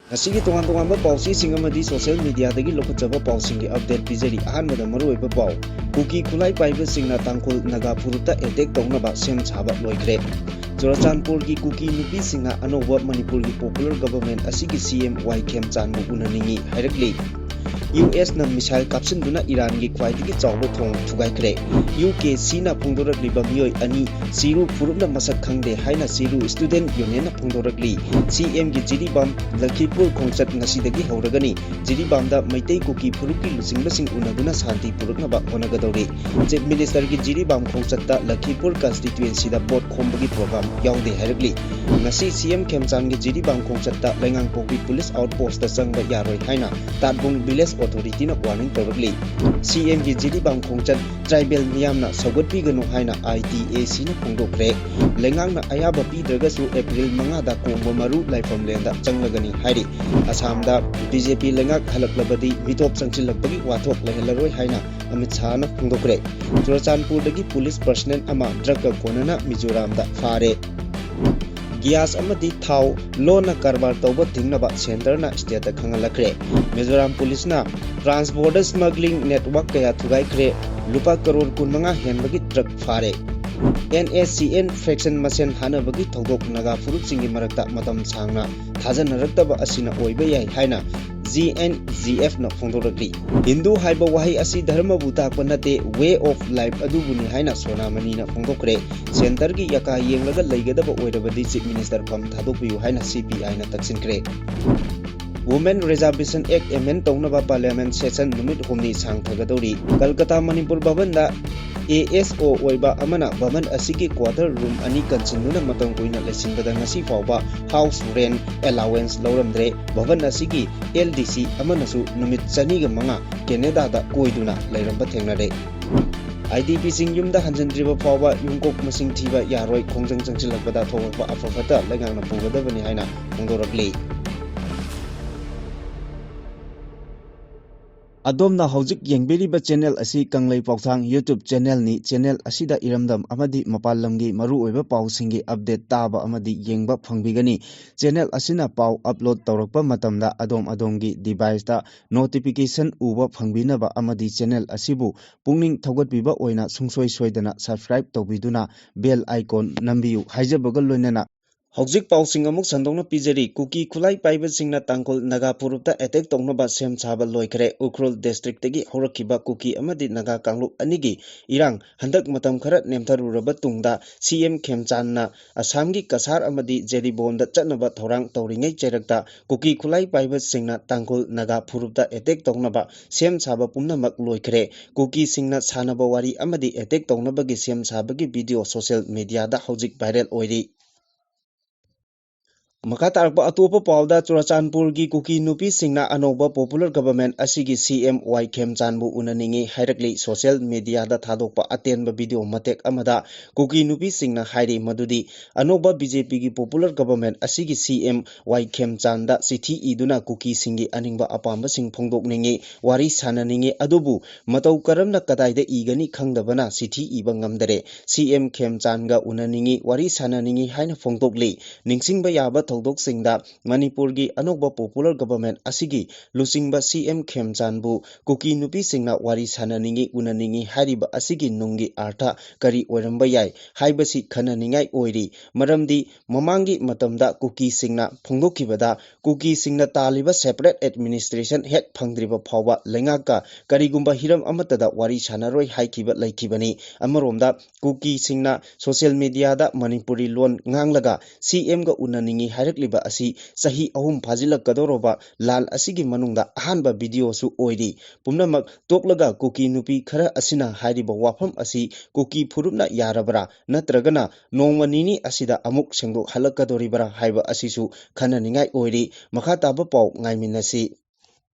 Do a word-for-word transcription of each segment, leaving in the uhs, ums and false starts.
ꯉꯁꯤꯒꯤ ꯇꯣꯉꯥꯟ ꯇꯣꯉꯥꯟꯕ ꯄꯥꯎꯆꯦꯁꯤꯡ ꯑꯃꯗꯤ social mediaꯗꯒꯤ ꯂꯧꯈꯠꯆꯕ ꯄꯥꯎꯁꯤꯡꯒꯤ update ꯄꯤꯖꯔꯤ꯫ ꯑꯍꯥꯟꯕꯗ ꯃꯔꯨꯑꯣꯏꯕ ꯄꯥꯎ, ꯀꯨꯀꯤ ꯈꯨꯠꯂꯥꯏ ꯄꯥꯏꯕꯁꯤꯡꯅ ꯇꯥꯡꯈꯨꯜ ꯅꯥꯒꯥ ꯐꯨꯔꯨꯞꯇ attack ꯇꯧꯅꯕ ꯁꯦꯝ ꯁꯥꯕ ꯂꯣꯏꯈ꯭ꯔꯦ꯫ ꯆꯨꯔꯆꯥꯟꯄꯨꯔꯒꯤ ꯀꯨꯀꯤ ꯅꯨꯄꯤꯁꯤꯡꯅ ꯑꯅꯧꯕ ꯃꯅꯤꯄꯨꯔꯒꯤ popular government ꯑꯁꯤꯒꯤ C M ꯋꯥꯏ ꯈꯦꯝꯆꯥꯟꯕꯨ ꯎꯅꯅꯤꯡꯏ ꯍꯥꯏꯔꯛꯂꯤ꯫ U S ꯅ missile ꯀꯥꯞꯁꯤꯟꯗꯨꯅ ꯏꯔꯥꯟꯒꯤ ꯈ꯭ꯋꯥꯏꯗꯒꯤ ꯆꯥꯎꯕ ꯊꯣꯡ ꯊꯨꯒꯥꯏꯈ꯭ꯔꯦ꯫ U K C ꯅ ꯐꯣꯡꯗꯣꯔꯛꯂꯤꯕ ꯃꯤꯑꯣꯏ ꯑꯅꯤ ꯆꯤꯔꯨ ꯐꯨꯔꯨꯞꯅ ꯃꯁꯛ ꯈꯪꯗꯦ ꯍꯥꯏꯅ ꯆꯤꯔꯨ student union ꯅ ꯐꯣꯡꯗꯣꯔꯛꯂꯤ꯫ C M ꯒꯤ ꯖꯤꯔꯤꯕꯥꯝ ꯂꯈꯤꯄꯨꯔ ꯈꯣꯡꯆꯠ ꯉꯁꯤꯗꯒꯤ ꯍꯧꯔꯒꯅꯤ꯫ ꯖꯤꯔꯤꯕꯥꯝꯗ ꯃꯩꯇꯩ ꯀꯨꯀꯤ ꯐꯨꯔꯨꯞꯀꯤ ꯂꯨꯆꯤꯡꯕꯁꯤꯡ ꯎꯅꯗꯨꯅ ꯁꯥꯟꯇꯤ ꯄꯨꯔꯛꯅꯕ ꯍꯣꯠꯅꯒꯗꯧꯔꯤ꯫ Chief Minister ꯒꯤ ꯖꯤꯔꯤꯕꯥꯝ ꯈꯣꯡꯆꯠꯇ ꯂꯈꯤꯄꯨꯔ constituency ꯗ vote ꯈꯣꯝꯕꯒꯤ program ꯌꯥꯎꯗꯦ ꯍꯥꯏꯔꯛꯂꯤ꯫ ꯉꯁꯤ C M ꯈꯦꯝꯆꯥꯟꯒꯤ Jiribam ꯈꯣꯡꯆꯠꯇ ꯂꯩꯉꯥꯡꯄꯣꯛꯄꯤ police outpost ꯇ ꯆꯪꯕ ꯌꯥꯔꯣꯏ ꯍꯥꯏꯅ ꯇꯥꯠꯕꯨꯡ village authority ꯅ warning ꯇꯧꯔꯛꯂꯤ꯫ C M ꯒꯤ ꯖꯤꯔꯤꯕꯥꯝ ꯈꯣꯡꯆꯠ tribal ꯃꯤꯌꯥꯝꯅ ꯁꯧꯒꯠꯄꯤꯒꯅꯨ ꯍꯥꯏꯅ I T A C ꯅ ꯐꯣꯡꯗꯣꯛꯈ꯭ꯔꯦ꯫ ꯂꯩꯉꯥꯛꯅ ꯑꯌꯥꯕ ꯄꯤꯗ꯭ꯔꯒꯁꯨ April ꯃꯉꯥꯗ ꯀꯣꯡꯕ ꯃꯔꯨ ꯂꯥꯏꯐꯝꯂꯦꯟꯗ ꯆꯪꯂꯒꯅꯤ ꯍꯥꯏꯔꯤ꯫ ꯑꯁꯥꯝꯗ B J P ꯂꯩꯉꯥꯛ ꯍꯜꯂꯛꯂꯕꯗꯤ ꯃꯤꯇꯣꯞ ꯆꯪꯁꯤꯜꯂꯛꯄꯒꯤ ꯋꯥꯊꯣꯛ ꯂꯩꯍꯜꯂꯔꯣꯏ ꯍꯥꯏꯅ ꯑꯃꯤꯠ ꯁꯥꯍꯅ ꯐꯣꯡꯗꯣꯛꯈ꯭ꯔꯦ꯫ ꯆꯨꯔꯆꯥꯟꯄꯨꯔꯗꯒꯤ police personnel ꯑꯃ drug ꯀ ꯀꯣꯟꯅꯅ ꯃꯤꯖꯣꯔꯥꯝꯗ ꯐꯥꯔꯦ꯫ Gas ꯑꯃꯗꯤ ꯊꯥꯎ ꯂꯣꯟꯅ ꯀꯔꯕꯥꯔ ꯇꯧꯕ ꯊꯤꯡꯅꯕ centre ꯅ state ꯇ ꯈꯪꯍꯜꯂꯛꯈ꯭ꯔꯦ꯫ ꯃꯤꯖꯣꯔꯥꯝ police ꯅ trans border smuggling network ꯀꯌꯥ ꯊꯨꯒꯥꯏꯈ꯭ꯔꯦ꯫ ꯂꯨꯄꯥ ꯀꯔꯣꯔ ꯀꯨꯟꯃꯉꯥ ꯍꯦꯟꯕꯒꯤ truck ꯐꯥꯔꯦ꯫ N S C N faction ꯃꯁꯦꯟ ꯍꯥꯠꯅꯕꯒꯤ ꯊꯧꯗꯣꯛ ꯅꯥꯒꯥ ꯐꯨꯔꯨꯞꯁꯤꯡꯒꯤ ꯃꯔꯛꯇ ꯃꯇꯝ ꯁꯥꯡꯅ ꯊꯥꯖꯅꯔꯛꯇꯕ ꯑꯁꯤꯅ ꯑꯣꯏꯕ ꯌꯥꯏ ꯍꯥꯏꯅ G N G F ꯅ ꯐꯣꯡꯗꯣꯔꯛꯂꯤ꯫ ꯍꯤꯟꯗꯨ ꯍꯥꯏꯕ ꯋꯥꯍꯩ ꯑꯁꯤ ꯙꯔꯃꯕꯨ ꯇꯥꯛꯄ ꯅꯠꯇꯦ, way of life ꯑꯗꯨꯕꯨꯅꯤ ꯍꯥꯏꯅ ꯁꯣꯅꯥꯃꯅꯤꯅ ꯐꯣꯡꯗꯣꯛꯈ꯭ꯔꯦ꯫ Centre ꯒꯤ ꯌꯥꯀꯥ ꯌꯦꯡꯂꯒ ꯂꯩꯒꯗꯕ ꯑꯣꯏꯔꯕꯗꯤ Chief Minister ꯐꯝ ꯊꯥꯗꯣꯛꯄꯤꯌꯨ ꯍꯥꯏꯅ C P I ꯅ ꯇꯛꯁꯤꯟꯈ꯭ꯔꯦ꯫ Women Reservation Act amend ꯇꯧꯅꯕ parliament session ꯅꯨꯃꯤꯠ ꯍꯨꯝꯅꯤ ꯁꯥꯡꯊꯒꯗꯧꯔꯤ꯫ Kolkata Manipur ꯚꯕꯟꯗ A S O ꯑꯣꯏꯕ ꯑꯃꯅ ꯚꯕꯟ ꯑꯁꯤꯒꯤ quarter room ꯑꯅꯤ ꯀꯟꯁꯤꯟꯗꯨꯅ ꯃꯇꯝ ꯀꯨꯏꯅ ꯂꯩꯁꯤꯟꯕꯗ ꯉꯁꯤ ꯐꯥꯎꯕ house rent allowance ꯂꯧꯔꯝꯗ꯭ꯔꯦ꯫ ꯚꯕꯟ ꯑꯁꯤꯒꯤ L D C ꯑꯃꯅꯁꯨ ꯅꯨꯃꯤꯠ ꯆꯅꯤꯒ ꯃꯉꯥ ꯀꯦꯅꯦꯗꯥꯗ ꯀꯣꯏꯗꯨꯅ ꯂꯩꯔꯝꯕ ꯊꯦꯡꯅꯔꯦ꯫ I D P ꯁꯤꯡ ꯌꯨꯝꯗ ꯍꯟꯖꯤꯟꯗ꯭ꯔꯤꯕ ꯐꯥꯎꯕ ꯌꯨꯝꯀꯣꯛ ꯃꯁꯤꯡ ꯊꯤꯕ ꯌꯥꯔꯣꯏ, ꯈꯣꯡꯖꯪ ꯆꯪꯁꯤꯜꯂꯛꯄꯗ ꯊꯣꯛꯂꯛꯄ ꯑꯐ ꯐꯠꯇ ꯂꯩꯉꯥꯛꯅ ꯄꯨꯒꯗꯕꯅꯤ ꯍꯥꯏꯅ ꯐꯣꯡꯗꯣꯔꯛꯂꯤ꯫ ꯑꯗꯣꯝꯅ ꯍꯧꯖꯤꯛ ꯌꯦꯡꯕꯤꯔꯤꯕ ꯆꯦꯅꯦꯜ ꯑꯁꯤ ꯀꯪꯂꯩ ꯄꯥꯎꯊꯥꯡ YouTube ꯆꯦꯅꯦꯜꯅꯤ꯫ ꯆꯦꯅꯦꯜ ꯑꯁꯤꯗ ꯏꯔꯝꯗꯝ ꯑꯃꯗꯤ ꯃꯄꯥꯟ ꯂꯝꯒꯤ ꯃꯔꯨꯑꯣꯏꯕ ꯄꯥꯎꯁꯤꯡꯒꯤ ꯑꯞꯗꯦꯠ ꯇꯥꯕ ꯑꯃꯗꯤ ꯌꯦꯡꯕ ꯐꯪꯕꯤꯒꯅꯤ꯫ ꯆꯦꯅꯦꯜ ꯑꯁꯤꯅ ꯄꯥꯎ ꯑꯞꯂꯣꯗ ꯇꯧꯔꯛꯄ ꯃꯇꯝꯗ ꯑꯗꯣꯝ ꯑꯗꯣꯝꯒꯤ ꯗꯤꯚꯥꯏꯁꯇ ꯅꯣꯇꯤꯐꯤꯀꯦꯁꯟ ꯎꯕ ꯐꯪꯕꯤꯅꯕ ꯑꯃꯗꯤ ꯆꯦꯅꯦꯜ ꯑꯁꯤꯕꯨ ꯄꯨꯛꯅꯤꯡ ꯊꯧꯒꯠꯄꯤꯕ ꯑꯣꯏꯅ ꯁꯨꯡꯁꯣꯏ ꯁꯣꯏꯗꯅ ꯁꯕꯁꯀ꯭ꯔꯥꯏꯕ ꯇꯧꯕꯤꯗꯨꯅ ꯕꯦꯜ ꯑꯥꯏꯀꯣꯟ ꯅꯝꯕꯤꯌꯨ ꯍꯥꯏꯖꯕꯒ ꯂꯣꯏꯅꯅ ꯍꯧꯖꯤꯛ ꯄꯥꯎꯁꯤꯡ ꯑꯃꯨꯛ ꯁꯟꯗꯣꯛꯅ ꯄꯤꯖꯔꯤ꯫ ꯀꯨꯀꯤ ꯈꯨꯠꯂꯥꯏ ꯄꯥꯏꯕꯁꯤꯡꯅ ꯇꯥꯡꯈꯨꯜ ꯅꯥꯒꯥ ꯐꯨꯔꯨꯞꯇ ꯑꯦꯇꯦꯛ ꯇꯧꯅꯕ ꯁꯦꯝ ꯁꯥꯕ ꯂꯣꯏꯈ꯭ꯔꯦ꯫ ꯎꯈ꯭ꯔꯨꯜ ꯗꯤꯁꯇ꯭ꯔꯤꯛꯇꯒꯤ ꯍꯧꯔꯛꯈꯤꯕ ꯀꯨꯀꯤ ꯑꯃꯗꯤ ꯅꯥꯒꯥ ꯀꯥꯡꯂꯨꯞ ꯑꯅꯤꯒꯤ ꯏꯔꯥꯡ ꯍꯟꯗꯛ ꯃꯇꯝ ꯈꯔ ꯅꯦꯝꯊꯔꯨꯔꯕ ꯇꯨꯡꯗ ꯁꯤ ꯑꯦꯝ ꯈꯦꯝꯆꯥꯟꯅ ꯑꯁꯥꯝꯒꯤ ꯀꯁꯥꯔ ꯑꯃꯗꯤ ꯖꯦꯔꯤꯕꯣꯟꯗ ꯆꯠꯅꯕ ꯊꯧꯔꯥꯡ ꯇꯧꯔꯤꯉꯩ ꯆꯩꯔꯛꯇ ꯀꯨꯀꯤ ꯈꯨꯠꯂꯥꯏ ꯄꯥꯏꯕꯁꯤꯡꯅ ꯇꯥꯡꯈꯨꯜ ꯅꯥꯒꯥ ꯐꯨꯔꯨꯞꯇ ꯑꯦꯇꯦꯛ ꯇꯧꯅꯕ ꯁꯦꯝ ꯁꯥꯕ ꯄꯨꯝꯅꯃꯛ ꯂꯣꯏꯈ꯭ꯔꯦ꯫ ꯀꯨꯀꯤꯁꯤꯡꯅ ꯁꯥꯟꯅꯕ ꯋꯥꯔꯤ ꯑꯃꯗꯤ ꯑꯦꯇꯦꯛ ꯇꯧꯅꯕꯒꯤ ꯁꯦꯝ ꯁꯥꯕꯒꯤ ꯚꯤꯗꯤꯑꯣ ꯁꯣꯁꯤꯌꯦꯜ ꯃꯤꯗꯤꯌꯥꯗ ꯍꯧꯖꯤꯛ ꯚꯥꯏꯔꯦꯜ ꯑꯣꯏꯔꯤ꯫ ꯃꯈꯥ ꯇꯥꯔꯛꯄ ꯑꯇꯣꯞꯄ ꯄꯥꯎꯗ, ꯆꯨꯔꯥꯆꯥꯟꯄꯨꯔꯒꯤ ꯀꯨꯀꯤ ꯅꯨꯄꯤꯁꯤꯡꯅ ꯑꯅꯧꯕ ꯄꯣꯄꯨꯂꯔ ꯒꯚꯔꯟꯃꯦꯟꯠ ꯑꯁꯤꯒꯤ ꯁꯤ ꯑꯦꯝ ꯋꯥꯏ ꯈꯦꯝꯆꯥꯟꯕꯨ ꯎꯅꯅꯤꯡꯏ ꯍꯥꯏꯔꯛꯂꯤ꯫ ꯁꯣꯁꯤꯌꯦꯜ ꯃꯤꯗꯤꯌꯥꯗ ꯊꯥꯗꯣꯛꯄ ꯑꯇꯦꯟꯕ ꯚꯤꯗꯤꯑꯣ ꯃꯇꯦꯛ ꯑꯃꯗ ꯀꯨꯀꯤ ꯅꯨꯄꯤꯁꯤꯡꯅ ꯍꯥꯏꯔꯤ ꯃꯗꯨꯗꯤ ꯑꯅꯧꯕ ꯕꯤ ꯖꯦ ꯄꯤꯒꯤ ꯄꯣꯄꯨꯂꯔ ꯒꯚꯔꯟꯃꯦꯟꯠ ꯑꯁꯤꯒꯤ ꯁꯤ ꯑꯦꯝ ꯋꯥꯏ ꯈꯦꯝꯆꯥꯟꯗ ꯆꯤꯊꯤ ꯏꯗꯨꯅ ꯀꯨꯀꯤꯁꯤꯡꯒꯤ ꯑꯅꯤꯡꯕ ꯑꯄꯥꯝꯕꯁꯤꯡ ꯐꯣꯡꯗꯣꯛꯅꯤꯡꯏ, ꯋꯥꯔꯤ ꯁꯥꯟꯅꯅꯤꯡꯏ, ꯑꯗꯨꯕꯨ ꯃꯇꯧ ꯀꯔꯝꯅ ꯀꯗꯥꯏꯗ ꯏꯒꯅꯤ ꯈꯪꯗꯕꯅ ꯆꯤꯊꯤ ꯏꯕ ꯉꯝꯗꯔꯦ꯫ ꯁꯤ ꯑꯦꯝ ꯈꯦꯝꯆꯥꯟꯒ ꯎꯅꯅꯤꯡꯏ, ꯋꯥꯔꯤ ꯁꯥꯟꯅꯅꯤꯡꯏ ꯍꯥꯏꯅ ꯐꯣꯡꯗꯣꯛꯂꯤ꯫ ꯅꯤꯡꯁꯤꯡꯕ ꯌꯥꯕ ꯊꯧꯗꯣꯛꯁꯤꯡꯗ ꯃꯅꯤꯄꯨꯔꯒꯤ ꯑꯅꯧꯕ ꯄꯣꯄꯨꯂꯔ ꯒꯚꯔꯟꯃꯦꯟꯠ ꯑꯁꯤꯒꯤ ꯂꯨꯆꯤꯡꯕ ꯁꯤ ꯑꯦꯝ ꯈꯦꯝꯆꯥꯟꯕꯨ ꯀꯨꯀꯤ ꯅꯨꯄꯤꯁꯤꯡꯅ ꯋꯥꯔꯤ ꯁꯥꯟꯅꯅꯤꯡꯏ, ꯎꯅꯅꯤꯡꯏ ꯍꯥꯏꯔꯤꯕ ꯑꯁꯤꯒꯤ ꯅꯨꯡꯒꯤ ꯑꯥꯔꯊ ꯀꯔꯤ ꯑꯣꯏꯔꯝꯕ ꯌꯥꯏ ꯍꯥꯏꯕꯁꯤ ꯈꯟꯅꯅꯤꯡꯉꯥꯏ ꯑꯣꯏꯔꯤ꯫ ꯃꯔꯝꯗꯤ ꯃꯃꯥꯡꯒꯤ ꯃꯇꯝꯗ ꯀꯨꯀꯤꯁꯤꯡꯅ ꯐꯣꯡꯗꯣꯛꯈꯤꯕꯗ ꯀꯨꯀꯤꯁꯤꯡꯅ ꯇꯥꯜꯂꯤꯕ ꯁꯦꯄꯔꯦꯠ ꯑꯦꯗꯃꯤꯅꯤꯁꯇ꯭ꯔꯦꯁꯟ ꯍꯦꯛ ꯐꯪꯗ꯭ꯔꯤꯕ ꯐꯥꯎꯕ ꯂꯩꯉꯥꯛꯀ ꯀꯔꯤꯒꯨꯝꯕ ꯍꯤꯔꯝ ꯑꯃꯠꯇꯗ ꯋꯥꯔꯤ ꯁꯥꯟꯅꯔꯣꯏ ꯍꯥꯏꯈꯤꯕ ꯂꯩꯈꯤꯕꯅꯤ꯫ ꯑꯃꯔꯣꯝꯗ ꯀꯨꯀꯤꯁꯤꯡꯅ ꯁꯣꯁꯤꯌꯦꯜ ꯃꯤꯗꯤꯌꯥꯗ ꯃꯅꯤꯄꯨꯔꯤ ꯂꯣꯟ ꯉꯥꯡꯂꯒ ꯁꯤ ꯑꯦꯝꯒ ꯎꯅꯅꯤꯡꯏ ꯍꯥꯏꯔꯛꯂꯤꯕ ꯑꯁꯤ ꯆꯍꯤ ꯑꯍꯨꯝ ꯐꯥꯖꯤꯜꯂꯛꯀꯗꯧꯔꯕ ꯂꯥꯟ ꯑꯁꯤꯒꯤ ꯃꯅꯨꯡꯗ ꯑꯍꯥꯟꯕ ꯚꯤꯗꯤꯑꯣꯁꯨ ꯑꯣꯏꯔꯤ꯫ ꯄꯨꯝꯅꯃꯛ ꯇꯣꯛꯂꯒ ꯀꯨꯀꯤ ꯅꯨꯄꯤ ꯈꯔ ꯑꯁꯤꯅ ꯍꯥꯏꯔꯤꯕ ꯋꯥꯐꯝ ꯑꯁꯤ ꯀꯨꯀꯤ ꯐꯨꯔꯨꯞꯅ ꯌꯥꯔꯕ꯭ꯔꯥ, ꯅꯠꯇ꯭ꯔꯒꯅ ꯅꯣꯡꯃ ꯅꯤꯅꯤ ꯑꯁꯤꯗ ꯑꯃꯨꯛ ꯁꯦꯡꯗꯣꯛꯍꯜꯂꯛꯀꯗꯧꯔꯤꯕ꯭ꯔꯥ ꯍꯥꯏꯕ ꯑꯁꯤꯁꯨ ꯈꯟꯅꯅꯤꯡꯉꯥꯏ ꯑꯣꯏꯔꯤ꯫ ꯃꯈꯥ ꯇꯥꯕ ꯄꯥꯎ ꯉꯥꯏꯃꯤꯟꯅꯁꯤ꯫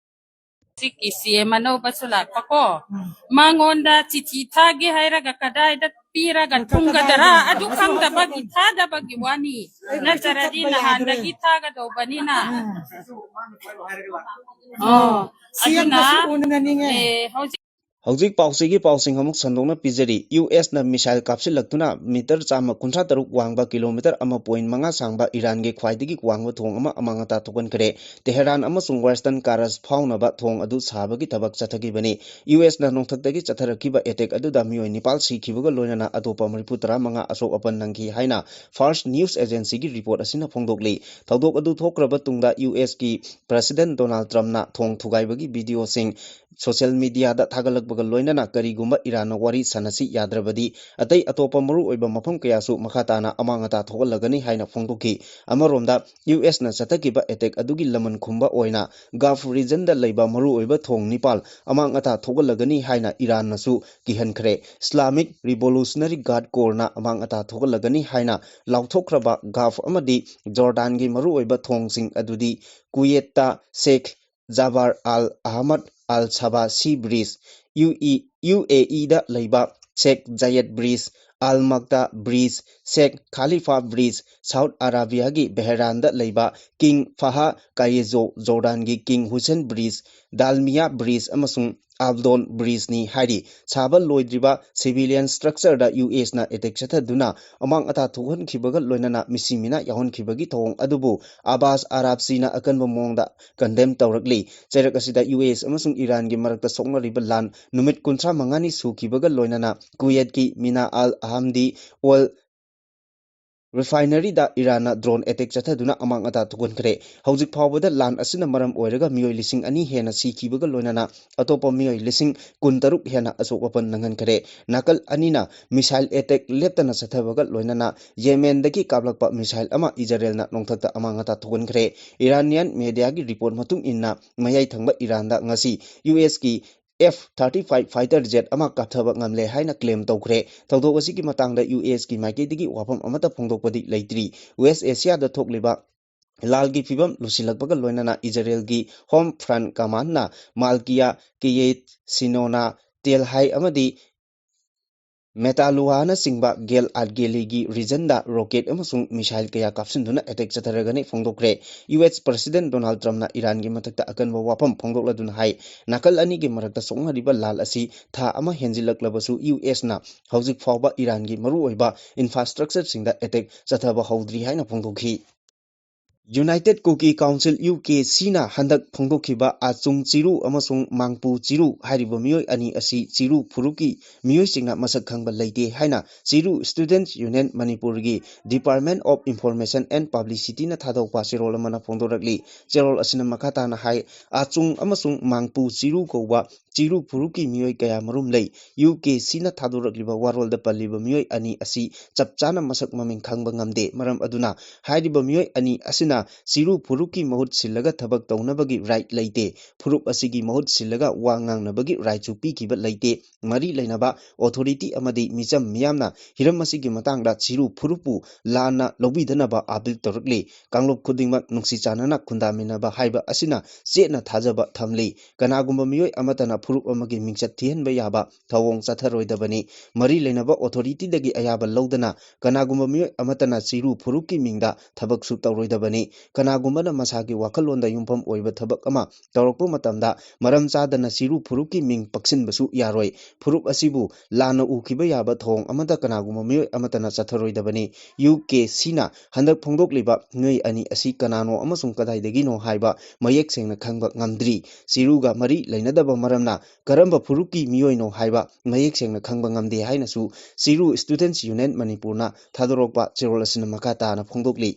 ꯍꯧꯖꯤꯛꯀꯤ ꯁꯤ ꯑꯦꯝ ꯑꯅꯧꯕꯁꯨ ꯂꯥꯛꯄꯀꯣ, ꯃꯉꯣꯟꯗ ꯆꯤꯊꯤ ꯊꯥꯒꯦ ꯍꯥꯏꯔꯒ ꯀꯗꯥꯏꯗ ꯄꯤꯔꯒ ꯊꯨꯡꯒꯗꯔꯥ? ꯑꯗꯨ ꯈꯪꯗꯕꯒꯤ ꯊꯥꯗꯕꯒꯤ ꯋꯥꯅꯤ꯫ ꯅꯠꯇ꯭ꯔꯗꯤ ꯅꯍꯥꯟꯗꯒꯤ ꯊꯥꯒꯗꯧꯕꯅꯤꯅ꯫ ꯑꯣ, ꯑꯗꯨꯅ, ꯁꯤ ꯑꯦ, ꯍꯧꯖꯤꯛ ꯍꯧꯖꯤꯛ ꯄꯥꯎꯆꯦꯒꯤ ꯄꯥꯎꯁꯤꯡ ꯑꯃꯨꯛ ꯁꯟꯗꯣꯛꯅ ꯄꯤꯖꯔꯤ꯫ ꯌꯨ ꯑꯦꯁꯅ missile ꯀꯥꯞꯁꯤꯜꯂꯛꯇꯨꯅ meter ꯆꯥꯝꯃ ꯀꯨꯟꯊ꯭ꯔꯥ ꯇꯔꯨꯛ ꯋꯥꯡꯕ, kilometre ꯑꯃ point ꯃꯉꯥ ꯁꯥꯡꯕ ꯏꯔꯥꯟꯒꯤ ꯈ꯭ꯋꯥꯏꯗꯒꯤ ꯋꯥꯡꯕ ꯊꯣꯡ ꯑꯃ ꯑꯃꯥꯡ ꯑꯇꯥ ꯊꯣꯛꯍꯟꯈ꯭ꯔꯦ꯫ ꯇꯦꯍꯔꯥꯟ ꯑꯃꯁꯨꯡ Western Karaj ꯐꯥꯎꯅꯕ ꯊꯣꯡ ꯑꯗꯨ ꯁꯥꯕꯒꯤ ꯊꯕꯛ ꯆꯠꯊꯈꯤꯕꯅꯤ꯫ ꯌꯨ ꯑꯦꯁꯅ ꯅꯣꯡꯊꯛꯇꯒꯤ ꯆꯠꯊꯔꯛꯈꯤꯕ attack ꯑꯗꯨꯗ ꯃꯤꯑꯣꯏ ꯅꯤꯄꯥꯜ ꯁꯤꯈꯤꯕꯒ ꯂꯣꯏꯅꯅ ꯑꯇꯣꯞꯄ ꯃꯔꯤꯐꯨ ꯇꯔꯥꯃꯉꯥ ꯑꯁꯣꯛ ꯑꯄꯟ ꯅꯪꯈꯤ ꯍꯥꯏꯅ Fars News Agencyꯒꯤ report ꯑꯁꯤꯅ ꯐꯣꯡꯗꯣꯛꯂꯤ꯫ ꯊꯧꯗꯣꯛ ꯑꯗꯨ ꯊꯣꯛꯈ꯭ꯔꯕ ꯇꯨꯡꯗ ꯌꯨ ꯑꯦꯁꯀꯤ President Donald Trumpꯅ ꯊꯣꯡ ꯊꯨꯒꯥꯏꯕꯒꯤ videoꯁꯤꯡ social mediaꯗ ꯊꯥꯒꯠꯂꯛꯄꯒ ꯂꯣꯏꯅꯅ ꯀꯔꯤꯒꯨꯝꯕ ꯏꯔꯥꯟꯅ ꯋꯥꯔꯤ ꯁꯥꯟꯅꯁꯤ ꯌꯥꯗ꯭ꯔꯕꯗꯤ ꯑꯇꯩ ꯑꯇꯣꯞꯄ ꯃꯔꯨꯑꯣꯏꯕ ꯃꯐꯝ ꯀꯌꯥꯁꯨ ꯃꯈꯥ ꯇꯥꯅ ꯑꯃꯥꯡ ꯑꯇꯥ ꯊꯣꯛꯍꯜꯂꯒꯅꯤ ꯍꯥꯏꯅ ꯐꯣꯡꯗꯣꯛꯈꯤ꯫ ꯑꯃꯔꯣꯝꯗ ꯌꯨ ꯑꯦꯁꯅ ꯆꯠꯊꯈꯤꯕ attack ꯑꯗꯨꯒꯤ ꯂꯃꯟ ꯈꯨꯝꯕ ꯑꯣꯏꯅ Gulf regionꯗ ꯂꯩꯕ ꯃꯔꯨꯑꯣꯏꯕ ꯊꯣꯡ ꯅꯤꯄꯥꯜ ꯑꯃꯥꯡ ꯑꯇꯥ ꯊꯣꯛꯍꯜꯂꯒꯅꯤ ꯍꯥꯏꯅ ꯏꯔꯥꯟꯅꯁꯨ ꯀꯤꯍꯟꯈ꯭ꯔꯦ꯫ Islamic Revolutionary Guard Corpsꯅ ꯑꯃꯥꯡ ꯑꯇꯥ ꯊꯣꯛꯍꯜꯂꯒꯅꯤ ꯍꯥꯏꯅ ꯂꯥꯎꯊꯣꯛꯈ꯭ꯔꯕ Gulf ꯑꯃꯗꯤ Jordanꯒꯤ ꯃꯔꯨꯑꯣꯏꯕ ꯊꯣꯡꯁꯤꯡ ꯑꯗꯨꯗꯤ Kuwaitꯇ Sheikh Jabbar Al Ahmad Al Sabah Sea Bridge, U A ꯏꯗ ꯂꯩꯕ Sheikh Zayed Bridge, Al Maktoum Bridge, Sheikh Khalifa Bridge, Saudi Arabiaꯒꯤ Bahrainꯗ ꯂꯩꯕ King Fahd Kayezo, Jordanꯒꯤ King Hussein Bridge, Dalmiya Bridge ꯑꯃꯁꯨꯡ Abdon Bridgeꯅꯤ ꯍꯥꯏꯔꯤ꯫ ꯁꯥꯕ ꯂꯣꯏꯗ꯭ꯔꯤꯕ civilian structureꯗ ꯌꯨ ꯑꯦꯁꯅ attack ꯆꯠꯊꯗꯨꯅ ꯑꯃꯥꯡ ꯑꯇꯥ ꯊꯣꯛꯍꯟꯈꯤꯕꯒ ꯂꯣꯏꯅꯅ ꯃꯤꯁꯤ ꯃꯤꯅꯥ ꯌꯥꯎꯍꯟꯈꯤꯕꯒꯤ ꯊꯧꯑꯣꯡ ꯑꯗꯨꯕꯨ Abbas Arabchina ꯑꯀꯟꯕ ꯃꯑꯣꯡꯗ condemn ꯇꯧꯔꯛꯂꯤ꯫ ꯆꯩꯔꯛ ꯑꯁꯤꯗ ꯌꯨ ꯑꯦꯁ ꯑꯃꯁꯨꯡ ꯏꯔꯥꯟꯒꯤ ꯃꯔꯛꯇ ꯁꯣꯛꯅꯔꯤꯕ ꯂꯥꯟ ꯅꯨꯃꯤꯠ ꯀꯨꯟꯊ꯭ꯔꯥ ꯃꯉꯥꯅꯤ ꯁꯨꯈꯤꯕꯒ ꯂꯣꯏꯅꯅ ꯀꯨꯋꯦꯠꯀꯤ ꯃꯤꯅꯥ ꯑꯜ ꯑꯍꯝꯗꯤ oil refineryꯗ ꯏꯔꯥꯟꯅ drone attack ꯆꯠꯊꯗꯨꯅ ꯑꯃꯥꯡ ꯑꯇꯥ ꯊꯣꯛꯍꯟꯈ꯭ꯔꯦ꯫ ꯍꯧꯖꯤꯛ ꯐꯥꯎꯕꯗ ꯂꯥꯟ ꯑꯁꯤꯅ ꯃꯔꯝ ꯑꯣꯏꯔꯒ ꯃꯤꯑꯣꯏ ꯂꯤꯁꯤꯡ ꯑꯅꯤ ꯍꯦꯟꯅ ꯁꯤꯈꯤꯕꯒ ꯂꯣꯏꯅꯅ ꯑꯇꯣꯞꯄ ꯃꯤꯑꯣꯏ ꯂꯤꯁꯤꯡ ꯀꯨꯟꯇꯔꯨꯛ ꯍꯦꯟꯅ ꯑꯁꯣꯛ ꯑꯄꯟ ꯅꯪꯍꯟꯈ꯭ꯔꯦ꯫ ꯅꯥꯀꯜ ꯑꯅꯤꯅ missile attack ꯂꯦꯞꯇꯅ ꯆꯠꯊꯕꯒ ꯂꯣꯏꯅꯅ ꯌꯦꯃꯦꯟꯗꯒꯤ ꯀꯥꯞꯂꯛꯄ missile ꯑꯃ ꯏꯖꯔꯦꯜꯅ ꯅꯣꯡꯊꯛꯇ ꯑꯃꯥꯡ ꯑꯇꯥ ꯊꯣꯛꯍꯟꯈ꯭ꯔꯦ꯫ Iranian mediaꯒꯤ report ꯃꯇꯨꯡ ꯏꯟꯅ ꯃꯌꯥꯏ ꯊꯪꯕ ꯏꯔꯥꯟꯗ ꯉꯁꯤ U ꯑꯦꯁꯀꯤ F thirty five fighter jet ꯑꯃ ꯀꯥꯞꯊꯕ ꯉꯝꯂꯦ ꯍꯥꯏꯅ claim ꯇꯧꯈ꯭ꯔꯦ꯫ ꯊꯧꯗꯣꯛ ꯑꯁꯤꯒꯤ ꯃꯇꯥꯡꯗ ꯌꯨ ꯑꯦꯁꯀꯤ ꯃꯥꯏꯀꯩꯗꯒꯤ ꯋꯥꯐꯝ ꯑꯃꯠꯇ ꯐꯣꯡꯗꯣꯛꯄꯗꯤ ꯂꯩꯇ꯭ꯔꯤ꯫ West Asiaꯗ ꯊꯣꯛꯂꯤꯕ ꯂꯥꯜꯒꯤ ꯐꯤꯕꯝ ꯂꯨꯁꯤꯜꯂꯛꯄꯒ ꯂꯣꯏꯅꯅ ꯏꯖꯔꯦꯜꯒꯤ Home Front Commandꯅ ꯃꯥꯜꯀꯤꯌꯥ, ꯀꯤꯌꯦꯠ, ꯁꯤꯅꯣꯅꯥ, ꯇꯦꯜ ꯍꯥꯏ ꯑꯃꯗꯤ ꯃꯦꯇꯥꯂꯨꯋꯥꯅꯆꯤꯡꯕ ꯒꯦꯜ ꯑꯥꯠꯒꯦꯂꯤꯒꯤ ꯔꯤꯖꯟꯗ ꯔꯣꯀꯦꯠ ꯑꯃꯁꯨꯡ ꯃꯤꯁꯥꯏꯜ ꯀꯌꯥ ꯀꯥꯞꯁꯤꯟꯗꯨꯅ ꯑꯦꯇꯦꯛ ꯆꯠꯊꯔꯒꯅꯤ ꯐꯣꯡꯗꯣꯛꯈ꯭ꯔꯦ꯫ ꯌꯨ ꯑꯦꯁ ꯄ꯭ꯔꯁꯤꯗꯦꯟ ꯗꯣꯅꯥꯜꯗ ꯇ꯭ꯔꯝꯞꯅ ꯏꯔꯥꯟꯒꯤ ꯃꯊꯛꯇ ꯑꯀꯟꯕ ꯋꯥꯐꯝ ꯐꯣꯡꯗꯣꯛꯂꯗꯨꯅ ꯍꯥꯏ, ꯅꯥꯀꯜ ꯑꯅꯤꯒꯤ ꯃꯔꯛꯇ ꯁꯣꯛꯅꯔꯤꯕ ꯂꯥꯜ ꯑꯁꯤ ꯊꯥ ꯑꯃ ꯍꯦꯟꯖꯤꯜꯂꯛꯂꯕꯁꯨ ꯌꯨ ꯑꯦꯁꯅ ꯍꯧꯖꯤꯛ ꯐꯥꯎꯕ ꯏꯔꯥꯟꯒꯤ ꯃꯔꯨꯑꯣꯏꯕ ꯏꯟꯐ꯭ꯔꯥꯁ꯭ꯇ꯭ꯔꯛꯆꯔꯁꯤꯡꯗ ꯑꯦꯇꯦꯛ ꯆꯠꯊꯕ ꯍꯧꯗ꯭ꯔꯤ ꯍꯥꯏꯅ ꯐꯣꯡꯗꯣꯛꯈꯤ꯫ ꯌꯨꯅꯥꯏꯇꯦꯗ ꯀꯨꯀꯤ ꯀꯥꯎꯟꯁꯤꯜ, ꯌꯨ ꯀꯦ ꯁꯤꯅ ꯍꯟꯗꯛ ꯐꯣꯡꯗꯣꯛꯈꯤꯕ ꯑꯆꯨꯡ ꯆꯤꯔꯨ ꯑꯃꯁꯨꯡ ꯃꯥꯡꯄꯨ ꯆꯤꯔꯨ ꯍꯥꯏꯔꯤꯕ ꯃꯤꯑꯣꯏ ꯑꯅꯤ ꯑꯁꯤ ꯆꯤꯔꯨ ꯐꯨꯔꯨꯞꯀꯤ ꯃꯤꯑꯣꯏꯁꯤꯡꯅ ꯃꯁꯛ ꯈꯪꯕ ꯂꯩꯇꯦ ꯍꯥꯏꯅ ꯆꯤꯔꯨ ꯁ꯭ꯇꯨꯗꯦꯟꯠꯁ ꯌꯨꯅꯤꯌꯟ ꯃꯅꯤꯄꯨꯔꯒꯤ Department of Information and Publicityꯅ ꯊꯥꯗꯣꯛꯄ ꯆꯦꯔꯣꯜ ꯑꯃꯅ ꯐꯣꯡꯗꯣꯔꯛꯂꯤ꯫ ꯆꯦꯔꯣꯜ ꯑꯁꯤꯅ ꯃꯈꯥ ꯇꯥꯅ ꯍꯥꯏ, ꯑꯆꯨꯡ ꯑꯃꯁꯨꯡ ꯃꯥꯡꯄꯨ ꯆꯤꯔꯨ ꯀꯧꯕ ꯆꯤꯔꯨ ꯐꯨꯔꯨꯞꯀꯤ ꯃꯤꯑꯣꯏ ꯀꯌꯥ ꯃꯔꯨꯝ ꯂꯩ꯫ ꯌꯨ ꯀꯦ ꯁꯤꯅ ꯊꯥꯗꯣꯔꯛꯂꯤꯕ ꯋꯥꯔꯣꯜꯗ ꯄꯜꯂꯤꯕ ꯃꯤꯑꯣꯏ ꯑꯅꯤ ꯑꯁꯤ ꯆꯞ ꯆꯥꯅ ꯃꯁꯛ ꯃꯃꯤꯡ ꯈꯪꯕ ꯉꯝꯗꯦ꯫ ꯃꯔꯝ ꯑꯗꯨꯅ ꯍꯥꯏꯔꯤꯕ ꯃꯤꯑꯣꯏ ꯑꯅꯤ ꯑꯁꯤꯅ ꯆꯤꯔꯨ ꯐꯨꯔꯨꯞꯀꯤ ꯃꯍꯨꯠ ꯁꯤꯜꯂꯒ ꯊꯕꯛ ꯇꯧꯅꯕꯒꯤ ꯔꯥꯏꯠ ꯂꯩꯇꯦ꯫ ꯐꯨꯔꯨꯞ ꯑꯁꯤꯒꯤ ꯃꯍꯨꯠ ꯁꯤꯜꯂꯒ ꯋꯥ ꯉꯥꯡꯅꯕꯒꯤ ꯔꯥꯏꯠꯁꯨ ꯄꯤꯈꯤꯕ ꯂꯩꯇꯦ꯫ ꯃꯔꯤ ꯂꯩꯅꯕ ꯑꯣꯊꯣꯔꯤꯇꯤ ꯑꯃꯗꯤ ꯃꯤꯆꯝ ꯃꯤꯌꯥꯝꯅ ꯍꯤꯔꯝ ꯑꯁꯤꯒꯤ ꯃꯇꯥꯡꯗ ꯆꯤꯔꯨ ꯐꯨꯔꯨꯞꯄꯨ ꯂꯥꯟꯅ ꯂꯧꯕꯤꯗꯅꯕ ꯑꯥꯄꯤꯜ ꯇꯧꯔꯛꯂꯤ꯫ ꯀꯥꯡꯂꯨꯞ ꯈꯨꯗꯤꯡꯃꯛ ꯅꯨꯡꯁꯤ ꯆꯥꯟꯅꯅ ꯈꯨꯟꯗꯥꯃꯤꯟꯅꯕ ꯍꯥꯏꯕ ꯑꯁꯤꯅ ꯆꯦꯠꯅ ꯊꯥꯖꯕ ꯊꯝꯂꯤ꯫ ꯀꯅꯥꯒꯨꯝꯕ ꯃꯤꯑꯣꯏ ꯑꯃꯠꯇꯅ ꯐꯨꯔꯨꯞ ꯑꯃꯒꯤ ꯃꯤꯡꯆꯠ ꯊꯤꯍꯟꯕ ꯌꯥꯕ ꯊꯧꯑꯣꯡ ꯆꯠꯊꯔꯣꯏꯗꯕꯅꯤ꯫ ꯃꯔꯤ ꯂꯩꯅꯕ ꯑꯣꯊꯣꯔꯤꯇꯤꯗꯒꯤ ꯑꯌꯥꯕ ꯂꯧꯗꯅ ꯀꯅꯥꯒꯨꯝꯕ ꯃꯤꯑꯣꯏ ꯑꯃꯠꯇꯅ ꯆꯤꯔꯨ ꯐꯨꯔꯨꯞꯀꯤ ꯃꯤꯡꯗ ꯊꯕꯛꯁꯨ ꯇꯧꯔꯣꯏꯗꯕꯅꯤ꯫ ꯀꯅꯥꯒꯨꯝꯕꯅ ꯃꯁꯥꯒꯤ ꯋꯥꯈꯜꯂꯣꯟꯗ ꯌꯨꯝꯐꯝ ꯑꯣꯏꯕ ꯊꯕꯛ ꯑꯃ ꯇꯧꯔꯛꯄ ꯃꯇꯝꯗ ꯃꯔꯝ ꯆꯥꯗꯅ ꯆꯤꯔꯨ ꯐꯨꯔꯨꯞꯀꯤ ꯃꯤꯡ ꯄꯛꯁꯤꯟꯕꯁꯨ ꯌꯥꯔꯣꯏ꯫ ꯐꯨꯔꯨꯞ ꯑꯁꯤꯕꯨ ꯂꯥꯟꯅ ꯎꯈꯤꯕ ꯌꯥꯕ ꯊꯧꯑꯣꯡ ꯑꯃꯠꯇ ꯀꯅꯥꯒꯨꯝꯕ ꯃꯤꯑꯣꯏ ꯑꯃꯠꯇꯅ ꯆꯠꯊꯔꯣꯏꯗꯕꯅꯤ꯫ ꯌꯨ ꯀꯦ ꯁꯤꯅ ꯍꯟꯗꯛ ꯐꯣꯡꯗꯣꯛꯂꯤꯕ ꯃꯤꯑꯣꯏ ꯑꯅꯤ ꯑꯁꯤ ꯀꯅꯥꯅꯣ ꯑꯃꯁꯨꯡ ꯀꯗꯥꯏꯗꯒꯤꯅꯣ ꯍꯥꯏꯕ ꯃꯌꯦꯛ ꯁꯦꯡꯅ ꯈꯪꯕ ꯉꯝꯗ꯭ꯔꯤ꯫ ꯆꯤꯔꯨꯒ ꯃꯔꯤ ꯂꯩꯅꯗꯕ ꯃꯔꯝꯅ ꯀꯔꯝꯕ ꯐꯨꯔꯨꯞꯀꯤ ꯃꯤꯑꯣꯏꯅꯣ ꯍꯥꯏꯕ ꯃꯌꯦꯛ ꯁꯦꯡꯅ ꯈꯪꯕ ꯉꯝꯗꯦ ꯍꯥꯏꯅꯁꯨ ꯆꯤꯔꯨ ꯁ꯭ꯇꯨꯗꯦꯟꯠꯁ ꯌꯨꯅꯤꯌꯟ ꯃꯅꯤꯄꯨꯔꯅ ꯊꯥꯗꯣꯔꯛꯄ ꯆꯦꯔꯣꯜ ꯑꯁꯤꯅ ꯃꯈꯥ ꯇꯥꯅ ꯐꯣꯡꯗꯣꯛꯂꯤ꯫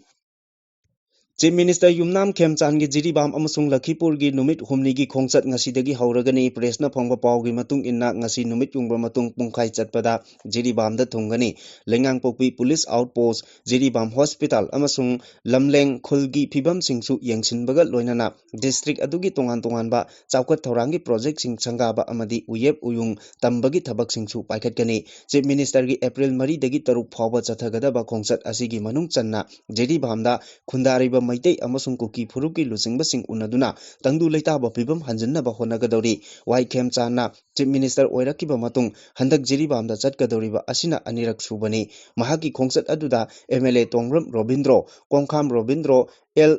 ꯆꯤꯐ ꯃꯤꯅꯤꯁꯇꯔ ꯌꯨꯝꯅꯥꯝ ꯈꯦꯝꯆꯥꯟꯒꯤ ꯖꯤꯔꯤꯕꯥꯝ ꯑꯃꯁꯨꯡ ꯂꯈꯤꯄꯨꯔꯒꯤ ꯅꯨꯃꯤꯠ ꯍꯨꯝꯅꯤꯒꯤ ꯈꯣꯡꯆꯠ ꯉꯁꯤꯗꯒꯤ ꯍꯧꯔꯒꯅꯤ꯫ ꯄ꯭ꯔꯦꯁꯅ ꯐꯪꯕ ꯄꯥꯎꯒꯤ ꯃꯇꯨꯡ ꯏꯟꯅ, ꯉꯁꯤ ꯅꯨꯃꯤꯠ ꯌꯨꯡꯕ ꯃꯇꯨꯡ ꯄꯨꯡꯈꯥꯏ ꯆꯠꯄꯗ ꯖꯤꯔꯤꯕꯥꯝꯗ ꯊꯨꯡꯒꯅꯤ꯫ ꯂꯩꯉꯥꯡꯄꯣꯛꯄꯤ ꯄꯨꯂꯤꯁ ꯑꯥꯎꯠ ꯄꯣꯁ, ꯖꯤꯔꯤꯕꯥꯝ ꯍꯣꯁꯄꯤꯇꯥꯜ ꯑꯃꯁꯨꯡ ꯂꯝꯂꯦꯡ ꯈꯨꯜꯒꯤ ꯐꯤꯕꯝꯁꯤꯡꯁꯨ ꯌꯦꯡꯁꯤꯟꯕꯒ ꯂꯣꯏꯅꯅ ꯗꯤꯁꯇ꯭ꯔꯤꯛ ꯑꯗꯨꯒꯤ ꯇꯣꯉꯥꯟ ꯇꯣꯉꯥꯟꯕ ꯆꯥꯎꯈꯠ ꯊꯧꯔꯥꯡꯒꯤ ꯄ꯭ꯔꯣꯖꯦꯛꯁꯤꯡ ꯁꯪꯒꯥꯕ ꯑꯃꯗꯤ ꯎꯌꯦꯞ ꯎꯌꯨꯡ ꯇꯝꯕꯒꯤ ꯊꯕꯛꯁꯤꯡꯁꯨ ꯄꯥꯏꯈꯠꯀꯅꯤ꯫ ꯆꯤꯐ ꯃꯤꯅꯤꯁꯇꯔꯒꯤ ꯑꯦꯄ꯭ꯔꯤꯜ ꯃꯔꯤꯗꯒꯤ ꯇꯔꯨꯛ ꯐꯥꯎꯕ ꯆꯠꯊꯒꯗꯕ ꯈꯣꯡꯆꯠ ꯑꯁꯤꯒꯤ ꯃꯅꯨꯡ ꯆꯟꯅ ꯖꯤꯔꯤꯕꯥꯝꯗ ꯈꯨꯟꯗꯥꯔꯤꯕ ꯃꯩꯇꯩ ꯑꯃꯁꯨꯡ ꯀꯨꯀꯤ ꯐꯨꯔꯨꯞꯀꯤ ꯂꯨꯆꯤꯡꯕꯁꯤꯡ ꯎꯅꯗꯨꯅ ꯇꯪꯗꯨ ꯂꯩꯇꯥꯕ ꯐꯤꯕꯝ ꯍꯟꯖꯤꯟꯅꯕ ꯍꯣꯠꯅꯒꯗꯧꯔꯤ꯫ ꯋꯥꯏ ꯈꯦꯝꯆꯥꯟꯅ Chief Minister ꯑꯣꯏꯔꯛꯈꯤꯕ ꯃꯇꯨꯡ ꯍꯟꯗꯛ ꯖꯤꯔꯤꯕꯥꯝꯗ ꯆꯠꯀꯗꯧꯔꯤꯕ ꯑꯁꯤꯅ ꯑꯅꯤꯔꯛ ꯁꯨꯕꯅꯤ꯫ ꯃꯍꯥꯛꯀꯤ ꯈꯣꯡꯆꯠ ꯑꯗꯨꯗ M L A Tongbram Robindro, Kongkham Robindro, L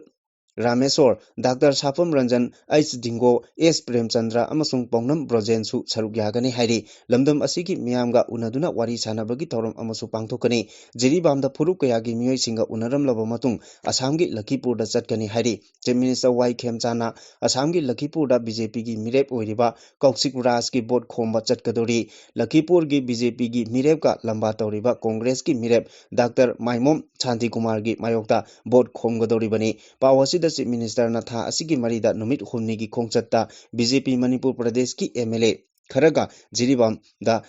Rameshwar, doctor Sapam Ranjan, H Dingo, S Premchandra ꯑꯃꯁꯨꯡ ꯄꯥꯎꯅꯝ ꯕ꯭ꯔꯣꯖꯦꯟꯁꯨ ꯁꯔꯨꯛ ꯌꯥꯒꯅꯤ ꯍꯥꯏꯔꯤ꯫ ꯂꯝꯗꯝ ꯑꯁꯤꯒꯤ ꯃꯤꯌꯥꯝꯒ ꯎꯅꯗꯨꯅ ꯋꯥꯔꯤ ꯁꯥꯟꯅꯕꯒꯤ ꯊꯧꯔꯝ ꯑꯃꯁꯨ ꯄꯥꯡꯊꯣꯛꯀꯅꯤ꯫ ꯖꯤꯔꯤꯕꯥꯝꯗ ꯐꯨꯔꯨꯞ ꯀꯌꯥꯒꯤ ꯃꯤꯑꯣꯏꯁꯤꯡꯒ ꯎꯅꯔꯝꯂꯕ ꯃꯇꯨꯡ ꯑꯁꯥꯝꯒꯤ ꯂꯈꯤꯄꯨꯔꯗ ꯆꯠꯀꯅꯤ ꯍꯥꯏꯔꯤ꯫ Chief Minister ꯋꯥꯏ ꯈꯦꯝꯆꯥꯟꯅ ꯑꯁꯥꯝꯒꯤ ꯂꯈꯤꯄꯨꯔꯗ BJPꯒꯤ ꯃꯤꯔꯦꯞ ꯑꯣꯏꯔꯤꯕ ꯀꯧꯁꯤꯛ ꯔꯥꯖꯀꯤ ꯚꯣꯠ ꯈꯣꯝꯕ ꯆꯠꯀꯗꯧꯔꯤ꯫ ꯂꯈꯤꯄꯨꯔꯒꯤ BJPꯒꯤ ꯃꯤꯔꯦꯞꯀ ꯂꯝꯕꯥ ꯇꯧꯔꯤꯕ ꯀꯣꯡꯒ꯭ꯔꯦꯁꯀꯤ ꯃꯤꯔꯦꯞ ꯗꯥꯛꯇꯔ ꯃꯥꯏꯃꯣꯝ ꯁꯥꯟꯇꯤꯀꯨꯃꯥꯔꯒꯤ ꯃꯥꯌꯣꯛꯇ ꯚꯣꯠ ꯈꯣꯝꯒꯗꯧꯔꯤꯕꯅꯤ꯫ ꯄꯥꯎ ꯑꯁꯤꯗ Chief Ministerꯅ ꯊꯥ ꯑꯁꯤꯒꯤ ꯃꯔꯤꯗ ꯅꯨꯃꯤꯠ ꯍꯨꯝꯅꯤꯒꯤ ꯈꯣꯡꯆꯠꯇ BJP ꯃꯅꯤꯄꯨꯔ ꯄ꯭ꯔꯗꯦꯁꯀꯤ M L A ꯈꯔꯒ ꯖꯤꯔꯤꯕꯥꯝꯗ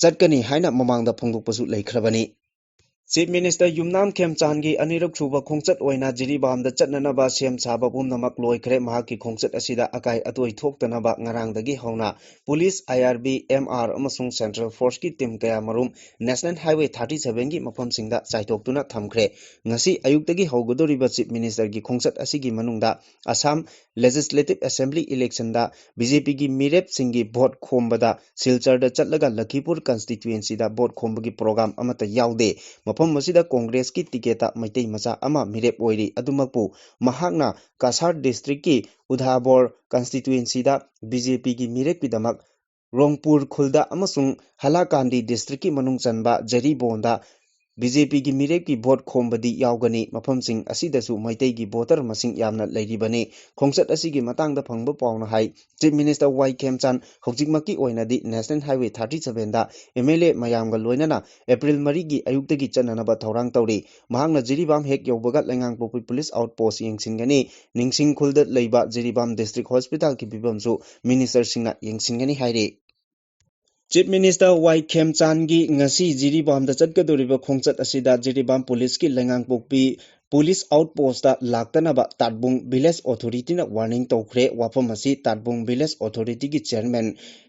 ꯆꯠꯀꯅꯤ ꯍꯥꯏꯅ ꯃꯃꯥꯡꯗ ꯐꯣꯡꯗꯣꯛꯄꯁꯨ ꯂꯩꯈ꯭ꯔꯕꯅꯤ꯫ Chief Minister ꯌꯨꯝꯅꯥꯝ ꯈꯦꯝꯆꯥꯟꯒꯤ ꯑꯅꯤꯔꯛ ꯁꯨꯕ ꯈꯣꯡꯆꯠ ꯑꯣꯏꯅ ꯖꯤꯔꯤꯕꯥꯝꯗ ꯆꯠꯅꯅꯕ ꯁꯦꯝ ꯁꯥꯕ ꯄꯨꯝꯅꯃꯛ ꯂꯣꯏꯈ꯭ꯔꯦ꯫ ꯃꯍꯥꯛꯀꯤ ꯈꯣꯡꯆꯠ ꯑꯁꯤꯗ ꯑꯀꯥꯏ ꯑꯇꯣꯏ ꯊꯣꯛꯇꯅꯕ ꯉꯔꯥꯡꯗꯒꯤ ꯍꯧꯅ police, I R B, M R ꯑꯃꯁꯨꯡ Central Forceꯀꯤ team ꯀꯌꯥ ꯃꯔꯨꯝ National Highway thirty sevenꯒꯤ ꯃꯐꯝꯁꯤꯡꯗ ꯆꯥꯏꯊꯣꯛꯇꯨꯅ ꯊꯝꯈ꯭ꯔꯦ꯫ ꯉꯁꯤ ꯑꯌꯨꯛꯇꯒꯤ ꯍꯧꯒꯗꯧꯔꯤꯕ Chief Ministerꯒꯤ ꯈꯣꯡꯆꯠ ꯑꯁꯤꯒꯤ ꯃꯅꯨꯡꯗ ꯑꯁꯥꯝ Legislative Assembly electionꯗ BJPꯒꯤ ꯃꯤꯔꯦꯞꯁꯤꯡꯒꯤ ꯚꯣꯠ ꯈꯣꯝꯕꯗ ꯁꯤꯜꯆꯔꯗ ꯆꯠꯂꯒ ꯂꯈꯤꯄꯨꯔ constituencyꯗ ꯚꯣꯠ ꯈꯣꯝꯕꯒꯤ program ꯑꯃꯠꯇ ꯌꯥꯎꯗꯦ꯫ ꯃꯐꯝ ꯑꯁꯤꯗ ꯀꯣꯡꯒ꯭ꯔꯦꯁꯀꯤ ticketꯇ ꯃꯩꯇꯩ ꯃꯆꯥ ꯑꯃ ꯃꯤꯔꯦꯞ ꯑꯣꯏꯔꯤ꯫ ꯑꯗꯨꯃꯛꯄꯨ ꯃꯍꯥꯛꯅ ꯀꯁꯥꯔ districtꯀꯤ ꯎꯙꯥꯕꯣꯔ constituencyꯗ BJPꯒꯤ ꯃꯤꯔꯦꯞꯀꯤꯗꯃꯛ ꯔꯣꯡꯄꯨꯔ ꯈꯨꯜꯗ ꯑꯃꯁꯨꯡ ꯍꯂꯥꯀꯥꯟꯗꯤ districtꯀꯤ ꯃꯅꯨꯡ ꯆꯟꯕ ꯖꯔꯤꯕꯣꯟꯗ BJPꯒꯤ ꯃꯤꯔꯦꯞꯀꯤ ꯚꯣꯠ ꯈꯣꯝꯕꯗꯤ ꯌꯥꯎꯒꯅꯤ꯫ ꯃꯐꯝꯁꯤꯡ ꯑꯁꯤꯗꯁꯨ ꯃꯩꯇꯩꯒꯤ voter ꯃꯁꯤꯡ ꯌꯥꯝꯅ ꯂꯩꯔꯤꯕꯅꯤ꯫ ꯈꯣꯡꯆꯠ ꯑꯁꯤꯒꯤ ꯃꯇꯥꯡꯗ ꯐꯪꯕ ꯄꯥꯎꯅ ꯍꯥꯏ, Chief Minister ꯋꯥꯏ ꯈꯦꯝꯆꯥꯟ ꯍꯧꯖꯤꯛꯃꯛꯀꯤ ꯑꯣꯏꯅꯗꯤ National Highway thirty sevenꯗ M L A ꯃꯌꯥꯝꯒ ꯂꯣꯏꯅꯅ April ꯃꯔꯤꯒꯤ ꯑꯌꯨꯛꯇꯒꯤ ꯆꯠꯅꯅꯕ ꯊꯧꯔꯥꯡ ꯇꯧꯔꯤ꯫ ꯃꯍꯥꯛꯅ ꯖꯤꯔꯤꯕꯥꯝ ꯍꯦꯛ ꯌꯧꯕꯒ ꯂꯩꯉꯥꯡꯄꯣꯛꯄꯤ police outpost ꯌꯦꯡꯁꯤꯟꯒꯅꯤ꯫ ꯅꯤꯡꯁꯤꯡ ꯈꯨꯜꯗ ꯂꯩꯕ ꯖꯤꯔꯤꯕꯥꯝ district hospitalꯒꯤ ꯐꯤꯕꯝꯁꯨ ministerꯁꯤꯡꯅ ꯌꯦꯡꯁꯤꯟꯒꯅꯤ ꯍꯥꯏꯔꯤ꯫ Chief Minister ꯋꯥꯏ ꯈꯦꯝꯆꯥꯟꯒꯤ ꯉꯁꯤ ꯖꯤꯔꯤꯕꯥꯝꯗ ꯆꯠꯀꯗꯧꯔꯤꯕ ꯈꯣꯡꯆꯠ ꯑꯁꯤꯗ ꯖꯤꯔꯤꯕꯥꯝ policeꯀꯤ ꯂꯩꯉꯥꯡꯄꯣꯛꯄꯤ ꯄꯨꯂꯤꯁ ꯑꯥꯎꯠ ꯄꯣꯁꯇ ꯂꯥꯛꯇꯅꯕ ꯇꯥꯠꯕꯨꯡ ꯚꯤꯂꯦꯖ ꯑꯣꯊꯣꯔꯤꯇꯤꯅ ꯋꯥꯔꯅꯤꯡ ꯇꯧꯈ꯭ꯔꯦ꯫ ꯋꯥꯐꯝ ꯑꯁꯤ ꯇꯥꯠꯕꯨꯡ ꯚꯤꯂꯦꯖ ꯑꯣꯊꯣꯔꯤꯇꯤꯒꯤ ꯆꯤꯌꯔꯃꯦꯟ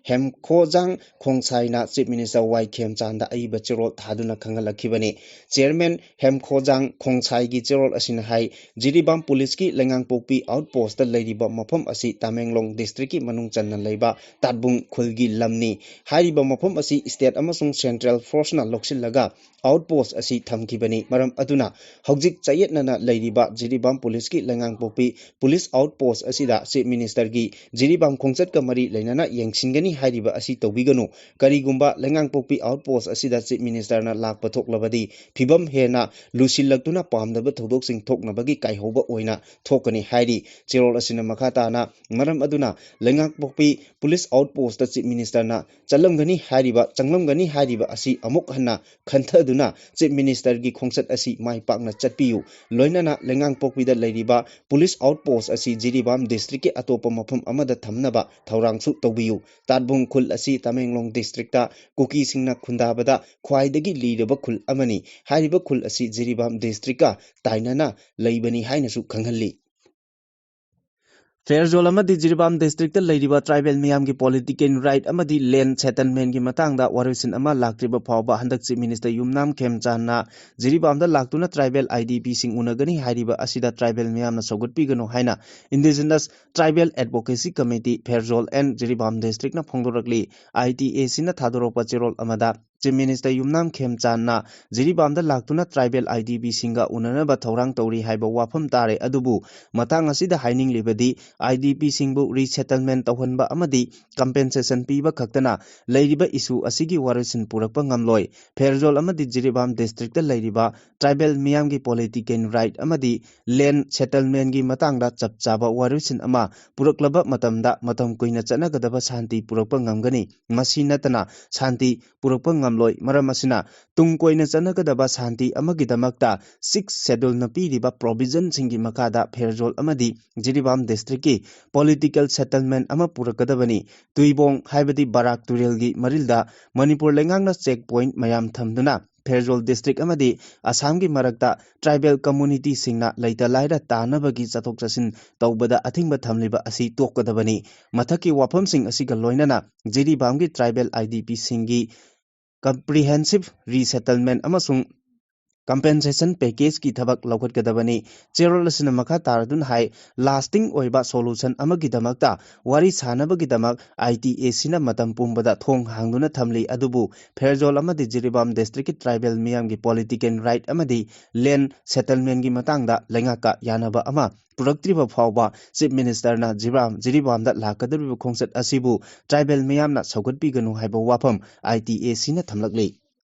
ꯍꯦꯝꯈꯣꯖꯥꯡ ꯈꯣꯡꯁꯥꯏꯅ ꯆꯤꯐ ꯃꯤꯅꯤꯁꯇꯔ ꯋꯥꯏ ꯈꯦꯝꯆꯥꯟꯗ ꯑꯏꯕ ꯆꯦꯔꯣꯜ ꯊꯥꯗꯨꯅ ꯈꯪꯍꯜꯂꯛꯈꯤꯕꯅꯤ꯫ ꯆꯤꯌꯔꯃꯦꯟ ꯍꯦꯝꯈꯣꯖꯥꯡ ꯈꯣꯡꯁꯥꯏꯒꯤ ꯆꯦꯔꯣꯜ ꯑꯁꯤꯅ ꯍꯥꯏ, ꯖꯤꯔꯤꯕꯥꯝ ꯄꯨꯂꯤꯁꯀꯤ ꯂꯩꯉꯥꯡꯄꯣꯛꯄꯤ ꯑꯥꯎꯠ ꯄꯣꯁꯇ ꯂꯩꯔꯤꯕ ꯃꯐꯝ ꯑꯁꯤ ꯇꯃꯦꯡꯂꯣꯡ ꯗꯤꯁꯇ꯭ꯔꯤꯛꯀꯤ ꯃꯅꯨꯡ ꯆꯟꯅ ꯂꯩꯕ ꯇꯥꯠꯕꯨꯡ ꯈꯨꯜꯒꯤ ꯂꯝꯅꯤ꯫ ꯍꯥꯏꯔꯤꯕ ꯃꯐꯝ ꯑꯁꯤ ꯁ꯭ꯇꯦꯠ ꯑꯃꯁꯨꯡ ꯁꯦꯟꯇ꯭ꯔꯦꯜ ꯐꯣꯔꯁꯅ ꯂꯧꯁꯤꯜꯂꯒ ꯑꯥꯎꯠ ꯄꯣꯁ ꯑꯁꯤ ꯊꯝꯈꯤꯕꯅꯤ꯫ ꯃꯔꯝ ꯑꯗꯨꯅ ꯍꯧꯖꯤꯛ ꯆꯌꯦꯠꯅꯅ ꯂꯩꯔꯤꯕ ꯖꯤꯔꯤꯕꯥꯝ ꯄꯨꯂꯤꯁꯀꯤ ꯂꯩꯉꯥꯡꯄꯣꯛꯄꯤ ꯄꯨꯂꯤꯁ ꯑꯥꯎꯠ ꯄꯣꯁ ꯑꯁꯤꯗ ꯆꯤꯐ ꯃꯤꯅꯤꯁꯇꯔꯒꯤ ꯖꯤꯔꯤꯕꯥꯝ ꯈꯣꯡꯆꯠꯀ ꯃꯔꯤ ꯂꯩꯅꯅ ꯌꯦꯡꯁꯤꯟꯒꯅꯤ ꯍꯥꯏꯔꯤꯕ ꯑꯁꯤ ꯇꯧꯕꯤꯒꯅꯨ꯫ ꯀꯔꯤꯒꯨꯝꯕ ꯂꯩꯉꯥꯡꯄꯣꯛꯄꯤ ꯑꯥꯎꯠ ꯄꯣꯁ ꯑꯁꯤꯗ ꯆꯤꯐ ꯃꯤꯅꯤꯁꯇꯔꯅ ꯂꯥꯛꯄ ꯊꯣꯛꯂꯕꯗꯤ ꯐꯤꯕꯝ ꯍꯦꯟꯅ ꯂꯨꯁꯤꯜꯂꯛꯇꯨꯅ ꯄꯥꯝꯗꯕ ꯊꯧꯗꯣꯛꯁꯤꯡ ꯊꯣꯛꯅꯕꯒꯤ ꯀꯥꯏꯍꯧꯕ ꯑꯣꯏꯅ ꯊꯣꯛꯀꯅꯤ ꯍꯥꯏꯔꯤ꯫ ꯆꯦꯔꯣꯜ ꯑꯁꯤꯅ ꯃꯈꯥ ꯇꯥꯅ, ꯃꯔꯝ ꯑꯗꯨꯅ ꯂꯩꯉꯥꯛꯄꯣꯛꯄꯤ ꯄꯨꯂꯤꯁ ꯑꯥꯎꯠ ꯄꯣꯁꯇ ꯆꯤꯐ ꯃꯤꯅꯤꯁꯇꯔꯅ ꯆꯠꯂꯝꯒꯅꯤ ꯍꯥꯏꯔꯤꯕ, ꯆꯪꯂꯝꯒꯅꯤ ꯍꯥꯏꯔꯤꯕ ꯑꯁꯤ ꯑꯃꯨꯛ ꯍꯟꯅ ꯈꯟꯊꯗꯨꯅ ꯆꯤꯐ ꯃꯤꯅꯤꯁꯇꯔꯒꯤ ꯈꯣꯡꯆꯠ ꯑꯁꯤ ꯃꯥꯏ ꯄꯥꯛꯅ ꯆꯠꯄꯤꯌꯨ꯫ ꯂꯣꯏꯅꯅ ꯂꯩꯉꯥꯡꯄꯣꯛꯄꯤꯗ ꯂꯩꯔꯤꯕ ꯄꯨꯂꯤꯁ ꯑꯥꯎꯠ ꯄꯣꯁ ꯑꯁꯤ ꯖꯤꯔꯤꯕꯥꯝ ꯗꯤꯁꯇ꯭ꯔꯤꯛꯀꯤ ꯑꯇꯣꯞꯄ ꯃꯐꯝ ꯑꯃꯗ ꯊꯝꯅꯕ ꯊꯧꯔꯥꯡꯁꯨ ꯇꯧꯕꯤꯌꯨ꯫ ꯇꯥꯠꯕꯨꯡ ꯈꯨꯜ ꯑꯁꯤ ꯇꯃꯦꯡꯂꯣꯡ ꯗꯤꯁꯇ꯭ꯔꯤꯛꯇ ꯀꯨꯀꯤꯁꯤꯡꯅ ꯈꯨꯟꯗꯥꯕꯗ ꯈ꯭ꯋꯥꯏꯗꯒꯤ ꯂꯤꯔꯕ ꯈꯨꯜ ꯑꯃꯅꯤ꯫ ꯍꯥꯏꯔꯤꯕ ꯈꯨꯜ ꯑꯁꯤ ꯖꯤꯔꯤꯕꯥꯝ ꯗꯤꯁꯇ꯭ꯔꯤꯛꯀ ꯇꯥꯏꯅꯅ ꯂꯩꯕꯅꯤ ꯍꯥꯏꯅꯁꯨ ꯈꯪꯍꯜꯂꯤ꯫ ꯐꯦꯔꯖꯣꯜ ꯑꯃꯗꯤ ꯖꯤꯔꯤꯕꯥꯝ ꯗꯤꯁꯇ꯭ꯔꯤꯛꯇ ꯂꯩꯔꯤꯕ ꯇ꯭ꯔꯥꯏꯕꯦꯜ ꯃꯤꯌꯥꯝꯒꯤ ꯄꯣꯂꯤꯇꯤꯀꯦꯜ ꯔꯥꯏꯠ ꯑꯃꯗꯤ ꯂꯦꯟ ꯁꯦꯇꯜꯃꯦꯟꯒꯤ ꯃꯇꯥꯡꯗ ꯋꯥꯔꯣꯏꯁꯤꯟ ꯑꯃ ꯂꯥꯛꯇ꯭ꯔꯤꯕ ꯐꯥꯎꯕ ꯍꯟꯗꯛ ꯆꯤꯐ ꯃꯤꯅꯤꯁꯇꯔ ꯌꯨꯝꯅꯥꯝ ꯈꯦꯝꯆꯥꯟꯅ ꯖꯤꯔꯤꯕꯥꯝꯗ ꯂꯥꯛꯇꯨꯅ ꯇ꯭ꯔꯥꯏꯕꯦꯜ ꯑꯥꯏꯗꯤꯄꯤꯁꯤꯡ ꯎꯅꯒꯅꯤ ꯍꯥꯏꯔꯤꯕ ꯑꯁꯤꯗ ꯇ꯭ꯔꯥꯏꯕꯦꯜ ꯃꯤꯌꯥꯝꯅ ꯁꯧꯒꯠꯄꯤꯒꯅꯨ ꯍꯥꯏꯅ indigenous tribal advocacy committee Pherzawl and Jiribam ꯗꯤꯁꯇ꯭ꯔꯤꯛꯅ ꯐꯣꯡꯗꯣꯔꯛꯂꯤ꯫ ꯑꯥꯏ ꯇꯤ ꯑꯦ ꯁꯤꯅ ꯊꯥꯗꯣꯔꯛꯄ ꯆꯦꯔꯣꯜ ꯑꯃꯗ ꯆꯤꯐ ꯃꯤꯅꯤꯁꯇꯔ ꯌꯨꯝꯅꯥꯝ ꯈꯦꯝꯆꯥꯟꯅ ꯖꯤꯔꯤꯕꯥꯝꯗ ꯂꯥꯛꯇꯨꯅ ꯇ꯭ꯔꯥꯏꯕꯦꯜ ꯑꯥꯏ ꯗꯤ ꯄꯤꯁꯤꯡꯒ ꯎꯅꯅꯕ ꯊꯧꯔꯥꯡ ꯇꯧꯔꯤ ꯍꯥꯏꯕ ꯋꯥꯐꯝ ꯇꯥꯔꯦ꯫ ꯑꯗꯨꯕꯨ ꯃꯇꯥꯡ ꯑꯁꯤꯗ ꯍꯥꯏꯅꯤꯡꯂꯤꯕꯗꯤ ꯑꯥꯏ ꯗꯤ ꯄꯤꯁꯤꯡꯕꯨ ꯔꯤꯁꯦꯇꯜꯃꯦꯟ ꯇꯧꯍꯟꯕ ꯑꯃꯗꯤ ꯀꯝꯄꯦꯟꯁꯦꯁꯟ ꯄꯤꯕ ꯈꯛꯇꯅ ꯂꯩꯔꯤꯕ ꯏꯁꯨ ꯑꯁꯤꯒꯤ ꯋꯥꯔꯣꯏꯁꯤꯟ ꯄꯨꯔꯛꯄ ꯉꯝꯂꯣꯏ꯫ ꯐꯦꯔꯖꯣꯜ ꯑꯃꯗꯤ ꯖꯤꯔꯤꯕꯥꯝ ꯗꯤꯁꯇ꯭ꯔꯤꯛꯇ ꯂꯩꯔꯤꯕ ꯇ꯭ꯔꯥꯏꯕꯦꯜ ꯃꯤꯌꯥꯝꯒꯤ ꯄꯣꯂꯤꯇꯤꯀꯦꯜ ꯔꯥꯏꯠ ꯑꯃꯗꯤ ꯂꯦꯟ ꯁꯦꯇꯜꯃꯦꯟꯒꯤ ꯃꯇꯥꯡꯗ ꯆꯞ ꯆꯥꯕ ꯋꯥꯔꯣꯏꯁꯤꯟ ꯑꯃ ꯄꯨꯔꯛꯂꯕ ꯃꯇꯝꯗ ꯃꯇꯝ ꯀꯨꯏꯅ ꯆꯠꯅꯒꯗꯕ ꯁꯥꯟꯇꯤ ꯄꯨꯔꯛꯄ ꯉꯝꯒꯅꯤ꯫ ꯃꯁꯤ ꯅꯠꯇꯅ ꯁꯥꯟꯇꯤ ꯄꯨꯔꯛꯄ ꯉꯝꯂꯣꯏ꯫ ꯃꯔꯝ ꯑꯁꯤꯅ ꯇꯨꯡ ꯀꯣꯏꯅ ꯆꯠꯅꯒꯗꯕ ꯁꯥꯟꯇꯤ ꯑꯃꯒꯤꯗꯃꯛꯇ ꯁꯤꯛꯁ ꯁꯦꯗꯨꯜꯅ ꯄꯤꯔꯤꯕ ꯄ꯭ꯔꯣꯚꯤꯖꯟꯁꯤꯡꯒꯤ ꯃꯈꯥꯗ ꯐꯦꯔꯖꯣꯜ ꯑꯃꯗꯤ ꯖꯤꯔꯤꯕꯥꯝ ꯗꯤꯁꯇ꯭ꯔꯤꯛꯀꯤ ꯄꯣꯂꯤꯇꯤꯀꯦꯜ ꯁꯦꯇꯜꯃꯦꯟ ꯑꯃ ꯄꯨꯔꯛꯀꯗꯕꯅꯤ꯫ ꯇꯨꯏꯕꯣꯡ ꯍꯥꯏꯕꯗꯤ ꯕꯔꯥꯛ ꯇꯨꯔꯦꯜꯒꯤ ꯃꯔꯤꯜꯗ ꯃꯅꯤꯄꯨꯔ ꯂꯩꯉꯥꯛꯅ ꯆꯦꯛ ꯄꯣꯏꯟꯠ ꯃꯌꯥꯝ ꯊꯝꯗꯨꯅ ꯐꯦꯔꯖꯣꯜ ꯗꯤꯁꯇ꯭ꯔꯤꯛ ꯑꯃꯗꯤ ꯑꯁꯥꯝꯒꯤ ꯃꯔꯛꯇ ꯇ꯭ꯔꯥꯏꯕꯦꯜ ꯀꯝꯃꯨꯅꯤꯇꯤꯁꯤꯡꯅ ꯂꯩꯇ ꯂꯥꯏꯔ ꯇꯥꯅꯕꯒꯤ ꯆꯠꯊꯣꯛ ꯆꯠꯁꯤꯟ ꯇꯧꯕꯗ ꯑꯊꯤꯡꯕ ꯊꯝꯂꯤꯕ ꯑꯁꯤ ꯇꯣꯛꯀꯗꯕꯅꯤ꯫ ꯃꯊꯛꯀꯤ ꯋꯥꯐꯝꯁꯤꯡ ꯑꯁꯤꯒ ꯂꯣꯏꯅꯅ ꯖꯤꯔꯤꯕꯥꯝꯒꯤ ꯇ꯭ꯔꯥꯏꯕꯦꯜ ꯑꯥꯏ ꯗꯤ ꯄꯤꯁꯤꯡꯒꯤ ꯀꯝꯄ꯭ꯔꯤꯍꯦꯟꯁꯤꯞ ꯔꯤꯁꯦꯇꯜꯃꯦꯟ ꯑꯃꯁꯨꯡ ꯀꯝꯄꯦꯟꯁꯦꯁꯟ ꯄꯦꯀꯦꯖꯀꯤ ꯊꯕꯛ ꯂꯧꯈꯠꯀꯗꯕꯅꯤ꯫ ꯆꯦꯔꯣꯜ ꯑꯁꯤꯅ ꯃꯈꯥ ꯇꯥꯔꯗꯨꯅ ꯍꯥꯏ, ꯂꯥꯁꯇꯤꯡ ꯑꯣꯏꯕ ꯁꯣꯂꯨꯁꯟ ꯑꯃꯒꯤꯗꯃꯛꯇ ꯋꯥꯔꯤ ꯁꯥꯅꯕꯒꯤꯗꯃꯛ ꯑꯥꯏ ꯇꯤ ꯑꯦ ꯁꯤꯅ ꯃꯇꯝ ꯄꯨꯝꯕꯗ ꯊꯣꯡ ꯍꯥꯡꯗꯨꯅ ꯊꯝꯂꯤ, ꯑꯗꯨꯕꯨ ꯐꯦꯔꯖꯣꯜ ꯑꯃꯗꯤ ꯖꯤꯔꯤꯕꯥꯝ ꯗꯤꯁꯇ꯭ꯔꯤꯛꯀꯤ ꯇ꯭ꯔꯥꯏꯕꯦꯜ ꯃꯤꯌꯥꯝꯒꯤ ꯄꯣꯂꯤꯇꯤꯀꯦꯜ ꯔꯥꯏꯠ ꯑꯃꯗꯤ ꯂꯦꯟ ꯁꯦꯇꯜꯃꯦꯟꯒꯤ ꯃꯇꯥꯡꯗ ꯂꯩꯉꯥꯛꯀ ꯌꯥꯅꯕ ꯑꯃ ꯄꯨꯔꯛꯇ꯭ꯔꯤꯕ ꯐꯥꯎꯕ ꯆꯤꯐ ꯃꯤꯅꯤꯁꯇꯔꯅ ꯖꯤꯔꯤꯕꯥꯝ, ꯖꯤꯔꯤꯕꯥꯝꯗ ꯂꯥꯛꯀꯗꯧꯔꯤꯕ ꯈꯣꯡꯆꯠ ꯑꯁꯤꯕꯨ ꯇ꯭ꯔꯥꯏꯕꯦꯜ ꯃꯤꯌꯥꯝꯅ ꯁꯧꯒꯠꯄꯤꯒꯅꯨ ꯍꯥꯏꯕ ꯋꯥꯐꯝ ꯑꯥꯏ ꯇꯤ ꯑꯦ ꯁꯤꯅ ꯊꯝꯂꯛꯂꯤ꯫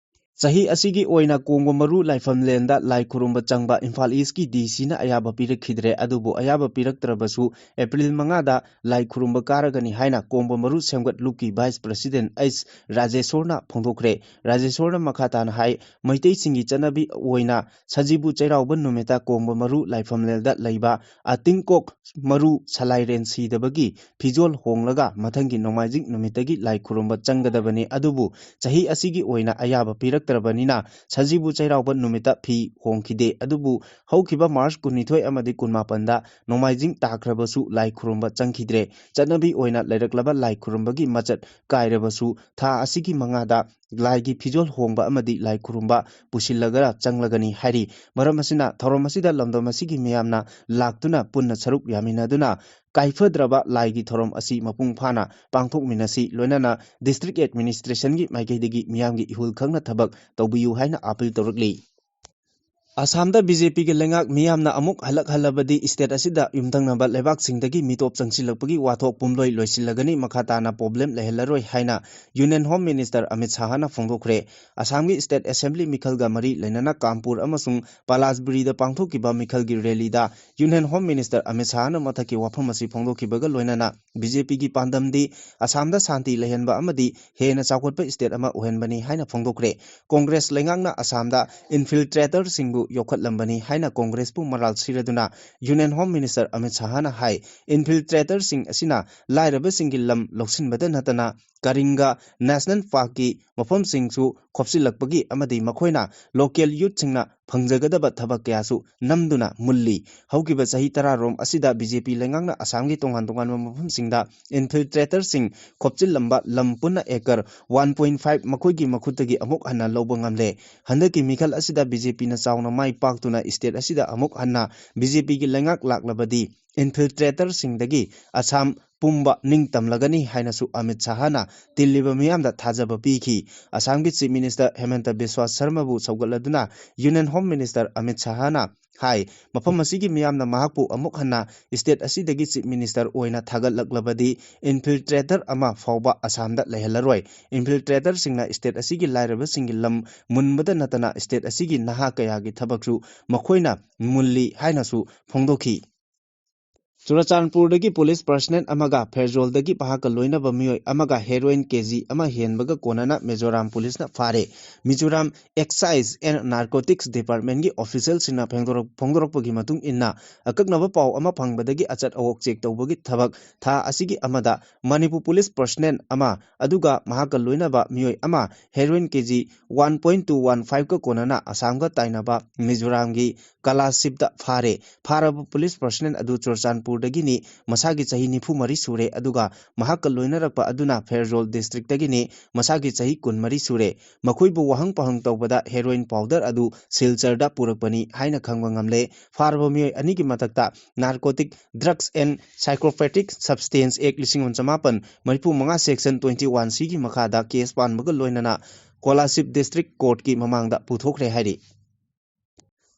ꯆꯍꯤ ꯑꯁꯤꯒꯤ ꯑꯣꯏꯅ ꯀꯣꯡꯕ ꯃꯔꯨ ꯂꯥꯏꯐꯝꯂꯦꯟꯗ ꯂꯥꯏ ꯈꯨꯔꯨꯝꯕ ꯆꯪꯕ ꯏꯝꯐꯥꯜ ꯏꯁꯀꯤ ꯗꯤ ꯁꯤꯅ ꯑꯌꯥꯕ ꯄꯤꯔꯛꯈꯤꯗ꯭ꯔꯦ꯫ ꯑꯗꯨꯕꯨ ꯑꯌꯥꯕ ꯄꯤꯔꯛꯇ꯭ꯔꯕꯁꯨ ꯑꯦꯄ꯭ꯔꯤꯜ ꯃꯉꯥꯗ ꯂꯥꯏ ꯈꯨꯔꯨꯝꯕ ꯀꯥꯔꯒꯅꯤ ꯍꯥꯏꯅ ꯀꯣꯡꯕ ꯃꯔꯨ ꯁꯦꯝꯒꯠ ꯂꯨꯞꯀꯤ ꯚꯥꯏꯁ ꯄ꯭ꯔꯁꯤꯗꯦꯟ ꯑꯩꯆ ꯔꯥꯖꯦꯁꯣꯔꯅ ꯐꯣꯡꯗꯣꯛꯈ꯭ꯔꯦ꯫ ꯔꯥꯖꯦꯁꯣꯔꯅ ꯃꯈꯥ ꯇꯥꯅ ꯍꯥꯏ, ꯃꯩꯇꯩꯁꯤꯡꯒꯤ ꯆꯠꯅꯕꯤ ꯑꯣꯏꯅ ꯁꯖꯤꯕꯨ ꯆꯩꯔꯥꯎꯕ ꯅꯨꯃꯤꯠꯇ ꯀꯣꯡꯕ ꯃꯔꯨ ꯂꯥꯏꯐꯝꯂꯦꯟꯗ ꯂꯩꯕ ꯑꯇꯤꯡꯀꯣꯛ ꯃꯔꯨ ꯁꯂꯥꯏꯔꯦꯟ ꯁꯤꯗꯕꯒꯤ ꯐꯤꯖꯣꯜ ꯍꯣꯡꯂꯒ ꯃꯊꯪꯒꯤ ꯅꯣꯡꯃꯥꯏꯖꯤꯡ ꯅꯨꯃꯤꯠꯇꯒꯤ ꯂꯥꯏ ꯈꯨꯔꯨꯝꯕ ꯆꯪꯒꯗꯕꯅꯤ꯫ ꯑꯗꯨꯕꯨ ꯆꯍꯤ ꯑꯁꯤꯒꯤ ꯑꯣꯏꯅ ꯑꯌꯥꯕ ꯄꯤꯔꯛꯇ꯭ꯔꯕꯅꯤꯅ ꯁꯖꯤꯕꯨ ꯆꯩꯔꯥꯎꯕ ꯅꯨꯃꯤꯠꯇ ꯐꯤ ꯍꯣꯡꯈꯤꯗꯦ꯫ ꯑꯗꯨꯕꯨ ꯍꯧꯈꯤꯕ ꯃꯥꯔꯆ ꯀꯨꯟꯅꯤꯊꯣꯏ ꯑꯃꯗꯤ ꯀꯨꯟꯃꯥꯄꯟꯗ ꯅꯣꯡꯃꯥꯏꯖꯤꯡ ꯇꯥꯈ꯭ꯔꯕꯁꯨ ꯂꯥꯏ ꯈꯨꯔꯨꯝꯕ ꯆꯪꯈꯤꯗ꯭ꯔꯦ꯫ ꯆꯠꯅꯕꯤ ꯑꯣꯏꯅ ꯂꯩꯔꯛꯂꯕ ꯂꯥꯏ ꯈꯨꯔꯨꯝꯕꯒꯤ ꯃꯆꯠ ꯀꯥꯏꯔꯕꯁꯨ ꯊꯥ ꯑꯁꯤꯒꯤ ꯃꯉꯥꯗ ꯂꯥꯏꯒꯤ ꯐꯤꯖꯣꯜ ꯍꯣꯡꯕ ꯑꯃꯗꯤ ꯂꯥꯏ ꯈꯨꯔꯨꯝꯕ ꯄꯨꯁꯤꯜꯂꯒ ꯆꯪꯂꯒꯅꯤ ꯍꯥꯏꯔꯤ꯫ ꯃꯔꯝ ꯑꯁꯤꯅ ꯊꯧꯔꯝ ꯑꯁꯤꯗ ꯂꯝꯗꯝ ꯑꯁꯤꯒꯤ ꯃꯤꯌꯥꯝꯅ ꯂꯥꯛꯇꯨꯅ ꯄꯨꯟꯅ ꯁꯔꯨꯛ ꯌꯥꯃꯤꯟꯅꯗꯨꯅ ꯀꯥꯏꯐꯗ꯭ꯔꯕ ꯂꯥꯏꯒꯤ ꯊꯧꯔꯝ ꯑꯁꯤ ꯃꯄꯨꯡ ꯐꯥꯅ ꯄꯥꯡꯊꯣꯛꯃꯤꯟꯅꯁꯤ, ꯂꯣꯏꯅꯅ ꯗꯤꯁꯇ꯭ꯔꯤꯛ ꯑꯦꯗꯃꯤꯅꯤꯁꯇ꯭ꯔꯦꯁꯟꯒꯤ ꯃꯥꯏꯀꯩꯗꯒꯤ ꯃꯤꯌꯥꯝꯒꯤ ꯏꯍꯨꯜ ꯈꯪꯅ ꯊꯕꯛ ꯇꯧꯕꯤꯌꯨ ꯍꯥꯏꯅ ꯑꯥꯄꯤꯜ ꯇꯧꯔꯛꯂꯤ꯫ ꯑꯁꯥꯝꯗ ꯕꯤ ꯖꯦ ꯄꯤꯒꯤ ꯂꯩꯉꯥꯛ ꯃꯤꯌꯥꯝꯅ ꯑꯃꯨꯛ ꯍꯜꯂꯛꯍꯜꯂꯕꯗꯤ ꯁ꯭ꯇꯦꯠ ꯑꯁꯤꯗ ꯌꯨꯝꯊꯪꯅꯕ ꯂꯩꯕꯥꯛꯁꯤꯡꯗꯒꯤ ꯃꯤꯇꯣꯞ ꯆꯪꯁꯤꯜꯂꯛꯄꯒꯤ ꯋꯥꯊꯣꯛ ꯄꯨꯝꯂꯣꯏ ꯂꯣꯏꯁꯤꯜꯂꯒꯅꯤ, ꯃꯈꯥ ꯇꯥꯅ ꯄ꯭ꯔꯣꯕ꯭ꯂꯦꯝ ꯂꯩꯍꯜꯂꯔꯣꯏ ꯍꯥꯏꯅ ꯌꯨꯅꯤꯌꯟ ꯍꯣꯝ ꯃꯤꯅꯤꯁꯇꯔ ꯑꯃꯤꯠ ꯁꯥꯍꯅ ꯐꯣꯡꯗꯣꯛꯈ꯭ꯔꯦ꯫ ꯑꯁꯥꯝꯒꯤ ꯁ꯭ꯇꯦꯠ ꯑꯦꯁꯦꯝꯕ꯭ꯂꯤ ꯃꯤꯈꯜꯒ ꯃꯔꯤ ꯂꯩꯅꯅ ꯀꯥꯝꯄꯨꯔ ꯑꯃꯁꯨꯡ ꯄꯂꯥꯁꯕꯨꯔꯤꯗ ꯄꯥꯡꯊꯣꯛꯈꯤꯕ ꯃꯤꯈꯜꯒꯤ ꯔꯦꯂꯤꯗ ꯌꯨꯅꯤꯌꯟ ꯍꯣꯝ ꯃꯤꯅꯤꯁꯇꯔ ꯑꯃꯤꯠ ꯁꯥꯍꯅ ꯃꯊꯛꯀꯤ ꯋꯥꯐꯝ ꯑꯁꯤ ꯐꯣꯡꯗꯣꯛꯈꯤꯕꯒ ꯂꯣꯏꯅꯅ ꯕꯤ ꯖꯦ ꯄꯤꯒꯤ ꯄꯥꯟꯗꯝꯗꯤ ꯑꯁꯥꯝꯗ ꯁꯥꯟꯇꯤ ꯂꯩꯍꯟꯕ ꯑꯃꯗꯤ ꯍꯦꯟꯅ ꯆꯥꯎꯈꯠꯄ ꯁ꯭ꯇꯦꯠ ꯑꯃ ꯑꯣꯏꯍꯟꯕꯅꯤ ꯍꯥꯏꯅ ꯐꯣꯡꯗꯣꯛꯈ꯭ꯔꯦ꯫ ꯀꯣꯡꯒ꯭ꯔꯦꯁ ꯂꯩꯉꯥꯛꯅ ꯑꯁꯥꯝꯗ ꯏꯟꯐꯤꯜꯇ꯭ꯔꯦꯇꯔꯁꯤꯡꯕꯨ ꯌꯣꯛꯈꯠꯂꯝꯕꯅꯤ ꯍꯥꯏꯅ ꯀꯣꯡꯒ꯭ꯔꯦꯁꯄꯨ ꯃꯔꯥꯜ ꯁꯤꯔꯗꯨꯅ Union Home Minister ꯑꯃꯤꯠ ꯁꯍꯥꯅ ꯍꯥꯏ꯫ Infiltratorꯁꯤꯡ ꯑꯁꯤꯅ ꯂꯥꯏꯔꯕꯁꯤꯡꯒꯤ ꯂꯝ ꯂꯧꯁꯤꯟꯕꯗ ꯅꯠꯇꯅ ꯀꯔꯤꯡꯒ National Parkꯀꯤ ꯃꯐꯝꯁꯤꯡꯁꯨ ꯈꯣꯞꯆꯤꯜꯂꯛꯄꯒꯤ ꯑꯃꯗꯤ ꯃꯈꯣꯏꯅ local youthꯁꯤꯡꯅ ꯐꯪꯖꯒꯗꯕ ꯊꯕꯛ ꯀꯌꯥꯁꯨ ꯅꯝꯗꯨꯅ ꯃꯨꯜꯂꯤ꯫ ꯍꯧꯈꯤꯕ ꯆꯍꯤ ꯇꯔꯥꯔꯣꯝ ꯑꯁꯤꯗ BJP ꯂꯩꯉꯥꯛꯅ ꯑꯁꯥꯝꯒꯤ ꯇꯣꯉꯥꯟ ꯇꯣꯉꯥꯟꯕ ꯃꯐꯝꯁꯤꯡꯗ infiltratorꯁꯤꯡ ꯈꯣꯞꯆꯤꯜꯂꯝꯕ ꯂꯝ ꯄꯨꯟꯅ acre one point five ꯃꯈꯣꯏꯒꯤ ꯃꯈꯨꯠꯇꯒꯤ ꯑꯃꯨꯛ ꯍꯟꯅ ꯂꯧꯕ ꯉꯝꯂꯦ꯫ ꯍꯟꯗꯛꯀꯤ ꯃꯤꯈꯜ ꯑꯁꯤꯗ BJPꯅ ꯆꯥꯎꯅ ꯃꯥꯏ ꯄꯥꯛꯇꯨꯅ state ꯑꯁꯤꯗ ꯑꯃꯨꯛ ꯍꯟꯅ BJPꯒꯤ ꯂꯩꯉꯥꯛ ꯂꯥꯛꯂꯕꯗꯤ infiltratorꯁꯤꯡꯗꯒꯤ ꯑꯁꯥꯝ ꯄꯨꯝꯕ ꯅꯤꯡꯇꯝꯂꯒꯅꯤ ꯍꯥꯏꯅꯁꯨ ꯑꯃꯤꯠ ꯁꯍꯥꯅ ꯇꯤꯜꯂꯤꯕ ꯃꯤꯌꯥꯝꯗ ꯊꯥꯖꯕ ꯄꯤꯈꯤ꯫ ꯑꯁꯥꯝꯒꯤ Chief Minister ꯍꯦꯃꯟꯇ ꯕꯤꯁ꯭ꯋꯥ ꯁꯔꯃꯕꯨ ꯁꯧꯒꯠꯂꯗꯨꯅ Union Home Minister Amit ꯁꯍꯥꯅ ꯍꯥꯏ, ꯃꯐꯝ ꯑꯁꯤꯒꯤ ꯃꯤꯌꯥꯝꯅ ꯃꯍꯥꯛꯄꯨ ꯑꯃꯨꯛ ꯍꯟꯅ state ꯑꯁꯤꯗꯒꯤ Chief Minister ꯑꯣꯏꯅ ꯊꯥꯒꯠꯂꯛꯂꯕꯗꯤ infiltrator ꯑꯃ ꯐꯥꯎꯕ ꯑꯁꯥꯝꯗ ꯂꯩꯍꯜꯂꯔꯣꯏ꯫ Infiltratorꯁꯤꯡꯅ state ꯑꯁꯤꯒꯤ ꯂꯥꯏꯔꯕꯁꯤꯡꯒꯤ ꯂꯝ ꯃꯨꯟꯕꯗ ꯅꯠꯇꯅ state ꯑꯁꯤꯒꯤ ꯅꯍꯥ ꯀꯌꯥꯒꯤ ꯊꯕꯛꯁꯨ ꯃꯈꯣꯏꯅ ꯃꯨꯜꯂꯤ ꯍꯥꯏꯅꯁꯨ ꯐꯣꯡꯗꯣꯛꯈꯤ꯫ ꯆꯨꯔꯆꯥꯟꯄꯨꯔꯗꯒꯤ police personnel ꯑꯃꯒ ꯐꯦꯔꯖꯣꯜꯗꯒꯤ ꯃꯍꯥꯛꯀ ꯂꯣꯏꯅꯕ ꯃꯤꯑꯣꯏ ꯑꯃꯒ heroin KG ꯑꯃ ꯍꯦꯟꯕꯒ ꯀꯣꯟꯅꯅ ꯃꯤꯖꯣꯔꯥꯝ policeꯅ ꯐꯥꯔꯦ꯫ ꯃꯤꯖꯣꯔꯥꯝ Excise and Narcotics Departmentꯀꯤ officialꯁꯤꯡꯅ ꯐꯦꯡꯗꯣꯔꯛ-, ꯐꯣꯡꯗꯣꯔꯛꯄꯒꯤ ꯃꯇꯨꯡ ꯏꯟꯅ, ꯑꯀꯛꯅꯕ ꯄꯥꯎ ꯑꯃ ꯐꯪꯕꯗꯒꯤ ꯑꯆꯠ ꯑꯋꯣꯛ check ꯇꯧꯕꯒꯤ ꯊꯕꯛ ꯊꯥ ꯑꯁꯤꯒꯤ ꯑꯃꯗ ꯃꯅꯤꯄꯨꯔ police personnel ꯑꯃ, ꯑꯗꯨꯒ ꯃꯍꯥꯛꯀ ꯂꯣꯏꯅꯕ ꯃꯤꯑꯣꯏ ꯑꯃ heroin KG one point two one fiveꯀ ꯀꯣꯟꯅꯅ ꯑꯁꯥꯝꯒ ꯇꯥꯏꯅꯕ ꯃꯤꯖꯣꯔꯥꯝꯒꯤ ꯀꯂꯥꯁꯤꯞꯇ ꯐꯥꯔꯦ꯫ ꯐꯥꯔꯕ police personnel ꯑꯗꯨ ꯆꯨꯔꯆꯥꯟꯄꯨꯔꯗꯒꯤꯅꯤ, ꯃꯁꯥꯒꯤ ꯆꯍꯤ ꯅꯤꯐꯨ ꯃꯔꯤ ꯁꯨꯔꯦ, ꯑꯗꯨꯒ ꯃꯍꯥꯛꯀ ꯂꯣꯏꯅꯔꯛꯄ ꯑꯗꯨꯅ ꯐꯦꯔꯖꯣꯜ districtꯇꯒꯤꯅꯤ, ꯃꯁꯥꯒꯤ ꯆꯍꯤ ꯀꯨꯟꯃꯔꯤ ꯁꯨꯔꯦ꯫ ꯃꯈꯣꯏꯕꯨ ꯋꯥꯍꯪ ꯄꯥꯎꯍꯪ ꯇꯧꯕꯗ heroin powder ꯑꯗꯨ ꯁꯤꯜꯆꯔꯗ ꯄꯨꯔꯛꯄꯅꯤ ꯍꯥꯏꯅ ꯈꯪꯕ ꯉꯝꯂꯦ꯫ ꯐꯥꯔꯕ ꯃꯤꯑꯣꯏ ꯑꯅꯤꯒꯤ ꯃꯊꯛꯇ Narcotic Drugs and Psychotropic Substance Act ꯂꯤꯁꯤꯡ ꯑꯃ ꯆꯃꯥꯄꯟ ꯃꯔꯤꯐꯨ ꯃꯉꯥ section twenty one Cꯒꯤ ꯃꯈꯥꯗ case ꯄꯥꯟꯕꯒ ꯂꯣꯏꯅꯅ ꯀꯣꯂꯥꯁꯤꯞ district courtꯀꯤ ꯃꯃꯥꯡꯗ ꯄꯨꯊꯣꯛꯈ꯭ꯔꯦ ꯍꯥꯏꯔꯤ꯫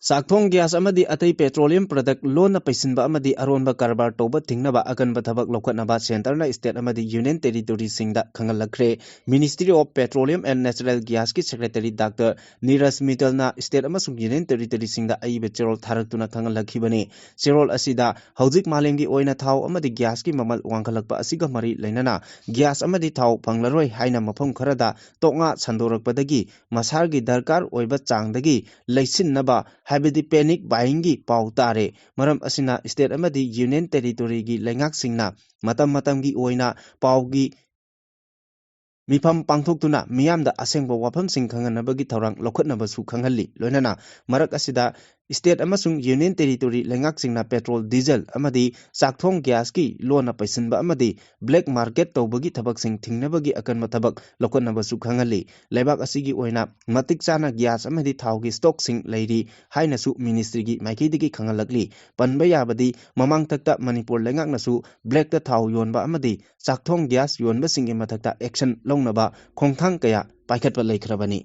ꯆꯥꯛꯊꯣꯡ gas ꯑꯃꯗꯤ ꯑꯇꯩ petroleum product ꯂꯣꯟꯅ ꯄꯩꯁꯤꯟꯕ ꯑꯃꯗꯤ ꯑꯔꯣꯟꯕ ꯀꯔꯕꯥꯔ ꯇꯧꯕ ꯊꯤꯡꯅꯕ ꯑꯀꯟꯕ ꯊꯕꯛ ꯂꯧꯈꯠꯅꯕ centreꯅ state ꯑꯃꯗꯤ union territoryꯁꯤꯡꯗ ꯈꯪꯍꯜꯂꯛꯈ꯭ꯔꯦ꯫ Ministry of Petroleum and Natural Gasꯀꯤ secretary Doctor Neeraj ꯃꯤꯇꯜꯅ state ꯑꯃꯁꯨꯡ union territoryꯁꯤꯡꯗ ꯑꯏꯕ ꯆꯦꯔꯣꯜ ꯊꯥꯔꯛꯇꯨꯅ ꯈꯪꯍꯜꯂꯛꯈꯤꯕꯅꯤ꯫ ꯆꯦꯔꯣꯜ ꯑꯁꯤꯗ ꯍꯧꯖꯤꯛ ꯃꯥꯂꯦꯝꯒꯤ ꯑꯣꯏꯅ ꯊꯥꯎ ꯑꯃꯗꯤ gasꯀꯤ ꯃꯃꯜ ꯋꯥꯡꯈꯠꯂꯛꯄ ꯑꯁꯤꯒ ꯃꯔꯤ ꯂꯩꯅꯅ gas ꯑꯃꯗꯤ ꯊꯥꯎ ꯐꯪꯂꯔꯣꯏ ꯍꯥꯏꯅ ꯃꯐꯝ ꯈꯔꯗ ꯇꯣꯛꯉꯥ ꯁꯟꯗꯣꯔꯛꯄꯗꯒꯤ ꯃꯁꯥꯒꯤ ꯗꯔꯀꯥꯔ ꯑꯣꯏꯕ ꯆꯥꯡꯗꯒꯤ ꯂꯩꯁꯤꯟꯅꯕ ꯍꯥꯏꯕꯗꯤ panic buyingꯒꯤ ꯄꯥꯎ ꯇꯥꯔꯦ꯫ ꯃꯔꯝ ꯑꯁꯤꯅ state ꯑꯃꯗꯤ union territoryꯒꯤ ꯂꯩꯉꯥꯛꯁꯤꯡꯅ ꯃꯇꯝ ꯃꯇꯝꯒꯤ ꯑꯣꯏꯅ ꯄꯥꯎꯒꯤ ꯃꯤꯐꯝ ꯄꯥꯡꯊꯣꯛꯇꯨꯅ ꯃꯤꯌꯥꯝꯗ ꯑꯁꯦꯡꯕ ꯋꯥꯐꯝꯁꯤꯡ ꯈꯪꯍꯟꯅꯕꯒꯤ ꯊꯧꯔꯥꯡ ꯂꯧꯈꯠꯅꯕꯁꯨ ꯈꯪꯍꯜꯂꯤ꯫ ꯂꯣꯏꯅꯅ ꯃꯔꯛ ꯑꯁꯤꯗ state ꯑꯃꯁꯨꯡ union territory ꯂꯩꯉꯥꯛꯁꯤꯡꯅ petrol, diesel ꯑꯃꯗꯤ ꯆꯥꯛꯊꯣꯡ gasꯀꯤ ꯂꯣꯟꯅ ꯄꯩꯁꯤꯟꯕ ꯑꯃꯗꯤ black market ꯇꯧꯕꯒꯤ ꯊꯕꯛꯁꯤꯡ ꯊꯤꯡꯅꯕꯒꯤ ꯑꯀꯟꯕ ꯊꯕꯛ ꯂꯧꯈꯠꯅꯕꯁꯨ ꯈꯪꯍꯜꯂꯤ꯫ ꯂꯩꯕꯥꯛ ꯑꯁꯤꯒꯤ ꯑꯣꯏꯅ ꯃꯇꯤꯛ ꯆꯥꯅ gas ꯑꯃꯗꯤ ꯊꯥꯎꯒꯤ stockꯁꯤꯡ ꯂꯩꯔꯤ ꯍꯥꯏꯅꯁꯨ ministryꯒꯤ ꯃꯥꯏꯀꯩꯗꯒꯤ ꯈꯪꯍꯜꯂꯛꯂꯤ꯫ ꯄꯟꯕ ꯌꯥꯕꯗꯤ ꯃꯃꯥꯡꯊꯛꯇ ꯃꯅꯤꯄꯨꯔ ꯂꯩꯉꯥꯛꯅꯁꯨ blackꯇ ꯊꯥꯎ ꯌꯣꯟꯕ ꯑꯃꯗꯤ ꯆꯥꯛꯊꯣꯡ gas ꯌꯣꯟꯕꯁꯤꯡꯒꯤ ꯃꯊꯛꯇ action ꯂꯧꯅꯕ ꯈꯣꯡꯊꯥꯡ ꯀꯌꯥ ꯄꯥꯏꯈꯠꯄ ꯂꯩꯈ꯭ꯔꯕꯅꯤ꯫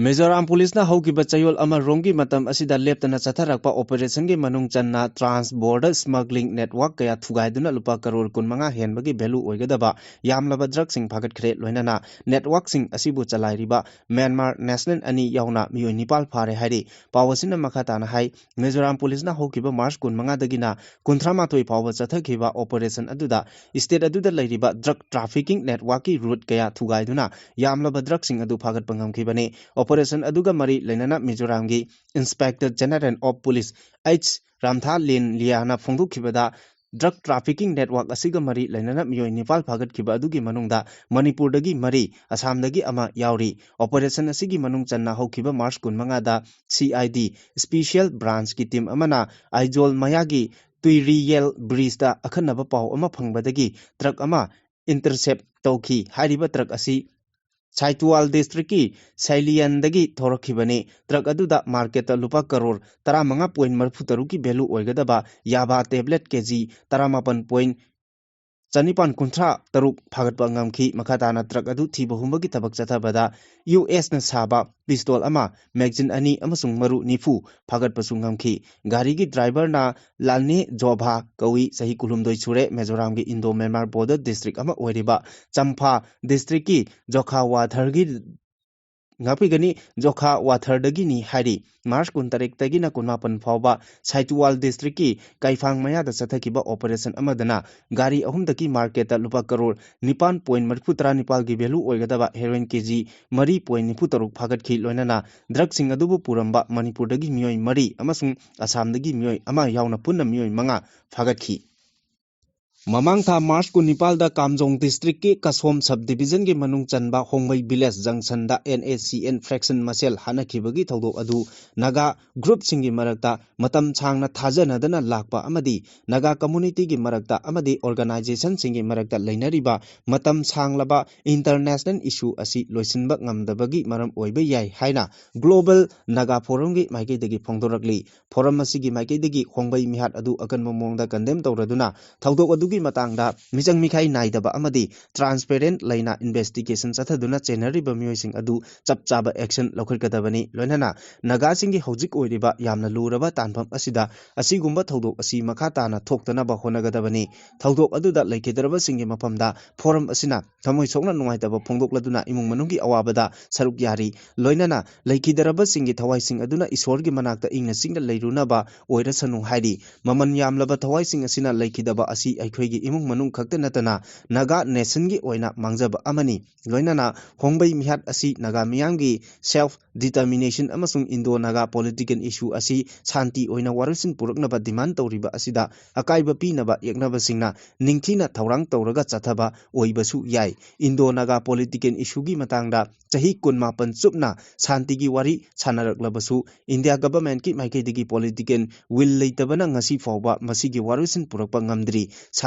ꯃꯤꯖꯣꯔꯥꯝ ꯄꯨꯂꯤꯁꯅ ꯍꯧꯈꯤꯕ ꯆꯌꯣꯜ ꯑꯃꯔꯣꯝꯒꯤ ꯃꯇꯝ ꯑꯁꯤꯗ ꯂꯦꯞꯇꯅ ꯆꯠꯊꯔꯛꯄ operationꯒꯤ ꯃꯅꯨꯡ ꯆꯟꯅ trans border smuggling network ꯀꯌꯥ ꯊꯨꯒꯥꯏꯗꯨꯅ ꯂꯨꯄꯥ ꯀꯔꯣꯔ ꯀꯨꯟꯃꯉꯥ ꯍꯦꯟꯕꯒꯤ value ꯑꯣꯏꯒꯗꯕ ꯌꯥꯝꯂꯕ drugꯁꯤꯡ ꯐꯥꯒꯠꯈ꯭ꯔꯦ꯫ ꯂꯣꯏꯅꯅ networkꯁꯤꯡ ꯑꯁꯤꯕꯨ ꯆꯂꯥꯏꯔꯤꯕ Myanmar national ꯑꯅꯤ ꯌꯥꯎꯅ ꯃꯤꯑꯣꯏ ꯅꯤꯄꯥꯜ ꯐꯥꯔꯦ ꯍꯥꯏꯔꯤ꯫ ꯄꯥꯎ ꯑꯁꯤꯅ ꯃꯈꯥ ꯇꯥꯅ ꯍꯥꯏ, ꯃꯤꯖꯣꯔꯥꯝ ꯄꯨꯂꯤꯁꯅ ꯍꯧꯈꯤꯕ March ꯀꯨꯟꯃꯉꯥꯗꯒꯤꯅ ꯀꯨꯟꯊ꯭ꯔꯥ ꯃꯥꯊꯣꯏ ꯐꯥꯎꯕ ꯆꯠꯊꯈꯤꯕ operation ꯑꯗꯨꯗ state ꯑꯗꯨꯗ ꯂꯩꯔꯤꯕ drug trafficking networkꯀꯤ route ꯀꯌꯥ ꯊꯨꯒꯥꯏꯗꯨꯅ ꯌꯥꯝꯂꯕ drugꯁꯤꯡ ꯑꯗꯨ ꯐꯥꯒꯠꯄ ꯉꯝꯈꯤꯕꯅꯤ꯫ Operation ꯑꯗꯨꯒ ꯃꯔꯤ ꯂꯩꯅꯅ ꯃꯤꯖꯣꯔꯥꯝꯒꯤ Inspector General of Police H ꯔꯥꯝꯊꯥ ꯂꯤꯟ ꯂꯤꯌꯥꯅ ꯐꯣꯡꯗꯣꯛꯈꯤꯕꯗ, drug trafficking network ꯑꯁꯤꯒ ꯃꯔꯤ ꯂꯩꯅꯅ ꯃꯤꯑꯣꯏ ꯅꯤꯄꯥꯜ ꯐꯥꯒꯠꯈꯤꯕ ꯑꯗꯨꯒꯤ ꯃꯅꯨꯡꯗ ꯃꯅꯤꯄꯨꯔꯗꯒꯤ ꯃꯔꯤ, ꯑꯁꯥꯝꯗꯒꯤ ꯑꯃ ꯌꯥꯎꯔꯤ꯫ Operation ꯑꯁꯤꯒꯤ ꯃꯅꯨꯡ ꯆꯟꯅ ꯍꯧꯈꯤꯕ March ꯀꯨꯟꯃꯉꯥꯗ CID Special Branchꯀꯤ team ꯑꯃꯅ ꯑꯥꯏꯖꯣꯜ ꯃꯌꯥꯒꯤ ꯇꯨꯏꯔꯤꯌꯦꯜ bridgeꯇ ꯑꯈꯟꯅꯕ ꯄꯥꯎ ꯑꯃ ꯐꯪꯕꯗꯒꯤ truck ꯑꯃ intercept ꯇꯧꯈꯤ꯫ ꯍꯥꯏꯔꯤꯕ truck ꯑꯁꯤ ꯁꯥꯏꯇꯨꯋꯥꯜ districtꯀꯤ ꯁꯥꯏꯂꯤꯌꯟꯗꯒꯤ ꯊꯣꯔꯛꯈꯤꯕꯅꯤ꯫ Truck ꯑꯗꯨꯗ marketꯇ ꯂꯨꯄꯥ ꯀꯔꯣꯔ ꯇꯔꯥꯃꯉꯥ point ꯃꯔꯤꯐꯨ ꯇꯔꯨꯛꯀꯤ value ꯑꯣꯏꯒꯗꯕ ꯌꯥꯕꯥ tablet KG ꯇꯔꯥꯃꯥꯄꯟ point ꯆꯅꯤꯄꯥꯟ ꯀꯨꯟꯊ꯭ꯔꯥ ꯇꯔꯨꯛ ꯐꯥꯒꯠꯄ ꯉꯝꯈꯤ꯫ ꯃꯈꯥ ꯇꯥꯅ ꯇ꯭ꯔꯛ ꯑꯗꯨ ꯊꯤꯕ ꯍꯨꯝꯕꯒꯤ ꯊꯕꯛ ꯆꯠꯊꯕꯗ ꯌꯨ ꯑꯦꯁꯅ ꯁꯥꯕ ꯄꯤꯁꯇꯣꯜ ꯑꯃ, ꯃꯦꯒꯖꯤꯟ ꯑꯅꯤ ꯑꯃꯁꯨꯡ ꯃꯔꯨ ꯅꯤꯐꯨ ꯐꯥꯒꯠꯄꯁꯨ ꯉꯝꯈꯤ꯫ ꯒꯥꯔꯤꯒꯤ ꯗ꯭ꯔꯥꯏꯚꯔꯅ ꯂꯥꯜꯅꯦ ꯖꯣꯚꯥ ꯀꯧꯏ, ꯆꯍꯤ ꯀꯨꯟꯍꯨꯝꯗꯣꯏ ꯁꯨꯔꯦ, ꯃꯤꯖꯣꯔꯥꯝꯒꯤ ꯏꯟꯗꯣ ꯃ꯭ꯌꯥꯟꯃꯥꯔ ꯕꯣꯔꯗꯔ ꯗꯤꯁꯇ꯭ꯔꯤꯛ ꯑꯃ ꯑꯣꯏꯔꯤꯕ ꯆꯝꯐꯥ ꯗꯤꯁꯇ꯭ꯔꯤꯛꯀꯤ ꯖꯣꯈꯥꯋꯥꯊꯔꯒꯤ ꯉꯥꯛꯄꯤꯒꯅꯤ, ꯖꯣꯈꯥ ꯋꯥꯊꯔꯗꯒꯤꯅꯤ ꯍꯥꯏꯔꯤ꯫ ꯃꯥꯔꯆ ꯀꯨꯟꯇꯔꯦꯠꯇꯒꯤꯅ ꯀꯨꯟꯃꯥꯄꯟ ꯐꯥꯎꯕ ꯁꯥꯏꯇꯨꯋꯥꯜ ꯗꯤꯁꯇ꯭ꯔꯤꯛꯀꯤ ꯀꯥꯏꯐꯥꯡ ꯃꯌꯥꯗ ꯆꯠꯊꯈꯤꯕ ꯑꯣꯄꯔꯦꯁꯟ ꯑꯃꯗꯅ ꯒꯥꯔꯤ ꯑꯍꯨꯝꯗꯒꯤ ꯃꯥꯔꯀꯦꯠꯇ ꯂꯨꯄꯥ ꯀꯔꯣꯔ ꯅꯤꯄꯥꯟ ꯄꯣꯏꯟ ꯃꯔꯤꯐꯨ ꯇꯔꯥ ꯅꯤꯄꯥꯜꯒꯤ ꯚꯦꯂꯨ ꯑꯣꯏꯒꯗꯕ ꯍꯦꯔꯣꯏꯟ ꯀꯦꯖꯤ ꯃꯔꯤ ꯄꯣꯏꯟ ꯅꯤꯐꯨ ꯇꯔꯨꯛ ꯐꯥꯒꯠꯈꯤ꯫ ꯂꯣꯏꯅꯅ ꯗ꯭ꯔꯒꯁꯤꯡ ꯑꯗꯨꯕꯨ ꯄꯨꯔꯝꯕ ꯃꯅꯤꯄꯨꯔꯗꯒꯤ ꯃꯤꯑꯣꯏ ꯃꯔꯤ ꯑꯃꯁꯨꯡ ꯑꯁꯥꯝꯗꯒꯤ ꯃꯤꯑꯣꯏ ꯑꯃ ꯌꯥꯎꯅ ꯄꯨꯟꯅ ꯃꯤꯑꯣꯏ ꯃꯉꯥ ꯐꯥꯒꯠꯈꯤ꯫ ꯃꯃꯥꯡ ꯊꯥ ꯃꯥꯔꯆ ꯀꯨꯟꯅꯤꯄꯥꯜꯗ ꯀꯥꯝꯖꯣꯡ ꯗꯤꯁꯇ꯭ꯔꯤꯛꯀꯤ ꯀꯁꯣꯝ ꯁꯕ ꯗꯤꯕꯤꯖꯟꯒꯤ ꯃꯅꯨꯡ ꯆꯟꯕ ꯍꯣꯡꯕꯩ ꯚꯤꯂꯦꯖ ꯖꯪꯁꯟꯗ ꯑꯦꯟ ꯑꯦ ꯁꯤ ꯑꯦꯟ ꯐ꯭ꯔꯦꯛꯁꯟ ꯃꯁꯦꯜ ꯍꯥꯠꯅꯈꯤꯕꯒꯤ ꯊꯧꯗꯣꯛ ꯑꯗꯨ ꯅꯥꯒꯥ ꯒ꯭ꯔꯨꯞꯁꯤꯡꯒꯤ ꯃꯔꯛꯇ ꯃꯇꯝ ꯁꯥꯡꯅ ꯊꯥꯖꯅꯗꯅ ꯂꯥꯛꯄ ꯑꯃꯗꯤ ꯅꯥꯒꯥ ꯀꯝꯃꯨꯅꯤꯇꯤꯒꯤ ꯃꯔꯛꯇ ꯑꯃꯗꯤ ꯑꯣꯔꯒꯅꯥꯏꯖꯦꯁꯟꯁꯤꯡꯒꯤ ꯃꯔꯛꯇ ꯂꯩꯅꯔꯤꯕ ꯃꯇꯝ ꯁꯥꯡꯂꯕ ꯏꯟꯇꯔꯅꯦꯁꯅꯦꯜ ꯏꯁꯨ ꯑꯁꯤ ꯂꯣꯏꯁꯤꯟꯕ ꯉꯝꯗꯕꯒꯤ ꯃꯔꯝ ꯑꯣꯏꯕ ꯌꯥꯏ ꯍꯥꯏꯅ ꯒ꯭ꯂꯣꯕꯜ ꯅꯥꯒꯥ ꯐꯣꯔꯝꯒꯤ ꯃꯥꯏꯀꯩꯗꯒꯤ ꯐꯣꯡꯗꯣꯔꯛꯂꯤ꯫ ꯐꯣꯔꯝ ꯑꯁꯤꯒꯤ ꯃꯥꯏꯀꯩꯗꯒꯤ ꯍꯣꯡꯕꯩ ꯃꯤꯍꯥꯠ ꯑꯗꯨ ꯑꯀꯟꯕ ꯃꯑꯣꯡꯗ ꯀꯟꯗꯦꯝ ꯇꯧꯔꯗꯨꯅ ꯊꯧꯗꯣꯛ ꯑꯗꯨꯒꯤ ꯃꯇꯥꯡꯗ ꯃꯤꯆꯪ ꯃꯤꯈꯥꯏ ꯅꯥꯏꯗꯕ ꯑꯃꯗꯤ ꯇ꯭ꯔꯥꯟꯁꯄꯦꯔꯦꯟꯠ ꯂꯩꯅ ꯏꯟꯚꯦꯁꯇꯤꯒꯦꯁꯟ ꯆꯠꯊꯗꯨꯅ ꯆꯦꯟꯅꯔꯤꯕ ꯃꯤꯑꯣꯏꯁꯤꯡ ꯑꯗꯨ ꯆꯞ ꯆꯥꯕ ꯑꯦꯛꯁꯟ ꯂꯧꯈꯠꯀꯗꯕꯅꯤ꯫ ꯂꯣꯏꯅꯅ ꯅꯥꯒꯥꯁꯤꯡꯒꯤ ꯍꯧꯖꯤꯛ ꯑꯣꯏꯔꯤꯕ ꯌꯥꯝꯅ ꯂꯨꯔꯕ ꯇꯥꯟꯐꯝ ꯑꯁꯤꯗ ꯑꯁꯤꯒꯨꯝꯕ ꯊꯧꯗꯣꯛ ꯑꯁꯤ ꯃꯈꯥ ꯇꯥꯅ ꯊꯣꯛꯇꯅꯕ ꯍꯣꯠꯅꯒꯗꯕꯅꯤ꯫ ꯊꯧꯗꯣꯛ ꯑꯗꯨꯗ ꯂꯩꯈꯤꯗ꯭ꯔꯕꯁꯤꯡꯒꯤ ꯃꯐꯝꯗ ꯐꯣꯔꯝ ꯑꯁꯤꯅ ꯊꯃꯣꯏ ꯁꯣꯛꯅ ꯅꯨꯡꯉꯥꯏꯇꯕ ꯐꯣꯡꯗꯣꯛꯂꯗꯨꯅ ꯏꯃꯨꯡ ꯃꯅꯨꯡꯒꯤ ꯑꯋꯥꯕꯗ ꯁꯔꯨꯛ ꯌꯥꯔꯤ꯫ ꯂꯣꯏꯅꯅ ꯂꯩꯈꯤꯗ꯭ꯔꯕꯁꯤꯡꯒꯤ ꯊꯋꯥꯏꯁꯤꯡ ꯑꯗꯨꯅ ꯏꯁꯣꯔꯒꯤ ꯃꯅꯥꯛꯇ ꯏꯪꯅ ꯆꯤꯡꯅ ꯂꯩꯔꯨꯅꯕ ꯑꯣꯏꯔꯁꯅꯨ ꯍꯥꯏꯔꯤ꯫ ꯃꯃꯜ ꯌꯥꯝꯂꯕ ꯊꯋꯥꯏꯁꯤꯡ ꯑꯁꯤꯅ ꯂꯩꯈꯤꯗꯕ ꯑꯁꯤ ꯑꯩꯈꯣꯏꯒꯤ ꯏꯃꯨꯡ ꯃꯅꯨꯡ ꯈꯛꯇ ꯅꯠꯇꯅ ꯅꯥꯒꯥ ꯅꯦꯁꯟꯒꯤ ꯑꯣꯏꯅ ꯃꯥꯡꯖꯕ ꯑꯃꯅꯤ꯫ ꯂꯣꯏꯅꯅ ꯍꯣꯡꯕꯩ ꯃꯤꯍꯥꯠ ꯑꯁꯤ ꯅꯥꯒꯥ ꯃꯤꯌꯥꯝꯒꯤ ꯁꯦꯜꯐ ꯗꯤꯇꯔꯃꯤꯅꯦꯁꯟ ꯑꯃꯁꯨꯡ ꯏꯟꯗꯣ ꯅꯥꯒꯥ ꯄꯣꯂꯤꯇꯤꯀꯦꯜ ꯏꯁꯨ ꯑꯁꯤ ꯁꯥꯟꯇꯤ ꯑꯣꯏꯅ ꯋꯥꯔꯣꯏꯁꯤꯟ ꯄꯨꯔꯛꯅꯕ ꯗꯤꯃꯥꯟ ꯇꯧꯔꯤꯕ ꯑꯁꯤꯗ ꯑꯀꯥꯏꯕ ꯄꯤꯅꯕ ꯌꯦꯛꯅꯕꯁꯤꯡꯅ ꯅꯤꯡꯊꯤꯅ ꯊꯧꯔꯥꯡ ꯇꯧꯔꯒ ꯆꯠꯊꯕ ꯑꯣꯏꯕꯁꯨ ꯌꯥꯏ꯫ ꯏꯟꯗꯣ ꯅꯥꯒꯥ ꯄꯣꯂꯤꯇꯤꯀꯦꯜ ꯏꯁꯨꯒꯤ ꯃꯇꯥꯡꯗ ꯆꯍꯤ ꯀꯨꯟꯃꯥꯄꯟ ꯆꯨꯞꯅ ꯁꯥꯟꯇꯤꯒꯤ ꯋꯥꯔꯤ ꯁꯥꯟꯅꯔꯛꯂꯕꯁꯨ ꯏꯟꯗꯤꯌꯥ ꯒꯚꯔꯟꯃꯦꯟꯠꯀꯤ ꯃꯥꯏꯀꯩꯗꯒꯤ ꯄꯣꯂꯤꯇꯤꯀꯦꯜ ꯋꯤꯜ ꯂꯩꯇꯕꯅ ꯉꯁꯤ ꯐꯥꯎꯕ ꯃꯁꯤꯒꯤ ꯋꯥꯔꯣꯏꯁꯤꯟ ꯄꯨꯔꯛꯄ ꯉꯝꯗ꯭ꯔꯤ꯫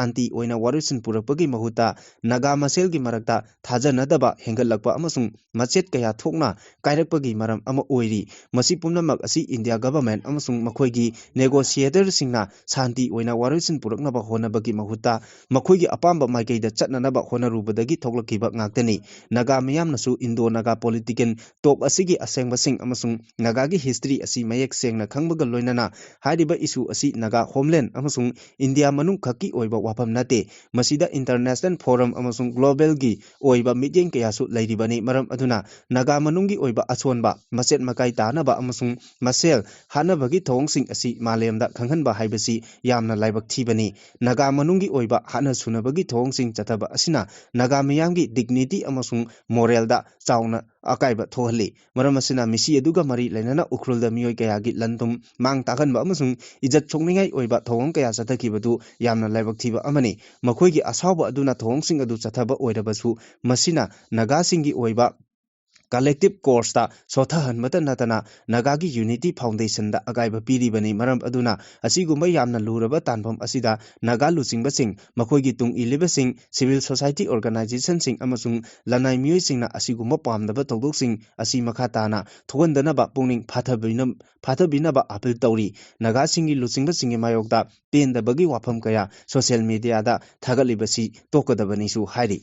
ꯁꯥꯟꯇꯤ ꯑꯣꯏꯅ ꯋꯥꯔꯣꯏꯁꯤꯟ ꯄꯨꯔꯛꯄꯒꯤ ꯃꯍꯨꯠꯇ ꯅꯥꯒꯥ ꯃꯁꯦꯜꯒꯤ ꯃꯔꯛꯇ ꯊꯥꯖꯅꯗꯕ ꯍꯦꯟꯒꯠꯂꯛꯄ ꯑꯃꯁꯨꯡ ꯃꯆꯦꯠ ꯀꯌꯥ ꯊꯣꯛꯅ ꯀꯥꯏꯔꯛꯄꯒꯤ ꯃꯔꯝ ꯑꯃ ꯑꯣꯏꯔꯤ꯫ ꯃꯁꯤ ꯄꯨꯝꯅꯃꯛ ꯑꯁꯤ ꯏꯟꯗꯤꯌꯥ ꯒꯚꯔꯟꯃꯦꯟꯠ ꯑꯃꯁꯨꯡ ꯃꯈꯣꯏꯒꯤ ꯅꯦꯒꯣꯁꯤꯌꯦꯇꯔꯁꯤꯡꯅ ꯁꯥꯟꯇꯤ ꯑꯣꯏꯅ ꯋꯥꯔꯣꯏꯁꯤꯟ ꯄꯨꯔꯛꯅꯕ ꯍꯣꯠꯅꯕꯒꯤ ꯃꯍꯨꯠꯇ ꯃꯈꯣꯏꯒꯤ ꯑꯄꯥꯝꯕ ꯃꯥꯏꯀꯩꯗ ꯆꯠꯅꯅꯕ ꯍꯣꯠꯅꯔꯨꯕꯗꯒꯤ ꯊꯣꯛꯂꯛꯈꯤꯕ ꯉꯥꯛꯇꯅꯤ꯫ ꯅꯥꯒꯥ ꯃꯤꯌꯥꯝꯅꯁꯨ ꯏꯟꯗꯣ ꯅꯥꯒꯥ ꯄꯣꯂꯤꯇꯤꯀꯦꯜ ꯇꯣꯛ ꯑꯁꯤꯒꯤ ꯑꯁꯦꯡꯕꯁꯤꯡ ꯑꯃꯁꯨꯡ ꯅꯥꯒꯥꯒꯤ ꯍꯤꯁꯇ꯭ꯔꯤ ꯑꯁꯤ ꯃꯌꯦꯛ ꯁꯦꯡꯅ ꯈꯪꯕꯒ ꯂꯣꯏꯅꯅ ꯍꯥꯏꯔꯤꯕ ꯏꯁꯨ ꯑꯁꯤ ꯅꯥꯒꯥ ꯍꯣꯝꯂꯦꯟ ꯑꯃꯁꯨꯡ ꯏꯟꯗꯤꯌꯥ ꯃꯅꯨꯡ ꯈꯛꯀꯤ ꯑꯣꯏꯕ ꯋꯥꯐꯝ ꯅꯠꯇꯦ꯫ ꯃꯁꯤꯗ ꯏꯟꯇꯔꯅꯦꯁꯅꯦꯜ ꯐꯣꯔꯝ ꯑꯃꯁꯨꯡ ꯒ꯭ꯂꯣꯕꯦꯜꯒꯤ ꯑꯣꯏꯕ ꯃꯤꯠꯌꯦꯡ ꯀꯌꯥꯁꯨ ꯂꯩꯔꯤꯕꯅꯤ꯫ ꯃꯔꯝ ꯑꯗꯨꯅ ꯅꯥꯒꯥ ꯃꯅꯨꯡꯒꯤ ꯑꯣꯏꯕ ꯑꯁꯣꯟꯕ, ꯃꯆꯦꯠ ꯃꯀꯥꯏ ꯇꯥꯅꯕ ꯑꯃꯁꯨꯡ ꯃꯁꯦꯜ ꯍꯥꯠꯅꯕꯒꯤ ꯊꯧꯑꯣꯡꯁꯤꯡ ꯑꯁꯤ ꯃꯥꯂꯦꯝꯗ ꯈꯪꯍꯟꯕ ꯍꯥꯏꯕꯁꯤ ꯌꯥꯝꯅ ꯂꯥꯏꯕꯛ ꯊꯤꯕꯅꯤ꯫ ꯅꯥꯒꯥ ꯃꯅꯨꯡꯒꯤ ꯑꯣꯏꯕ ꯍꯥꯠꯅ ꯁꯨꯅꯕꯒꯤ ꯊꯧꯑꯣꯡꯁꯤꯡ ꯆꯠꯊꯕ ꯑꯁꯤꯅ ꯅꯥꯒꯥ ꯃꯤꯌꯥꯝꯒꯤ ꯗꯤꯒꯅꯤꯇꯤ ꯑꯃꯁꯨꯡ ꯃꯣꯔꯦꯜꯗ ꯆꯥꯎꯅ ꯑꯀꯥꯏꯕ ꯊꯣꯛꯍꯜꯂꯤ꯫ ꯃꯔꯝ ꯑꯁꯤꯅ ꯃꯤꯁꯤ ꯑꯗꯨꯒ ꯃꯔꯤ ꯂꯩꯅꯅ ꯎꯈ꯭ꯔꯨꯜꯗ ꯃꯤꯑꯣꯏ ꯀꯌꯥꯒꯤ ꯂꯟ ꯊꯨꯝ ꯃꯥꯡ ꯇꯥꯛꯍꯟꯕ ꯑꯃꯁꯨꯡ ꯏꯖꯠ ꯁꯣꯛꯅꯤꯡꯉꯥꯏ ꯑꯣꯏꯕ ꯊꯧꯑꯣꯡ ꯀꯌꯥ ꯆꯠꯊꯈꯤꯕꯗꯨ ꯌꯥꯝꯅ ꯂꯥꯏꯕꯛ ꯊꯤꯕ ꯑꯃꯅꯤ꯫ ꯃꯈꯣꯏꯒꯤ ꯑꯁꯥꯎꯕ ꯑꯗꯨꯅ ꯊꯧꯑꯣꯡꯁꯤꯡ ꯑꯗꯨ ꯆꯠꯊꯕ ꯑꯣꯏꯔꯕꯁꯨ, ꯃꯁꯤꯅ ꯅꯥꯒꯥꯁꯤꯡꯒꯤ ꯑꯣꯏꯕ ꯀꯂꯦꯛꯇꯤꯚ ꯀꯣꯔꯁꯇ ꯁꯣꯊꯍꯟꯕꯇ ꯅꯠꯇꯅ ꯅꯥꯒꯥꯒꯤ ꯌꯨꯅꯤꯇꯤ ꯐꯥꯎꯟꯗꯦꯁꯟꯗ ꯑꯀꯥꯏꯕ ꯄꯤꯔꯤꯕꯅꯤ꯫ ꯃꯔꯝ ꯑꯗꯨꯅ ꯑꯁꯤꯒꯨꯝꯕ ꯌꯥꯝꯅ ꯂꯨꯔꯕ ꯇꯥꯟꯐꯝ ꯑꯁꯤꯗ ꯅꯥꯒꯥ ꯂꯨꯆꯤꯡꯕꯁꯤꯡ, ꯃꯈꯣꯏꯒꯤ ꯇꯨꯡ ꯏꯜꯂꯤꯕꯁꯤꯡ, ꯁꯤꯚꯤꯜ ꯁꯣꯁꯥꯏꯇꯤ ꯑꯣꯔꯒꯅꯥꯏꯖꯦꯁꯟꯁꯤꯡ ꯑꯃꯁꯨꯡ ꯂꯅꯥꯏ ꯃꯤꯑꯣꯏꯁꯤꯡꯅ ꯑꯁꯤꯒꯨꯝꯕ ꯄꯥꯝꯗꯕ ꯊꯧꯗꯣꯛꯁꯤꯡ ꯑꯁꯤ ꯃꯈꯥ ꯇꯥꯅ ꯊꯣꯛꯍꯟꯗꯅꯕ ꯄꯨꯛꯅꯤꯡ ꯐꯥꯊꯕꯤꯅ-, ꯐꯥꯊꯕꯤꯅꯕ ꯑꯥꯄꯤꯜ ꯇꯧꯔꯤ꯫ ꯅꯥꯒꯥꯁꯤꯡꯒꯤ ꯂꯨꯆꯤꯡꯕꯁꯤꯡꯒꯤ ꯃꯥꯌꯣꯛꯇ ꯄꯦꯟꯗꯕꯒꯤ ꯋꯥꯐꯝ ꯀꯌꯥ ꯁꯣꯁꯤꯌꯦꯜ ꯃꯤꯗꯤꯌꯥꯗ ꯊꯥꯒꯠꯂꯤꯕꯁꯤ ꯇꯣꯛꯀꯗꯕꯅꯤꯁꯨ ꯍꯥꯏꯔꯤ꯫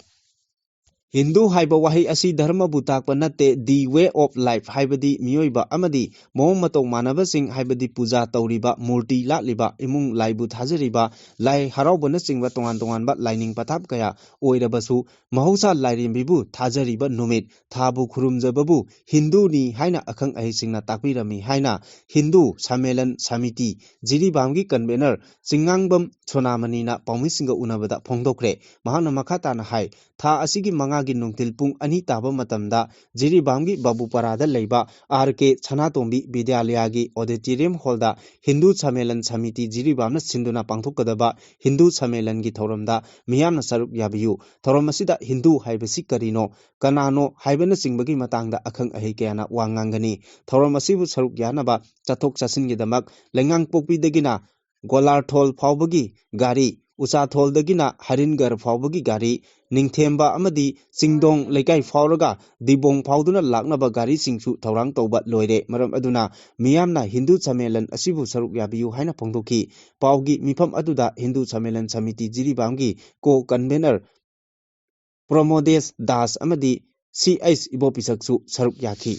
ꯍꯤꯟꯗꯨ ꯍꯥꯏꯕ ꯋꯥꯍꯩ ꯑꯁꯤ ꯙꯔꯃꯕꯨ ꯇꯥꯛꯄ ꯅꯠꯇꯦ꯫ The way of life ꯍꯥꯏꯕꯗꯤ ꯃꯤꯑꯣꯏꯕ ꯑꯃꯗꯤ ꯃꯑꯣꯡ ꯃꯇꯧ ꯃꯥꯟꯅꯕꯁꯤꯡ, ꯍꯥꯏꯕꯗꯤ ꯄꯨꯖꯥ ꯇꯧꯔꯤꯕ, ꯃꯨꯔꯇꯤ ꯂꯥꯠꯂꯤꯕ, ꯏꯃꯨꯡ ꯂꯥꯏꯕꯨ ꯊꯥꯖꯔꯤꯕ, ꯂꯥꯏ ꯍꯔꯥꯎꯕꯅꯆꯤꯡꯕ ꯇꯣꯉꯥꯟ ꯇꯣꯉꯥꯟꯕ ꯂꯥꯏꯅꯤꯡ ꯄꯊꯥꯞ ꯀꯌꯥ ꯑꯣꯏꯔꯕꯁꯨ, ꯃꯍꯧꯁꯥ ꯂꯥꯏꯔꯦꯝꯕꯤꯕꯨ ꯊꯥꯖꯔꯤꯕ ꯅꯨꯃꯤꯠ, ꯊꯥꯕꯨ ꯈꯨꯔꯨꯝꯖꯕꯕꯨ ꯍꯤꯟꯗꯨꯅꯤ ꯍꯥꯏꯅ ꯑꯈꯪ ꯑꯍꯩꯁꯤꯡꯅ ꯇꯥꯛꯄꯤꯔꯝꯃꯤ ꯍꯥꯏꯅ ꯍꯤꯟꯗꯨ ꯁꯃꯦꯂꯟ ꯁꯃꯤꯇꯤ ꯖꯤꯔꯤꯕꯥꯝꯒꯤ ꯀꯟꯚꯦꯅꯔ ꯆꯤꯡꯉꯥꯡꯕꯝ ꯁꯣꯅꯥꯃꯅꯤꯅ ꯄꯥꯎꯃꯤꯁꯤꯡꯒ ꯎꯅꯕꯗ ꯐꯣꯡꯗꯣꯛꯈ꯭ꯔꯦ꯫ ꯃꯍꯥꯛꯅ ꯃꯈꯥ ꯇꯥꯅ ꯍꯥꯏ, ꯊꯥ ꯑꯁꯤꯒꯤ ꯃꯉꯥꯒꯤ ꯅꯨꯡꯊꯤꯜ ꯄꯨꯡ ꯑꯅꯤ ꯇꯥꯕ ꯃꯇꯝꯗ ꯖꯤꯔꯤꯕꯥꯝꯒꯤ ꯕꯥꯕꯨꯄꯥꯔꯥꯗ ꯂꯩꯕ ꯑꯥꯔ ꯀꯦ ꯁꯅꯥꯇꯣꯝꯕꯤ ꯕꯤꯗ꯭ꯌꯥꯂꯌꯥꯒꯤ ꯑꯣꯗꯤꯇꯣꯔꯤꯌꯝ ꯍꯣꯜꯗ ꯍꯤꯟꯗꯨ ꯁꯃꯦꯂꯟ ꯁꯃꯤꯇꯤ ꯖꯤꯔꯤꯕꯥꯝꯅ ꯁꯤꯟꯗꯨꯅ ꯄꯥꯡꯊꯣꯛꯀꯗꯕ ꯍꯤꯟꯗꯨ ꯁꯃꯦꯂꯟꯒꯤ ꯊꯧꯔꯝꯗ ꯃꯤꯌꯥꯝꯅ ꯁꯔꯨꯛ ꯌꯥꯕꯤꯌꯨ꯫ ꯊꯧꯔꯝ ꯑꯁꯤꯗ ꯍꯤꯟꯗꯨ ꯍꯥꯏꯕꯁꯤ ꯀꯔꯤꯅꯣ, ꯀꯅꯥꯅꯣ ꯍꯥꯏꯕꯅꯆꯤꯡꯕꯒꯤ ꯃꯇꯥꯡꯗ ꯑꯈꯪ ꯑꯍꯩ ꯀꯌꯥꯅ ꯋꯥ ꯉꯥꯡꯒꯅꯤ꯫ ꯊꯧꯔꯝ ꯑꯁꯤꯕꯨ ꯁꯔꯨꯛ ꯌꯥꯅꯕ ꯆꯠꯊꯣꯛ ꯆꯠꯁꯤꯟꯒꯤꯗꯃꯛ ꯂꯩꯉꯥꯡꯄꯣꯛꯄꯤꯗꯒꯤꯅ ꯒꯣꯂꯥꯔꯊꯣꯜ ꯐꯥꯎꯕꯒꯤ ꯒꯥꯔꯤ ꯎꯆꯥꯊꯣꯜꯗꯒꯤꯅ ꯍꯔꯤꯟꯒꯔ ꯐꯥꯎꯕꯒꯤ ꯒꯥꯔꯤ, ꯅꯤꯡꯊꯦꯝꯕ ꯑꯃꯗꯤ ꯆꯤꯡꯗꯣꯡ ꯂꯩꯀꯥꯏ ꯐꯥꯎꯔꯒ ꯗꯤꯕꯣꯡ ꯐꯥꯎꯗꯨꯅ ꯂꯥꯛꯅꯕ ꯒꯥꯔꯤꯁꯤꯡꯁꯨ ꯊꯧꯔꯥꯡ ꯇꯧꯕ ꯂꯣꯏꯔꯦ꯫ ꯃꯔꯝ ꯑꯗꯨꯅ ꯃꯤꯌꯥꯝꯅ ꯍꯤꯟꯗꯨ ꯁꯝꯃꯦꯂꯟ ꯑꯁꯤꯕꯨ ꯁꯔꯨꯛ ꯌꯥꯕꯤꯌꯨ ꯍꯥꯏꯅ ꯐꯣꯡꯗꯣꯛꯈꯤ꯫ ꯄꯥꯎꯒꯤ ꯃꯤꯐꯝ ꯑꯗꯨꯗ ꯍꯤꯟꯗꯨ ꯁꯝꯃꯦꯂꯟ ꯁꯃꯤꯇꯤ ꯖꯤꯔꯤꯕꯥꯝꯒꯤ ꯀꯣ ꯀꯟꯚꯦꯅꯔ ꯄ꯭ꯔꯃꯣꯗꯦꯁ ꯗꯥꯁ ꯑꯃꯗꯤ ꯁꯤ ꯑꯩꯆ ꯏꯕꯣꯄꯤꯁꯛꯁꯨ ꯁꯔꯨꯛ ꯌꯥꯈꯤ꯫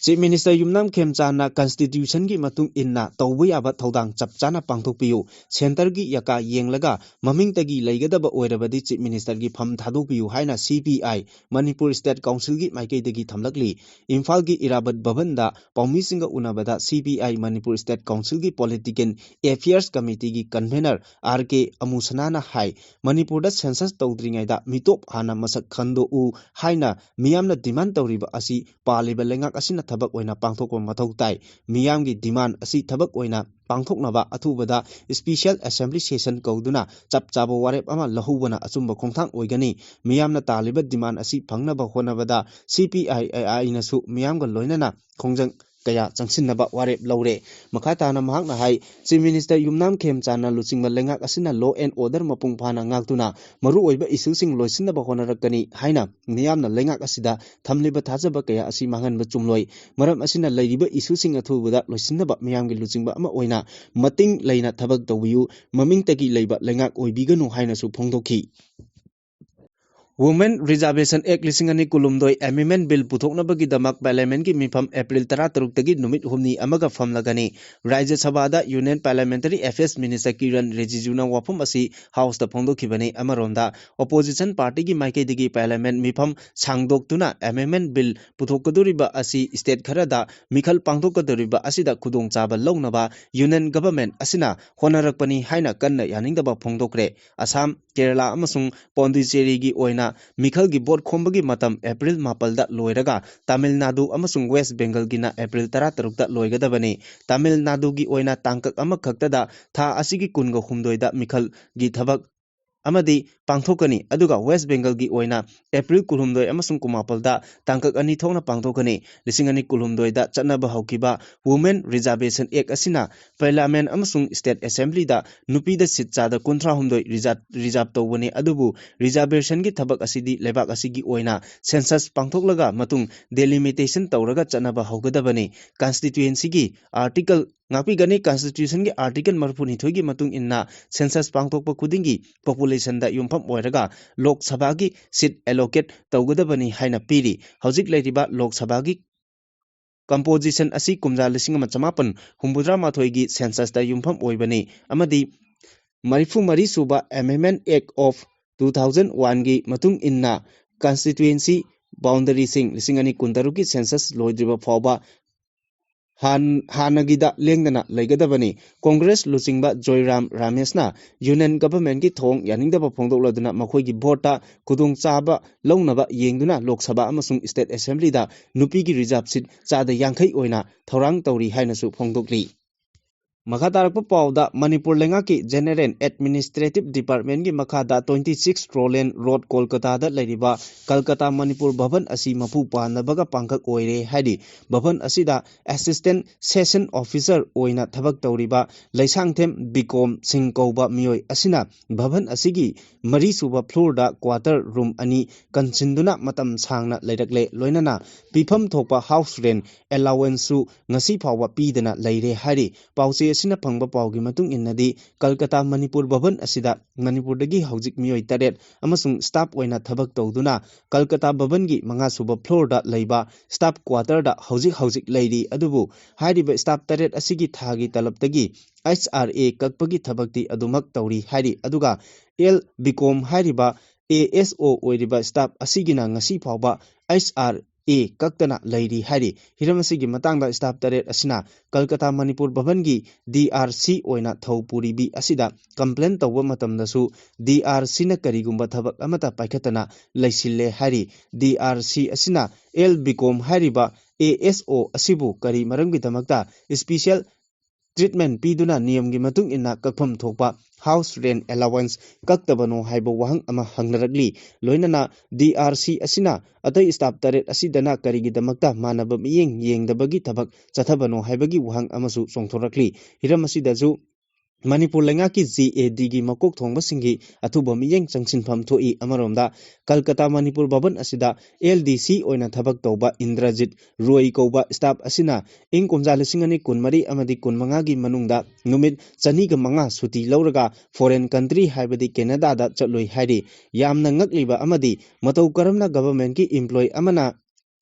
ꯆꯤꯐ ꯃꯤꯅꯤꯁꯇꯔ ꯌꯨꯝꯅꯥꯝ ꯈꯦꯝꯆꯥꯟꯅ ꯀꯟꯁꯇꯤꯇ꯭ꯌꯨꯁꯟꯒꯤ ꯃꯇꯨꯡ ꯏꯟꯅ ꯇꯧꯕ ꯌꯥꯕ ꯊꯧꯗꯥꯡ ꯆꯞ ꯆꯥꯅ ꯄꯥꯡꯊꯣꯛꯄꯤꯌꯨ, ꯁꯦꯟꯇꯔꯒꯤ ꯌꯥꯀꯥ ꯌꯦꯡꯂꯒ ꯃꯃꯤꯡꯇꯒꯤ ꯂꯩꯒꯗꯕ ꯑꯣꯏꯔꯕꯗꯤ ꯆꯤꯐ ꯃꯤꯅꯤꯁꯇꯔꯒꯤ ꯐꯝ ꯊꯥꯗꯣꯛꯄꯤꯌꯨ ꯍꯥꯏꯅ ꯁꯤ ꯄꯤ ꯑꯥꯏ ꯃꯅꯤꯄꯨꯔ ꯁ꯭ꯇꯦꯠ ꯀꯥꯎꯟꯁꯤꯜꯒꯤ ꯃꯥꯏꯀꯩꯗꯒꯤ ꯊꯝꯂꯛꯂꯤ꯫ ꯏꯝꯐꯥꯜꯒꯤ ꯏꯔꯥꯕꯠ ꯚꯕꯟꯗ ꯄꯥꯎꯃꯤꯁꯤꯡꯒ ꯎꯅꯕꯗ ꯁꯤ ꯄꯤ ꯑꯥꯏ ꯃꯅꯤꯄꯨꯔ ꯁ꯭ꯇꯦꯠ ꯀꯥꯎꯟꯁꯤꯜꯒꯤ ꯄꯣꯂꯤꯇꯤꯀꯦꯜ ꯑꯦꯐꯤꯌꯔꯁ ꯀꯃꯤꯇꯤꯒꯤ ꯀꯟꯚꯦꯅꯔ ꯑꯥꯔ ꯀꯦ ꯑꯃꯨꯁꯅꯥꯅ ꯍꯥꯏ, ꯃꯅꯤꯄꯨꯔꯗ ꯁꯦꯟꯁꯁ ꯇꯧꯗ꯭ꯔꯤꯉꯩꯗ ꯃꯤꯇꯣꯞ ꯍꯥꯟꯅ ꯃꯁꯛ ꯈꯪꯗꯣꯛꯎ ꯍꯥꯏꯅ ꯃꯤꯌꯥꯝꯅ ꯗꯤꯃꯥꯟ ꯇꯧꯔꯤꯕ ꯑꯁꯤ ꯄꯥꯜꯂꯤꯕ ꯂꯩꯉꯥꯛ ꯑꯁꯤꯅ ꯊꯕꯛ ꯑꯣꯏꯅ ꯄꯥꯡꯊꯣꯛꯄ ꯃꯊꯧ ꯇꯥꯏ꯫ ꯃꯤꯌꯥꯝꯒꯤ ꯗꯤꯃꯥꯟ ꯑꯁꯤ ꯊꯕꯛ ꯑꯣꯏꯅ ꯄꯥꯡꯊꯣꯛꯅꯕ ꯑꯊꯨꯕꯗ ꯁ꯭ꯄꯤꯁꯦꯜ ꯑꯦꯁꯦꯝꯕ꯭ꯂꯤ ꯁꯦꯁꯟ ꯀꯧꯗꯨꯅ ꯆꯞ ꯆꯥꯕ ꯋꯥꯔꯦꯞ ꯑꯃ ꯂꯧꯍꯧꯕꯅ ꯑꯆꯨꯝꯕ ꯈꯣꯡꯊꯥꯡ ꯑꯣꯏꯒꯅꯤ꯫ ꯃꯤꯌꯥꯝꯅ ꯇꯥꯜꯂꯤꯕ ꯗꯤꯃꯥꯟ ꯑꯁꯤ ꯐꯪꯅꯕ ꯍꯣꯠꯅꯕꯗ ꯁꯤ ꯄꯤ ꯑꯥꯏ ꯑꯦ ꯑꯥꯏꯅꯁꯨ ꯃꯤꯌꯥꯝꯒ ꯂꯣꯏꯅꯅ ꯈꯣꯡꯖꯪ ꯀꯌꯥ ꯆꯪꯁꯤꯟꯅꯕ ꯋꯥꯔꯦꯞ ꯂꯧꯔꯦ꯫ ꯃꯈꯥ ꯇꯥꯅ ꯃꯍꯥꯛꯅ ꯍꯥꯏ, ꯆꯤꯐ ꯃꯤꯅꯤꯁꯇꯔ ꯌꯨꯝꯅꯥꯝ ꯈꯦꯝꯆꯥꯟꯅ ꯂꯨꯆꯤꯡꯕ ꯂꯩꯉꯥꯛ ꯑꯁꯤꯅ law and order ꯃꯄꯨꯡ ꯐꯥꯅ ꯉꯥꯛꯇꯨꯅ ꯃꯔꯨꯑꯣꯏꯕ ꯏꯁꯨꯁꯤꯡ ꯂꯣꯏꯁꯤꯟꯅꯕ ꯍꯣꯠꯅꯔꯛꯀꯅꯤ ꯍꯥꯏꯅ ꯃꯤꯌꯥꯝꯅ ꯂꯩꯉꯥꯛ ꯑꯁꯤꯗ ꯊꯝꯂꯤꯕ ꯊꯥꯖꯕ ꯀꯌꯥ ꯑꯁꯤ ꯃꯥꯡꯍꯟꯕ ꯆꯨꯝꯂꯣꯏ꯫ ꯃꯔꯝ ꯑꯁꯤꯅ ꯂꯩꯔꯤꯕ ꯏꯁꯨꯁꯤꯡ ꯑꯊꯨꯕꯗ ꯂꯣꯏꯁꯤꯟꯅꯕ ꯃꯤꯌꯥꯝꯒꯤ ꯂꯨꯆꯤꯡꯕ ꯑꯃ ꯑꯣꯏꯅ ꯃꯇꯤꯡ ꯂꯩꯅ ꯊꯕꯛ ꯇꯧꯕꯤꯌꯨ꯫ ꯃꯃꯤꯡꯇꯒꯤ ꯂꯩꯕ ꯂꯩꯉꯥꯛ ꯑꯣꯏꯕꯤꯒꯅꯨ ꯍꯥꯏꯅꯁꯨ ꯐꯣꯡꯗꯣꯛꯈꯤ꯫ Women Reservation Act ꯂꯤꯁꯤꯡ ꯑꯅꯤ ꯀꯨꯟꯍꯨꯝꯗꯣꯏ amendment bill ꯄꯨꯊꯣꯛꯅꯕꯒꯤꯗꯃꯛ Parliament ꯀꯤ ꯃꯤꯐꯝ April ꯇꯔꯥꯇꯔꯨꯛꯇꯒꯤ ꯅꯨꯃꯤꯠ ꯍꯨꯝꯅꯤ ꯑꯃꯒ ꯐꯝꯂꯒꯅꯤ꯫ ꯔꯥꯖ꯭ꯌ ꯁꯚꯥꯗ Union Parliamentary Affairs Minister Kiran ꯔꯤꯖꯤꯖꯨꯅ ꯋꯥꯐꯝ ꯑꯁꯤ House ꯇ ꯐꯣꯡꯗꯣꯛꯈꯤꯕꯅꯤ꯫ ꯑꯃꯔꯣꯝꯗ, opposition party ꯒꯤ ꯃꯥꯏꯀꯩꯗꯒꯤ Parliament ꯃꯤꯐꯝ ꯁꯥꯡꯗꯣꯛꯇꯨꯅ amendment bill ꯄꯨꯊꯣꯛꯀꯗꯧꯔꯤꯕ ꯑꯁꯤ state ꯈꯔꯗ ꯃꯤꯈꯜ ꯄꯥꯡꯊꯣꯛꯀꯗꯧꯔꯤꯕ ꯑꯁꯤꯗ ꯈꯨꯗꯣꯡꯆꯥꯕ ꯂꯧꯅꯕ Union Government ꯑꯁꯤꯅ ꯍꯣꯠꯅꯔꯛꯄꯅꯤ ꯍꯥꯏꯅ ꯀꯟꯅ ꯌꯥꯅꯤꯡꯗꯕ ꯐꯣꯡꯗꯣꯛꯈ꯭ꯔꯦ꯫ ꯑꯁꯥꯝ, ꯀꯦꯔꯂꯥ ꯑꯃꯁꯨꯡ ꯄꯣꯟꯗꯨꯆꯦꯔꯤꯒꯤ ꯑꯣꯏꯅ ꯃꯤꯈꯜꯒꯤ ꯚꯣꯠ ꯈꯣꯝꯕꯒꯤ ꯃꯇꯝ April ꯃꯥꯄꯜꯗ ꯂꯣꯏꯔꯒ, ꯇꯥꯃꯤꯜ ꯅꯥꯗꯨ ꯑꯃꯁꯨꯡ West Bengal ꯒꯤꯅ April ꯇꯔꯥꯇꯔꯨꯛꯇ ꯂꯣꯏꯒꯗꯕꯅꯤ꯫ ꯇꯥꯃꯤꯜ ꯅꯥꯗꯨꯒꯤ ꯑꯣꯏꯅ ꯇꯥꯡꯀꯛ ꯑꯃꯈꯛꯇꯗ ꯊꯥ ꯑꯁꯤꯒꯤ ꯀꯨꯟꯒ ꯍꯨꯝꯗꯣꯏꯗ ꯃꯤꯈꯜꯒꯤ ꯊꯕꯛ ꯑꯃꯗꯤ ꯄꯥꯡꯊꯣꯛꯀꯅꯤ꯫ ꯑꯗꯨꯒ ꯋꯦꯁ ꯕꯦꯡꯒꯜꯒꯤ ꯑꯣꯏꯅ ꯑꯦꯄ꯭ꯔꯤꯜ ꯀꯨꯟꯍꯨꯝꯗꯣꯏ ꯑꯃꯁꯨꯡ ꯀꯨꯟꯃꯥꯄꯜꯗ ꯇꯥꯡꯀꯛ ꯑꯅꯤ ꯊꯣꯛꯅ ꯄꯥꯡꯊꯣꯛꯀꯅꯤ꯫ ꯂꯤꯁꯤꯡ ꯑꯅꯤ ꯀꯨꯟꯍꯨꯝꯗꯣꯏꯗ ꯆꯠꯅꯕ ꯍꯧꯈꯤꯕ Women Reservation Act ꯑꯁꯤꯅ Parliament ꯑꯃꯁꯨꯡ State Assemblyꯗ ꯅꯨꯄꯤꯗ ꯁꯤꯠ ꯆꯥꯗ ꯀꯨꯟꯊ꯭ꯔꯥꯍꯨꯝꯗꯣꯏ reserve, reserve ꯇꯧꯕꯅꯤ꯫ ꯑꯗꯨꯕꯨ reservationꯒꯤ ꯊꯕꯛ ꯑꯁꯤꯗꯤ ꯂꯩꯕꯥꯛ ꯑꯁꯤꯒꯤ ꯑꯣꯏꯅ census ꯄꯥꯡꯊꯣꯛꯂꯒ ꯃꯇꯨꯡ delimitation ꯇꯧꯔꯒ ꯆꯠꯅꯕ ꯍꯧꯒꯗꯕꯅꯤ꯫ Constituencyꯒꯤ article, ꯉꯥꯛꯄꯤꯒꯅꯤ, Constitutionꯒꯤ article ꯃꯔꯤꯐꯨꯅꯤꯊꯣꯏꯒꯤ ꯃꯇꯨꯡ ꯏꯟꯅ census ꯄꯥꯡꯊꯣꯛꯄ ꯈꯨꯗꯤꯡꯒꯤ populationꯗ ꯌꯨꯝꯐꯝ ꯑꯣꯏꯔꯒ ꯂꯣꯛ ꯁꯚꯥꯒꯤ seat allocate ꯇꯧꯒꯗꯕꯅꯤ ꯍꯥꯏꯅ ꯄꯤꯔꯤ꯫ ꯍꯧꯖꯤꯛ ꯂꯩꯔꯤꯕ ꯂꯣꯛ ꯁꯚꯥꯒꯤ composition ꯑꯁꯤ ꯀꯨꯝꯖꯥ ꯂꯤꯁꯤꯡ ꯑꯃ ꯆꯃꯥꯄꯟ ꯍꯨꯝꯐꯨꯇꯔꯥ ꯃꯥꯊꯣꯏꯒꯤ censusꯇ ꯌꯨꯝꯐꯝ ꯑꯣꯏꯕꯅꯤ ꯑꯃꯗꯤ ꯃꯔꯤꯐꯨ ꯃꯔꯤ ꯁꯨꯕ Amendment Act of two thousand oneꯒꯤ ꯃꯇꯨꯡ ꯏꯟꯅ constituency boundaryꯁꯤꯡ ꯂꯤꯁꯤꯡ ꯑꯅꯤ ꯀꯨꯟꯇꯔꯨꯛꯀꯤ census ꯂꯣꯏꯗ꯭ꯔꯤꯕ ꯐꯥꯎꯕ ꯍꯥꯟ-, ꯍꯥꯟꯅꯒꯤꯗ ꯂꯦꯡꯗꯅ ꯂꯩꯒꯗꯕꯅꯤ꯫ Congress ꯂꯨꯆꯤꯡꯕ ꯖꯣꯏꯔꯥꯝ ꯔꯥꯃꯦꯁꯅ Union Governmentꯀꯤ ꯊꯧꯑꯣꯡ ꯌꯥꯅꯤꯡꯗꯕ ꯐꯣꯡꯗꯣꯛꯂꯗꯨꯅ ꯃꯈꯣꯏꯒꯤ voteꯇ ꯈꯨꯗꯣꯡꯆꯥꯕ ꯂꯧꯅꯕ ꯌꯦꯡꯗꯨꯅ ꯂꯣꯛ ꯁꯚꯥ ꯑꯃꯁꯨꯡ State Assemblyꯗ ꯅꯨꯄꯤꯒꯤ reserve seat ꯆꯥꯗ ꯌꯥꯡꯈꯩ ꯑꯣꯏꯅ ꯊꯧꯔꯥꯡ ꯇꯧꯔꯤ ꯍꯥꯏꯅꯁꯨ ꯐꯣꯡꯗꯣꯛꯂꯤ꯫ ꯃꯈꯥ ꯇꯥꯔꯛꯄ ꯄꯥꯎꯗ, ꯃꯅꯤꯄꯨꯔ ꯂꯩꯉꯥꯛꯀꯤ General Administrative Departmentꯀꯤ ꯃꯈꯥꯗ twenty six Roland Road, ꯀꯣꯜꯀꯇꯥꯗ ꯂꯩꯔꯤꯕ ꯀꯜꯀꯇꯥ ꯃꯅꯤꯄꯨꯔ ꯚꯕꯟ ꯑꯁꯤ ꯃꯄꯨ ꯄꯥꯟꯗꯕꯒ ꯄꯥꯡꯈꯛ ꯑꯣꯏꯔꯦ ꯍꯥꯏꯔꯤ꯫ ꯚꯕꯟ ꯑꯁꯤꯗ Assistant Session Officer ꯑꯣꯏꯅ ꯊꯕꯛ ꯇꯧꯔꯤꯕ ꯂꯩꯁꯥꯡꯊꯦꯝ ꯕꯤꯀꯣꯝ ꯁꯤꯡ ꯀꯧꯕ ꯃꯤꯑꯣꯏ ꯑꯁꯤꯅ ꯚꯕꯟ ꯑꯁꯤꯒꯤ ꯃꯔꯤꯁꯨꯕ floorꯗ quarter room ꯑꯅꯤ ꯀꯟꯁꯤꯟꯗꯨꯅ ꯃꯇꯝ ꯁꯥꯡꯅ ꯂꯩꯔꯛꯂꯦ꯫ ꯂꯣꯏꯅꯅ ꯄꯤꯐꯝ ꯊꯣꯛꯄ house rent allowanceꯁꯨ ꯉꯁꯤ ꯐꯥꯎꯕ ꯄꯤꯗꯅ ꯂꯩꯔꯦ ꯍꯥꯏꯔꯤ꯫ ꯄꯥꯎꯆꯦ ꯑꯁꯤꯅ ꯐꯪꯕ ꯄꯥꯎꯒꯤ ꯃꯇꯨꯡ ꯏꯟꯅꯗꯤ, ꯀꯜꯀꯇꯥ ꯃꯅꯤꯄꯨꯔ ꯚꯕꯟ ꯑꯁꯤꯗ ꯃꯅꯤꯄꯨꯔꯗꯒꯤ ꯍꯧꯖꯤꯛ ꯃꯤꯑꯣꯏ ꯇꯔꯦꯠ ꯑꯃꯁꯨꯡ staff ꯑꯣꯏꯅ ꯊꯕꯛ ꯇꯧꯗꯨꯅ ꯀꯜꯀꯇꯥ ꯚꯕꯟꯒꯤ ꯃꯉꯥꯁꯨꯕ floorꯗ ꯂꯩꯕ staff quarterꯗ ꯍꯧꯖꯤꯛ ꯍꯧꯖꯤꯛ ꯂꯩꯔꯤ꯫ ꯑꯗꯨꯕꯨ ꯍꯥꯏꯔꯤꯕ staff ꯇꯔꯦꯠ ꯑꯁꯤꯒꯤ ꯊꯥꯒꯤ ꯇꯂꯕꯇꯒꯤ H R A ꯀꯛꯄꯒꯤ ꯊꯕꯛꯇꯤ ꯑꯗꯨꯃꯛ ꯇꯧꯔꯤ ꯍꯥꯏꯔꯤ꯫ ꯑꯗꯨꯒ ꯑꯦꯜ ꯕꯤꯀꯣꯝ ꯍꯥꯏꯔꯤꯕ A S O ꯑꯣꯏꯔꯤꯕ staff ꯑꯁꯤꯒꯤꯅ ꯉꯁꯤ ꯐꯥꯎꯕ H R A ꯀꯛꯇꯅ ꯂꯩꯔꯤ ꯍꯥꯏꯔꯤ꯫ ꯍꯤꯔꯝ ꯑꯁꯤꯒꯤ ꯃꯇꯥꯡꯗ staff ꯇꯔꯦꯠ ꯑꯁꯤꯅ Kolkata Manipur ꯚꯕꯟꯒꯤ D R C ꯑꯣꯏꯅ ꯊꯧ ꯄꯨꯔꯤꯕꯤ ꯑꯁꯤꯗ complain ꯇꯧꯕ ꯃꯇꯝꯗꯁꯨ D R Cꯅ ꯀꯔꯤꯒꯨꯝꯕ ꯊꯕꯛ ꯑꯃꯠꯇ ꯄꯥꯏꯈꯠꯇꯅ ꯂꯩꯁꯤꯜꯂꯦ ꯍꯥꯏꯔꯤ꯫ D R C ꯑꯁꯤꯅ ꯑꯦꯜ ꯕꯤꯀꯣꯝ ꯍꯥꯏꯔꯤꯕ A S O ꯑꯁꯤꯕꯨ ꯀꯔꯤ ꯃꯔꯝꯒꯤꯗꯃꯛꯇ special treatment ꯄꯤꯗꯨꯅ ꯅꯤꯌꯝꯒꯤ ꯃꯇꯨꯡ ꯏꯟꯅ ꯀꯛꯐꯝ ꯊꯣꯛꯄ house rent allowance ꯀꯛꯇꯕꯅꯣ ꯍꯥꯏꯕ ꯋꯥꯍꯪ ꯑꯃ ꯍꯪꯅꯔꯛꯂꯤ꯫ ꯂꯣꯏꯅꯅ D R C ꯑꯁꯤꯅ ꯑꯇꯩ staff ꯇꯔꯦꯠ ꯑꯁꯤꯗꯅ ꯀꯔꯤꯒꯤꯗꯃꯛꯇ ꯃꯥꯟꯅꯕ ꯃꯤꯠꯌꯦꯡ ꯌꯦꯡꯗꯕꯒꯤ ꯊꯕꯛ ꯆꯠꯊꯕꯅꯣ ꯍꯥꯏꯕꯒꯤ ꯋꯥꯍꯪ ꯑꯃꯁꯨ ꯆꯣꯡꯊꯣꯔꯛꯂꯤ꯫ ꯍꯤꯔꯝ ꯑꯁꯤꯗꯁꯨ ꯃꯅꯤꯄꯨꯔ ꯂꯩꯉꯥꯛꯀꯤ J A D ꯒꯤ ꯃꯀꯣꯛ ꯊꯣꯡꯕꯁꯤꯡꯒꯤ ꯑꯊꯨꯕ ꯃꯤꯠꯌꯦꯡ ꯆꯪꯁꯤꯟꯐꯝ ꯊꯣꯛꯏ꯫ ꯑꯃꯔꯣꯝꯗ ꯀꯜꯀꯇꯥ ꯃꯅꯤꯄꯨꯔ ꯚꯕꯟ ꯑꯁꯤꯗ L D C ꯑꯣꯏꯅ ꯊꯕꯛ ꯇꯧꯕ ꯏꯟꯗ꯭ꯔꯖꯤꯠ ꯔꯣꯏ ꯀꯧꯕ staff ꯑꯁꯤꯅ ꯏꯪ ꯀꯨꯝꯖꯥ ꯂꯤꯁꯤꯡ ꯑꯅꯤ ꯀꯨꯟꯃꯔꯤ ꯑꯃꯗꯤ ꯀꯨꯟꯃꯉꯥꯒꯤ ꯃꯅꯨꯡꯗ ꯅꯨꯃꯤꯠ ꯆꯅꯤꯒ ꯃꯉꯥ ꯁꯨꯇꯤ ꯂꯧꯔꯒ foreign country ꯍꯥꯏꯕꯗꯤ ꯀꯦꯅꯗꯥꯗ ꯆꯠꯂꯨꯏ ꯍꯥꯏꯔꯤ꯫ ꯌꯥꯝꯅ ꯉꯛꯂꯤꯕ ꯑꯃꯗꯤ ꯃꯇꯧ ꯀꯔꯝꯅ government ꯀꯤ employee ꯑꯃꯅ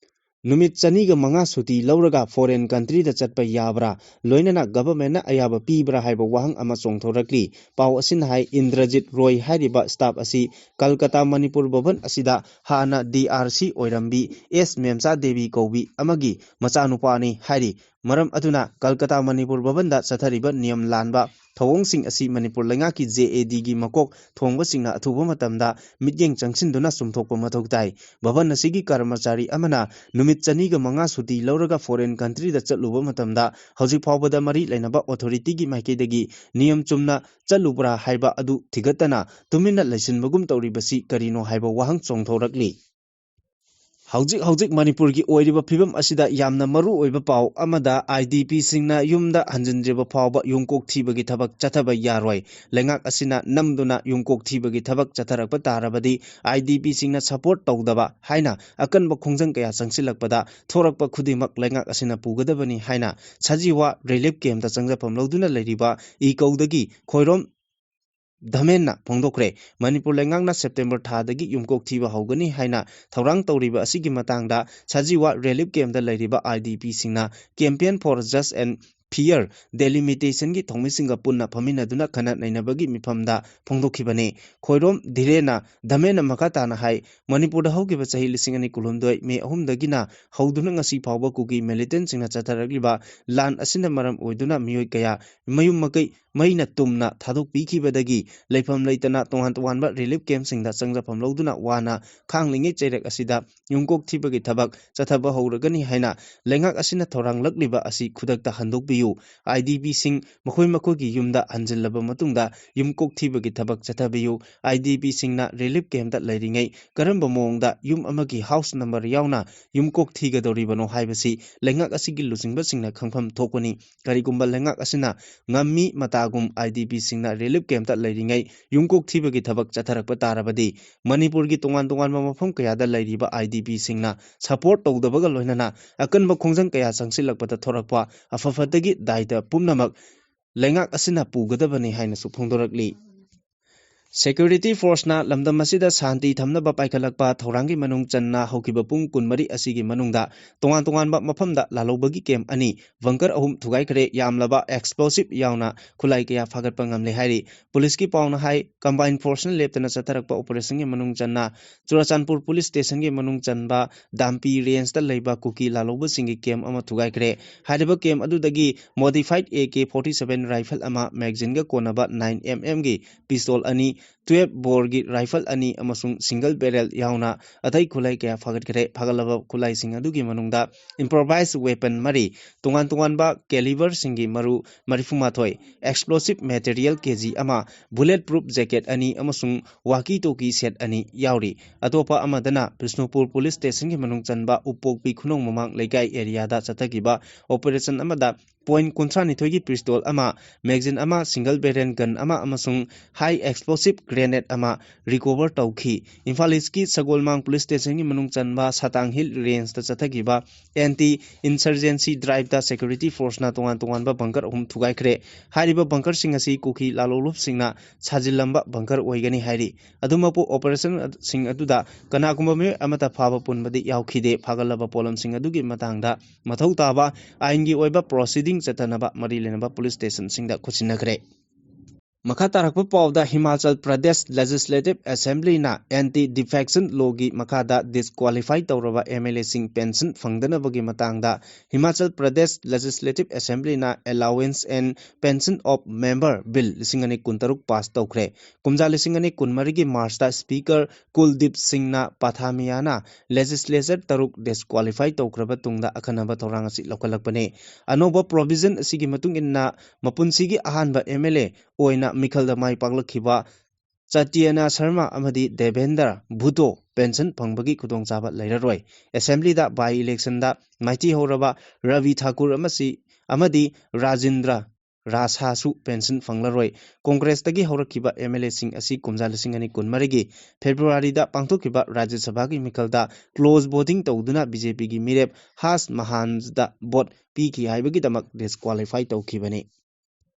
ꯅꯨꯃꯤꯠ ꯆꯅꯤꯒ ꯃꯉꯥ ꯁꯨꯇꯤ ꯂꯧꯔꯒ foreign country ꯗ ꯆꯠꯄ ꯌꯥꯕ꯭ꯔꯥ? ꯂꯣꯏꯅꯅ government ꯅ ꯑꯌꯥꯕ ꯄꯤꯕ꯭ꯔꯥ ꯍꯥꯏꯕ ꯋꯥꯍꯪ ꯑꯃ ꯆꯣꯡꯊꯣꯔꯛꯂꯤ꯫ ꯄꯥꯎ ꯑꯁꯤꯅ ꯍꯥꯏ, ꯏꯟꯗ꯭ꯔꯖꯤꯠ ꯔꯣꯏ ꯍꯥꯏꯔꯤꯕ staff ꯑꯁꯤ ꯀꯜꯀꯇꯥ ꯃꯅꯤꯄꯨꯔ ꯚꯕꯟ ꯑꯁꯤꯗ ꯍꯥꯟꯅ D R C ꯑꯣꯏꯔꯝꯕꯤ S ꯃꯦꯝꯆꯥ Devi ꯀꯧꯕꯤ ꯑꯃꯒꯤ ꯃꯆꯥꯅꯨꯄꯥꯅꯤ ꯍꯥꯏꯔꯤ꯫ ꯃꯔꯝ ꯑꯗꯨꯅ ꯀꯜꯀꯇꯥ ꯃꯅꯤꯄꯨꯔ ꯚꯕꯟꯗ ꯆꯠꯊꯔꯤꯕ ꯅꯤꯌꯝ ꯂꯥꯟꯕ ꯊꯧꯑꯣꯡꯁꯤꯡ ꯑꯁꯤ ꯃꯅꯤꯄꯨꯔ ꯂꯩꯉꯥꯛꯀꯤ J A D ꯒꯤ ꯃꯀꯣꯛ ꯊꯣꯡꯕꯁꯤꯡꯅ ꯑꯊꯨꯕ ꯃꯇꯝꯗ ꯃꯤꯠꯌꯦꯡ ꯆꯪꯁꯤꯟꯗꯨꯅ ꯆꯨꯝꯊꯣꯛꯄ ꯃꯊꯧ ꯇꯥꯏ꯫ ꯚꯕꯟ ꯑꯁꯤꯒꯤ ꯀꯔꯃꯆꯥꯔꯤ ꯑꯃꯅ ꯅꯨꯃꯤꯠ ꯆꯅꯤꯒ ꯃꯉꯥ ꯁꯨꯇꯤ ꯂꯧꯔꯒ foreign country ꯗ ꯆꯠꯂꯨꯕ ꯃꯇꯝꯗ ꯍꯧꯖꯤꯛ ꯐꯥꯎꯕꯗ ꯃꯔꯤ ꯂꯩꯅꯕ authority ꯒꯤ ꯃꯥꯏꯀꯩꯗꯒꯤ ꯅꯤꯌꯝ ꯆꯨꯝꯅ ꯆꯠꯂꯨꯕ꯭ꯔꯥ ꯍꯥꯏꯕ ꯑꯗꯨ ꯊꯤꯒꯠꯇꯅ ꯇꯨꯃꯤꯟꯅ ꯂꯩꯁꯤꯟꯕꯒꯨꯝ ꯇꯧꯔꯤꯕꯁꯤ ꯀꯔꯤꯅꯣ ꯍꯥꯏꯕ ꯋꯥꯍꯪ ꯆꯣꯡꯊꯣꯔꯛꯂꯤ꯫ ꯍꯧꯖꯤꯛ ꯍꯧꯖꯤꯛ ꯃꯅꯤꯄꯨꯔꯒꯤ ꯑꯣꯏꯔꯤꯕ ꯐꯤꯕꯝ ꯑꯁꯤꯗ ꯌꯥꯝꯅ ꯃꯔꯨ ꯑꯣꯏꯕ ꯄꯥꯎ ꯑꯃꯗ, I D P ꯁꯤꯡꯅ ꯌꯨꯝꯗ ꯍꯟꯖꯤꯟꯗ꯭ꯔꯤꯕ ꯐꯥꯎꯕ ꯌꯨꯝꯀꯣꯛ ꯊꯤꯕꯒꯤ ꯊꯕꯛ ꯆꯠꯊꯕ ꯌꯥꯔꯣꯏ꯫ ꯂꯩꯉꯥꯛ ꯑꯁꯤꯅ ꯅꯝꯗꯨꯅ ꯌꯨꯝꯀꯣꯛ ꯊꯤꯕꯒꯤ ꯊꯕꯛ ꯆꯠꯊꯔꯛꯄ ꯇꯥꯔꯕꯗꯤ, I D P ꯁꯤꯡꯅ support ꯇꯧꯗꯕ ꯍꯥꯏꯅ ꯑꯀꯟꯕ ꯈꯣꯡꯖꯪ ꯀꯌꯥ ꯆꯪꯁꯤꯜꯂꯛꯄꯗ ꯊꯣꯔꯛꯄ ꯈꯨꯗꯤꯡꯃꯛ ꯂꯩꯉꯥꯛ ꯑꯁꯤꯅ ꯄꯨꯒꯗꯕꯅꯤ ꯍꯥꯏꯅ ꯁꯖꯤꯋꯥ relief camp ꯇ ꯆꯪꯖꯐꯝ ꯂꯧꯗꯨꯅ ꯂꯩꯔꯤꯕ ꯏꯀꯧꯗꯒꯤ ꯈꯣꯏꯔꯣꯝ ꯙꯃꯦꯟꯅ ꯐꯣꯡꯗꯣꯛꯈ꯭ꯔꯦ꯫ ꯃꯅꯤꯄꯨꯔ ꯂꯩꯉꯥꯛꯅ September ꯊꯥꯗꯒꯤ ꯌꯨꯝꯀꯣꯛ ꯊꯤꯕ ꯍꯧꯒꯅꯤ ꯍꯥꯏꯅ ꯊꯧꯔꯥꯡ ꯇꯧꯔꯤꯕ ꯑꯁꯤꯒꯤ ꯃꯇꯥꯡꯗ ꯁꯖꯤꯋꯥ relief camp ꯇ ꯂꯩꯔꯤꯕ I D P ꯁꯤꯡꯅ Campaign for Just and Fair Delimitation ꯒꯤ ꯊꯧꯃꯤꯁꯤꯡꯒ ꯄꯨꯟꯅ ꯐꯝꯃꯤꯟꯅꯗꯨꯅ ꯈꯟꯅ ꯅꯩꯅꯕꯒꯤ ꯃꯤꯐꯝꯗ ꯐꯣꯡꯗꯣꯛꯈꯤꯕꯅꯤ꯫ ꯈꯣꯏꯔꯣꯝ ꯙꯤꯔꯦꯟꯅ ꯙꯃꯦꯟꯅ ꯃꯈꯥ ꯇꯥꯅ ꯍꯥꯏ, ꯃꯅꯤꯄꯨꯔꯗ ꯍꯧꯈꯤꯕ ꯆꯍꯤ ꯂꯤꯁꯤꯡ ꯑꯅꯤ ꯀꯨꯟꯍꯨꯝꯗꯣꯏ May ꯑꯍꯨꯝꯗꯒꯤꯅ ꯍꯧꯗꯨꯅ ꯉꯁꯤ ꯐꯥꯎꯕ ꯀꯨꯀꯤ militant ꯁꯤꯡꯅ ꯆꯠꯊꯔꯛꯂꯤꯕ ꯂꯥꯟ ꯑꯁꯤꯅ ꯃꯔꯝ ꯑꯣꯏꯗꯨꯅ ꯃꯤꯑꯣꯏ ꯀꯌꯥ ꯃꯌꯨꯝ ꯃꯀꯩ ꯃꯩꯅ ꯇꯨꯝꯅ ꯊꯥꯗꯣꯛꯄꯤꯈꯤꯕꯗꯒꯤ ꯂꯩꯐꯝ ꯂꯩꯇꯅ ꯇꯣꯉꯥꯟ ꯇꯣꯉꯥꯟꯕ relief camp ꯁꯤꯡꯗ ꯆꯪꯖꯐꯝ ꯂꯧꯗꯨꯅ ꯋꯥꯅ ꯈꯥꯡꯂꯤꯉꯩ ꯆꯩꯔꯛ ꯑꯁꯤꯗ ꯌꯨꯝꯀꯣꯛ ꯊꯤꯕꯒꯤ ꯊꯕꯛ ꯆꯠꯊꯕ ꯍꯧꯔꯒꯅꯤ ꯍꯥꯏꯅ ꯂꯩꯉꯥꯛ ꯑꯁꯤꯅ ꯊꯧꯔꯥꯡꯂꯛꯂꯤꯕ ꯑꯁꯤ ꯈꯨꯗꯛꯇ ꯍꯟꯗꯣꯛꯄꯤꯌꯨ꯫ IDPꯁꯤꯡ ꯃꯈꯣꯏ ꯃꯈꯣꯏꯒꯤ ꯌꯨꯝꯗ ꯍꯟꯖꯤꯜꯂꯕ ꯃꯇꯨꯡꯗ ꯌꯨꯝꯀꯣꯛ ꯊꯤꯕꯒꯤ ꯊꯕꯛ ꯆꯠꯊꯕꯤꯌꯨ꯫ IDPꯁꯤꯡꯅ relief campꯇ ꯂꯩꯔꯤꯉꯩ ꯀꯔꯝꯕ ꯃꯑꯣꯡꯗ ꯌꯨꯝ ꯑꯃꯒꯤ house number ꯌꯥꯎꯅ ꯌꯨꯝꯀꯣꯛ ꯊꯤꯒꯗꯧꯔꯤꯕꯅꯣ ꯍꯥꯏꯕꯁꯤ ꯂꯩꯉꯥꯛ ꯑꯁꯤꯒꯤ ꯂꯨꯆꯤꯡꯕꯁꯤꯡꯅ ꯈꯪꯐꯝ ꯊꯣꯛꯄꯅꯤ꯫ ꯀꯔꯤꯒꯨꯝꯕ ꯂꯩꯉꯥꯛ ꯑꯁꯤꯅ ꯉꯝꯃꯤ ꯃꯇꯥꯒꯨꯝ IDPꯁꯤꯡꯅ relief campꯇ ꯂꯩꯔꯤꯉꯩ ꯌꯨꯝꯀꯣꯛ ꯊꯤꯕꯒꯤ ꯊꯕꯛ ꯆꯠꯊꯔꯛꯄ ꯇꯥꯔꯕꯗꯤ, ꯃꯅꯤꯄꯨꯔꯒꯤ ꯇꯣꯉꯥꯟ ꯇꯣꯉꯥꯟꯕ ꯃꯐꯝ ꯀꯌꯥꯗ ꯂꯩꯔꯤꯕ IDPꯁꯤꯡꯅ support ꯇꯧꯗꯕꯒ ꯂꯣꯏꯅꯅ ꯑꯀꯟꯕ ꯈꯣꯡꯖꯪ ꯀꯌꯥ ꯆꯪꯁꯤꯜꯂꯛꯄꯗ ꯊꯣꯔꯛꯄ ꯑꯐ ꯐꯠꯇꯒꯤ ꯗꯥꯏꯇ ꯄꯨꯝꯅꯃꯛ ꯂꯩꯉꯥꯛ ꯑꯁꯤꯅ ꯄꯨꯒꯗꯕꯅꯤ ꯍꯥꯏꯅꯁꯨ ꯐꯣꯡꯗꯣꯔꯛꯂꯤ꯫ Security forceꯅ ꯂꯝꯗꯝ ꯑꯁꯤꯗ ꯁꯥꯟꯇꯤ ꯊꯝꯅꯕ ꯄꯥꯏꯈꯠꯂꯛꯄ ꯊꯧꯔꯥꯡꯒꯤ ꯃꯅꯨꯡ ꯆꯟꯅ ꯍꯧꯈꯤꯕ ꯄꯨꯡ ꯀꯨꯟꯃꯔꯤ ꯑꯁꯤꯒꯤ ꯃꯅꯨꯡꯗ ꯇꯣꯉꯥꯟ ꯇꯣꯉꯥꯟꯕ ꯃꯐꯝꯗ ꯂꯥꯜꯍꯧꯕꯒꯤ camp ꯑꯅꯤ, bunker ꯑꯍꯨꯝ ꯊꯨꯒꯥꯏꯈ꯭ꯔꯦ, ꯌꯥꯝꯂꯕ explosive ꯌꯥꯎꯅ ꯈꯨꯠꯂꯥꯏ ꯀꯌꯥ ꯐꯥꯒꯠꯄ ꯉꯝꯂꯦ ꯍꯥꯏꯔꯤ꯫ ꯄꯨꯂꯤꯁꯀꯤ ꯄꯥꯎꯅ ꯍꯥꯏ, combined forceꯅ ꯂꯦꯞꯇꯅ ꯆꯠꯊꯔꯛꯄ operationꯒꯤ ꯃꯅꯨꯡ ꯆꯟꯅ ꯆꯨꯔꯥꯆꯥꯟꯄꯨꯔ police stationꯒꯤ ꯃꯅꯨꯡ ꯆꯟꯕ ꯗꯥꯝꯄꯤ rangeꯇ ꯂꯩꯕ ꯀꯨꯀꯤ ꯂꯥꯜꯍꯧꯕꯁꯤꯡꯒꯤ camp ꯑꯃ ꯊꯨꯒꯥꯏꯈ꯭ꯔꯦ꯫ ꯍꯥꯏꯔꯤꯕ camp ꯑꯗꯨꯗꯒꯤ modified AK forty seven rifle ꯑꯃ, magazineꯒ ꯀꯣꯟꯅꯕ nine MMꯒꯤ pistol ꯑꯅꯤ, twelve boreꯒꯤ rifle ꯑꯅꯤ ꯑꯃꯁꯨꯡ single barrel ꯌꯥꯎꯅ ꯑꯇꯩ ꯈꯨꯠꯂꯥꯏ ꯀꯌꯥ ꯐꯥꯒꯠꯈ꯭ꯔꯦ꯫ ꯐꯥꯒꯠꯂꯕ ꯈꯨꯠꯂꯥꯏꯁꯤꯡ ꯑꯗꯨꯒꯤ ꯃꯅꯨꯡꯗ improvised weapon ꯃꯔꯤ, ꯇꯣꯉꯥꯟ ꯇꯣꯉꯥꯟꯕ caliberꯁꯤꯡꯒꯤ ꯃꯔꯨ ꯃꯔꯤꯐꯨ ꯃꯥꯊꯣꯏ, explosive material KG ꯑꯃ, bullet proof jacket ꯑꯅꯤ ꯑꯃꯁꯨꯡ walkie talkie set ꯑꯅꯤ ꯌꯥꯎꯔꯤ꯫ ꯑꯇꯣꯞꯄ ꯑꯃꯗꯅ ꯕꯤꯁꯅꯨꯄꯨꯔ police stationꯒꯤ ꯃꯅꯨꯡ ꯆꯟꯕ ꯎꯄꯣꯛꯄꯤ ꯈꯨꯅꯧ ꯃꯃꯥꯡ ꯂꯩꯀꯥꯏ areaꯗ ꯆꯠꯊꯈꯤꯕ operation ꯑꯃꯗ point ꯀꯨꯟꯊ꯭ꯔꯥꯅꯤꯊꯣꯏꯒꯤ pistol ꯑꯃ, magazine ꯑꯃ, single barrel gun ꯑꯃ ꯑꯃꯁꯨꯡ high explosive grenade ꯑꯃ recover ꯇꯧꯈꯤ꯫ ꯏꯝꯐꯥꯜ Eastꯀꯤ ꯁꯒꯣꯜꯃꯥꯡ police stationꯒꯤ ꯃꯅꯨꯡ ꯆꯟꯕ ꯁꯇꯥꯡ Hill Rangeꯇ ꯆꯠꯊꯈꯤꯕ anti insurgency driveꯇ security forceꯅ ꯇꯣꯉꯥꯟ ꯇꯣꯉꯥꯟꯕ bunker ꯑꯍꯨꯝ ꯊꯨꯒꯥꯏꯈ꯭ꯔꯦ꯫ ꯍꯥꯏꯔꯤꯕ bunkerꯁꯤꯡ ꯑꯁꯤ ꯀꯨꯀꯤ ꯂꯥꯜꯍꯧꯂꯨꯞꯁꯤꯡꯅ ꯁꯥꯖꯤꯜꯂꯝꯕ bunker ꯑꯣꯏꯒꯅꯤ ꯍꯥꯏꯔꯤ꯫ ꯑꯗꯨꯃꯛꯄꯨ operationꯁꯤꯡ ꯑꯗꯨꯗ ꯀꯅꯥꯒꯨꯝꯕ ꯃꯤꯑꯣꯏ ꯑꯃꯠꯇ ꯐꯥꯕ ꯄꯨꯟꯕꯗꯤ ꯌꯥꯎꯈꯤꯗꯦ꯫ ꯐꯥꯒꯠꯂꯕ ꯄꯣꯠꯂꯝꯁꯤꯡ ꯑꯗꯨꯒꯤ ꯃꯇꯥꯡꯗ ꯃꯊꯧ ꯇꯥꯕ ꯑꯥꯏꯟꯒꯤ ꯑꯣꯏꯕ proceeding ꯆꯠꯊꯅꯕ ꯃꯔꯤ ꯂꯩꯅꯕ police stationꯁꯤꯡꯗ ꯈꯨꯠꯁꯤꯟꯅꯈ꯭ꯔꯦ꯫ ꯃꯈꯥ ꯇꯥꯔꯛꯄ ꯄꯥꯎꯗ, ꯍꯤꯃꯥꯆꯜ ꯄ꯭ꯔꯗꯦꯁ ꯂꯦꯖꯤꯁꯂꯦꯇꯤꯚ ꯑꯦꯁꯦꯝꯕ꯭ꯂꯤꯅ ꯑꯦꯟꯇꯤ ꯗꯤꯐꯦꯛꯁꯟ ꯂꯣꯒꯤ ꯃꯈꯥꯗ ꯗꯤꯁꯀ꯭ꯋꯥꯂꯤꯐꯥꯏ ꯇꯧꯔꯕ ꯑꯦꯝ ꯑꯦꯜ ꯑꯦꯁꯤꯡ ꯄꯦꯟꯁꯟ ꯐꯪꯗꯅꯕꯒꯤ ꯃꯇꯥꯡꯗ ꯍꯤꯃꯥꯆꯜ ꯄ꯭ꯔꯗꯦꯁ ꯂꯦꯖꯤꯁꯂꯦꯇꯤꯚ ꯑꯦꯁꯦꯝꯕ꯭ꯂꯤꯅ allowance and pension of member bill ꯂꯤꯁꯤꯡ ꯑꯅꯤ ꯀꯨꯟꯇꯔꯨꯛ ꯄꯥꯁ ꯇꯧꯈ꯭ꯔꯦ꯫ ꯀꯨꯝꯖꯥ ꯂꯤꯁꯤꯡ ꯑꯅꯤ ꯀꯨꯟꯃꯔꯤꯒꯤ ꯃꯥꯔꯆꯇ ꯁ꯭ꯄꯤꯀꯔ ꯀꯨꯜꯗꯤꯞ ꯁꯤꯡꯅ ꯄꯥꯊꯥꯃꯤꯌꯥꯅ ꯂꯦꯖꯤꯁꯂꯦꯆꯔ ꯇꯔꯨꯛ ꯗꯤꯁꯀ꯭ꯋꯥꯂꯤꯐꯥꯏ ꯇꯧꯈ꯭ꯔꯕ ꯇꯨꯡꯗ ꯑꯈꯟꯅꯕ ꯊꯧꯔꯥꯡ ꯑꯁꯤ ꯂꯧꯈꯠꯂꯛꯄꯅꯤ꯫ ꯑꯅꯧꯕ ꯄ꯭ꯔꯣꯚꯤꯖꯟ ꯑꯁꯤꯒꯤ ꯃꯇꯨꯡ ꯏꯟꯅ ꯃꯄꯨꯟꯁꯤꯒꯤ ꯑꯍꯥꯟꯕ ꯑꯦꯝ ꯑꯦꯜ ꯑꯦ ꯑꯣꯏꯅ ꯃꯤꯈꯜꯗ ꯃꯥꯏ ꯄꯥꯛꯂꯛꯈꯤꯕ ꯆꯇ꯭ꯌꯅ ꯁꯔꯃ ꯑꯃꯗꯤ ꯗꯦꯕꯦꯟꯗ꯭ꯔ ꯚꯨꯇꯣ ꯄꯦꯟꯁꯟ ꯐꯪꯕꯒꯤ ꯈꯨꯗꯣꯡꯆꯥꯕ ꯂꯩꯔꯔꯣꯏ꯫ ꯑꯦꯁꯦꯝꯕ꯭ꯂꯤꯗ ꯕꯥꯏ ꯏꯂꯦꯛꯁꯟꯗ ꯃꯥꯏꯊꯤꯍꯧꯔꯕ ꯔꯕꯤ ꯊꯥꯀꯨꯔ ꯑꯃꯁꯤ, ꯑꯃꯗꯤ ꯔꯥꯖꯤꯟꯗ꯭ꯔ ꯔꯥꯁꯥꯁꯨ ꯄꯦꯟꯁꯟ ꯐꯪꯂꯔꯣꯏ꯫ ꯀꯣꯡꯒ꯭ꯔꯦꯁꯇꯒꯤ ꯍꯧꯔꯛꯈꯤꯕ ꯑꯦꯝ ꯑꯦꯜ ꯑꯦꯁꯤꯡ ꯑꯁꯤ ꯀꯨꯝꯖꯥ ꯂꯤꯁꯤꯡ ꯑꯅꯤ ꯀꯨꯟꯃꯔꯤꯒꯤ ꯐꯦꯕ꯭ꯔꯨꯋꯥꯔꯤꯗ ꯄꯥꯡꯊꯣꯛꯈꯤꯕ ꯔꯥꯖ꯭ꯌ ꯁꯚꯥꯒꯤ ꯃꯤꯈꯜꯗ ꯀ꯭ꯂꯣꯖ ꯚꯣꯇꯤꯡ ꯇꯧꯗꯨꯅ ꯕꯤ ꯖꯦ ꯄꯤꯒꯤ ꯃꯤꯔꯦꯞ ꯍꯥꯁ ꯃꯍꯥꯟꯖꯗ ꯚꯣꯠ ꯄꯤꯈꯤ ꯍꯥꯏꯕꯒꯤꯗꯃꯛ ꯗꯤꯁꯀ꯭ꯋꯥꯂꯤꯐꯥꯏ ꯇꯧꯈꯤꯕꯅꯤ꯫